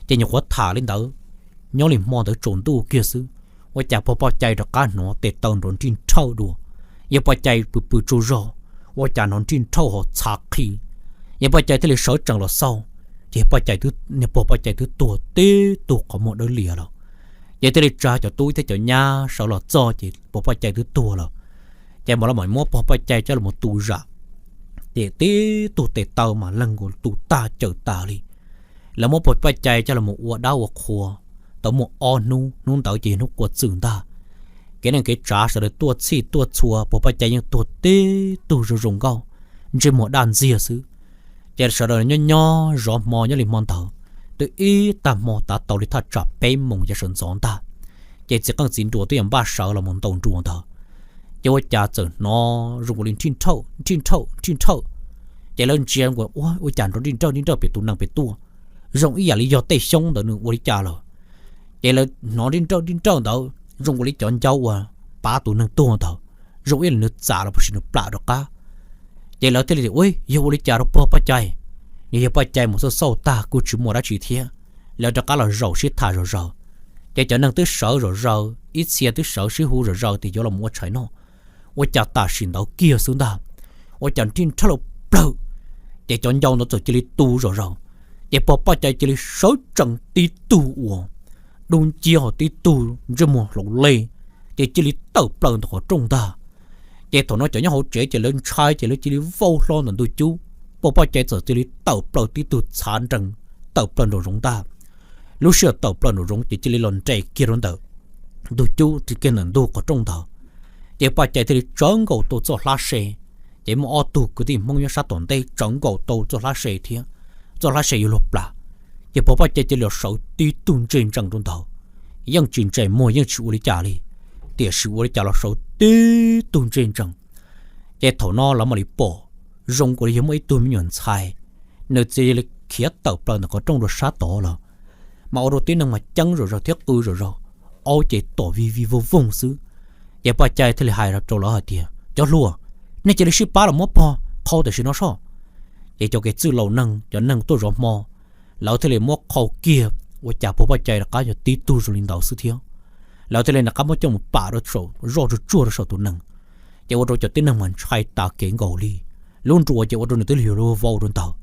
Ces nyuam qhuav tham li ntawd, nyob li hmo ntawd tsaus ntuj kiag xwb, ua cas pog Paj Cai rov qab hnov tes taw nrov nrij nrhawj dua. Yawg Paj Cai pw pw tsaug zog, ua cas hnov nrij nrhawj ho txhav qhi. Yawg Paj Cai thiaj li sawv tsees los xauj, ces pog Paj Cai twb tuag tib tug qhov muag dawb lias lawm. Ces thiaj li tsa cov tub thiab cov nyab sawv los txog ces pog Paj Cai twb tuag lawm. Ces mam los mam muab pog Paj Cai coj los tu zam, ces tib tug tes taw mas leeg nkaus tu tag cawm tas li. Lawv muab pog Paj Cai coj los ua dab ua qhua, tau muaj ob hnub, hnub ntawd ces yog hnub quaj txwm ntag. Kev neej kev tsav sawv daws tuaj txhij tuaj txhua, pog Paj Cai yeej tuag tib tug zoo zoo nkauj, ntsej muag daj ntxiag xwb. Ces sawv daws nyob nyob zov hmo nyob li hmo ntawd, twb ib tag hmo tav tau li thaj tsam peb moos yav sawv ntxov ntag, ces txiv qeej txiv nruas twb yog npaj sawv los mus ntaus nruas ntawd. Ces ua cas txawm hnov zoo ua li nrhij nrhawj nrhij nrhawj nrhij nrhawj. Ces lawv ntsia ua, ua cas nrov nrij nrhawj nrij nrhawj pem tus neeg pem tuaj, zoo ib yam li yog tej xyoob ntawd nws ua li cas lawm. Ces lawv hnov nrij nrhawj nrij nrhawj ntawd zoo ua li cov ncauj uas pav tus neeg tuag ntawd, zoo ib yam li nws txam los puas sis nws plam rov qab. Ces lawv thiaj li tias, Ua, yog ua li cas rau pog Paj Cai? Nws yog Paj Cai mus xauj xauj tag kuj tsis muaj dab tsi thiab. Lawv rov qab los zaum sib tham zom zaws. Ces cov neeg twb sawv zom zaws, ib txhia twb sawv sib hu zom zaws tias yuav los ua tshais noj. Ua cas tam sim ntawd kiag xwb ntag, ua cas nrhij nrhawj plawg, ces cov ncauj ntawd txawm cia li tu zom zaws. Ces pog Paj Cai cia li sawv tsees tib tug uas dub nciab ho tib tug ntsej muag hlaus leg, ces cia li tawm plaws ntawm qhov rooj ntag. Ces thaum no cov nyob hauv tsev ces lawv ntshai ces lawv cia li vau hlo ntawm ntug cub. Pog Paj Cai txawm cia li tawm plaws tib tug txhav nrees, tawm plaws nraum zoov ntag. Lub sij hawm tawm plaws nraum zoov ces cia li los nres kiag rau ntawm ntug cub, kiag ntawm ntug qhov rooj ntawd. Ces Paj Cai thiaj li tsawv nkaus tau txoj hlab se. Ces muaj ob tug kwv tij Hmoob nyob sab tom ntej tsawv nkaus tau txoj hlab se thiab, txoj hlab se yuav luag plam. Ces pog Paj Cai cia li los sawv tib tug ntsej ntsees rau ntawd, yeej tsis ntsej muag yeej tsis ua li cas li, tiam sis ua li cas los sawv tib tug ntsej ntsees. Ces thaum no lawv mam li pom zoo nkaus li yog muaj ib tug me nyuam ntxhais, nws cia li khiav tawm plaws ntawm qhov rooj rau sab tod lawm. Mas ua rau tib neeg mas ceeb zom zaws thiab qw zom zaws, aub ces tom vij vij voog voog xwb. Ces Paj Cai thiaj li hais rau lawv hais tias, Cov hluas, nej cia li sib pab los muab pog qhau tam sim no soj. Ces cov kev txwj laus neeg, cov neeg tuaj zov hmo, lawv thiaj li muab qhau kiag, ua cas pog Paj Cai rov qab yog tib tug zoo li ntawd xwb thiab. Lawv thiaj li rov qab muab coj mus pam rau saum zoj tsuag tsuag rau saum tus nees. Ces ua rau cov tib neeg mas ntshai tas kev nkaus li. Lub nruas ces ua rau nws twb li yuav luag vau rau ntawd.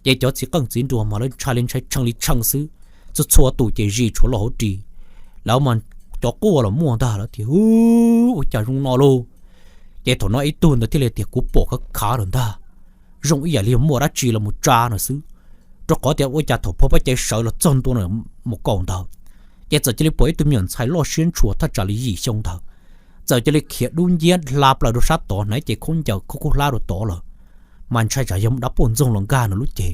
Ces cov txiv qeej txiv nruas mas lawv ntshai li ntshai tshee li tshee xwb, txhua txhua tus ces zis tshuav los hauv ris. Lawv mas cov quaj los muaj ntag, lawv tias, Ub, ua cas zoo no lauj? Ces thaum no ib tug ntawd thiaj li tias, Kuv pom khav khav lawm ntag, zoo ib yam li yog muaj dab tsi los mus tsa no xwb, rau qhov tias ua cas thaum pog Paj Cai sawv los txog ntua mus kaum ntawd, ces txawm cia li pom ib tug me nyuam ntxhais loj siab ntshua thaj tsam li yim xyoo ntawd, txawm cia li khiav dub nciab hla plaws rau sab tod, hnav cev khaub ncaws khaub khaub hlab rau tod lawm. Mas ntshai tsam yog dab poj ntxoog los nkag nws lub cev,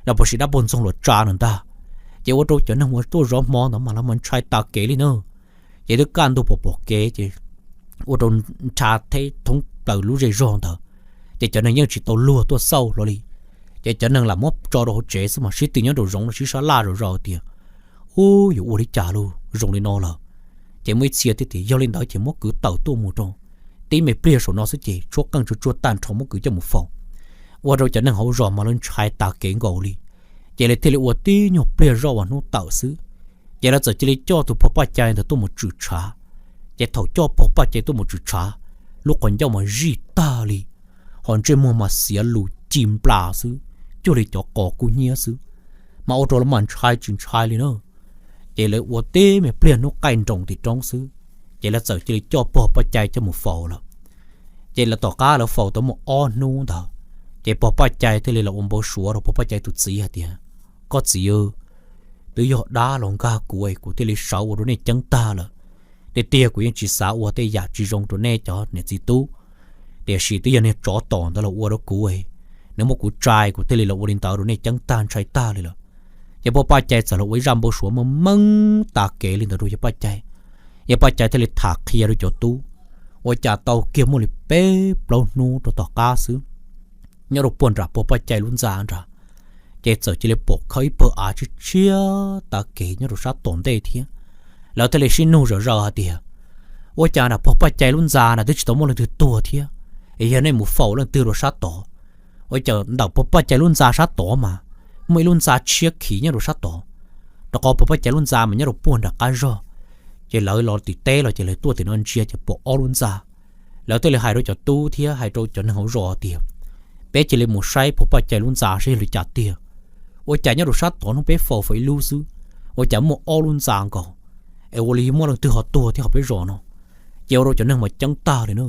los puas sis dab poj ntxoog los tsa nws ntag. Ces ua rau cov neeg uas tuaj zov hmo ntawd mas lawv mas ntshai tas kev li na. Ces twb kaj ntug pom pom kev ces ua rau nrha theb thoob plaws lub zej zog ntawd, ces cov neeg yeej tsis tau luag tuaj xauj hlo li. Ces cov neeg lam muab tso rau hauv tsev xwb mas sib tw nyob rau zoov los sib sab laj zom zaws tias, Ub, yuav ua li cas lauj, zoo li no lawm? Ces muaj ib txhia thiaj tias, Yog li ntawd ces muab kwv tawm tuaj mus rau tib me pliag saum no xwb ces tshuab qeej tsuag tsuag tag nrho muab kwv coj mus faus. Ua rau cov neeg hauv zos mas lawv ntshai tas kev nkaus li. Ces lawv thiaj li ua tib nyuag pliag zoj uas hnub tawm xwb, ces lawv txawm cia li coj tus pog Paj Cai ntawd tuaj mus tshwm tshav. Ces thaum coj pog Paj Cai tuaj mus tshwm tshav, lub qhov ncauj mas zij tag li, ho ntsej muag mas xiav lus ci nplas xwb, cuag li cov qos kub hnyiab xwb. Mas ua rau lawv mas ntshai tsis ntshai li na. Ces lawv ua tib me pliag hnub qaij nroos tim roob xwb, ces lawv txawm cia li coj pog Paj Cai coj mus faus lawm. Ces lawv tom qab lawv faus tau muaj ob hnub ntawd, ces pog Paj Cai thiaj li los ua npau suav rau pog Paj Cai tus txiv hais tias, Koj txiv, twb yog dab los nkag kuv es kuv thiaj li sawv ua rau nej ceeb tag lawm. Tiag tiag kuv yeej tsis xav ua tej yam tsis zoo rau nej cov niam txiv tub, tiam sis twb yog niag tsov tom ntawd los ua rau kuv, nws muab kuv tsa kuv thiaj li los ua li ntawd rau nej ceeb tag ntshai tag li lawm. Ces pog Paj Cai txawm los ua ib zaj npau suav meej meej tas kev li ntawd rau yawg Paj Cai. Yawg Paj Cai thiaj li tham qhia rau cov tub, ua cas tau kiag muaj li peb plaub hnub rau tom qab xwb, nyob rau puag nram pog Paj Cai lub ntxa nrad, ces txawm cia li pom khawb ib pawg av tshiab tshiab tav kev nyob rau sab tom ntej thiab. Lawv thiaj li sib nug zom zaws hais tias, Ua cas nram pog Paj Cai lub ntxa na twb tsis tau muaj leej twg tuag thiab, es yog nej mus faus leej twg rau sab tod? Ua cas ntawm pog Paj Cai lub ntxa sab tod mas muaj ib lub ntxa tshiab khiv nyob rau sab tod, rau qhov puag Paj Cai lub ntxa mas nyob rau puag nram qab zog. Ces lawv los tim teb los ces lawv tuaj tim no ntsia ces pom ob lub ntxa. Lawv thiaj li hais rau cov tub thiab hais rau cov neeg hauv zos tias, peb cia li mus saib puag Paj Cai lub ntxa saib yog li cas tiag. Ua cas nyob rau sab tod hnub peb faus faus ib lub xwb, ua cas muaj ob lub ntxa nkaus, es ua li muaj leej twg ho tuag thiab hauv peb zos no. Ces ua rau cov neeg mas ceeb tag li na.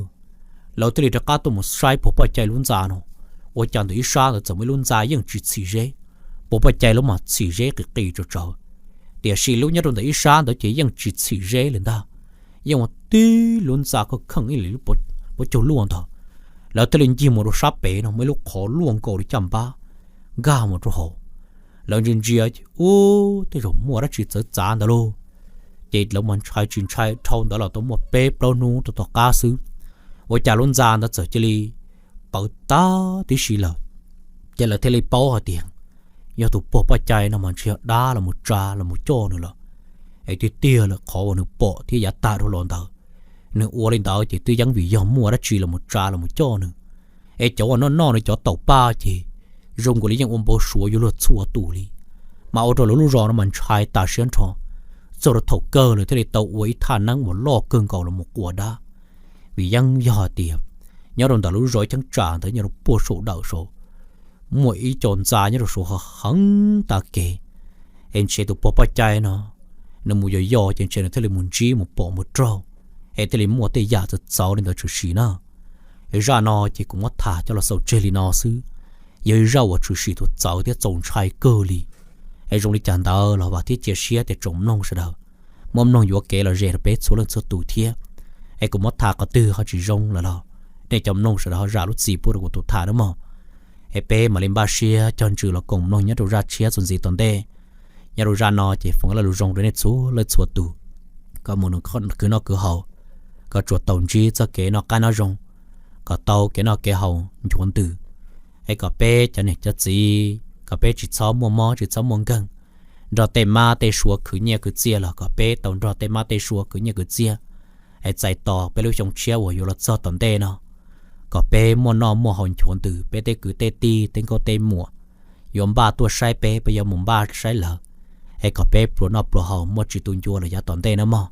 Lawv thiaj li rov qab tuaj mus saib puag Paj Cai lub ntxa no, ua cas ntawm ib sab ntawd txawm muaj ib lub ntxa yeej tsis txhim zeb. Puag Paj Cai lub mas txhim zeb qis qis tsawv tsawv, tiam sis lub nyob rau ntawm ib sab ntawd ces yeej tsis txhim zeb li ntag, yeej ua tib lub ntxa kheej kheej ib li lub pob caug luaj ntag. Lawv thiaj li ncig mus rau sab pem no muaj ib lub qhov luaj nkaus li caj npab nkag mus rau hauv. Lawv ntsia ntsia ces ub, tej zaum muaj dab tsi txawv txav ntawd lauj. Ces lawv mas ntshai tsis ntshai dhau ntawd los tau muaj peb plaub hnub rau tom qab xwb, ua cas lub ntxa ntawd txawm cia li pawv tag tib si lawm. Ces lawv thiaj li paub hais tias yog tus puag Paj Cai no mas ntshe yog dab los mus tsa los mus coj nws lawm. Es tiag tiag lawm qhov uas nws pom thiab yav tag dhau los ntawd, nws ua li ntawd ces twb yeej vim yog muaj dab tsi los mus tsa los mus coj nws. Es cov uas noj noj nws cov taum paj ces zoo nkaus li yeej ua npau suav yuav luag txhua tus li, mas ua rau lawv lub zos no mas ntshai tas siab nrho. Txog rau thaum kawg lawv thiaj li tau ua ib thaj neeb uas loj kawg nkaus los mus quas dab. Vim yeej yog hais tias nyob rau ntawm lub zos ib cheeb tsam ntawd nyob rau puag saum dawm saud, muaj ib co ntxa nyob rau saud heev tas kev. Es ntshe tus puag Paj Cai no nws mus yos yos ces ntshe nws thiaj li mus ntsib mus pom mus raug, es thiaj li muaj tej yam txawv txawv li ntawd tshwm sim na. Es zaj no ces kuv muab tham coj los xaus tseg li no xwb. Yog ib zaj uas tshwm sim txaus txawv thiab txaus ntshai kawg li. Es zoo li cas ntawd los vam thiab cia siab tias tsoom mloog sawv daws muab mloog yuav kev lom zem rau peb txhua leej txhua tus thiab. Es kuv muab tham qhov twg ho tsis zoo lawm los nej cov mloog sawv daws ho zam lub txim pub rau kuv tus tham nawb mog. Es peb mam li npaj siab cog ntsws los koom mloog nyob rau zaj tshiab txuas ntxiv tom ntej. Nyob rau zaj no ces foom laj lus zoo rau nej txhua leej txhua tus, kom mus kwv noj kwv haus, kom tsuas tau ntsib txoj kev noj qab nyob zoo, kom tau kev noj kev haus nchuav ntws. Es kom peb cov niam cov txiv kom peb tsis txhob muaj mob tsis txhob muaj nkeeg, nrog tej mab tej sua khwv nyiaj khwv txiaj los kom peb tau nrog tej mab tej sua khwv nyiaj khwv txiaj. Es txais tos peb lub xyoo tshiab uas yuav los txog tom ntej no, kom peb muaj noj muaj haus nchuav ntws, peb tej kwv tej tij tej nkauj tej muam yuav npaj tuaj saib peb, peb yuav mus npaj saib lawv. Es kom peb pluas noj pluas haus muaj tsis tu ncua lawm yav tom ntej na mog.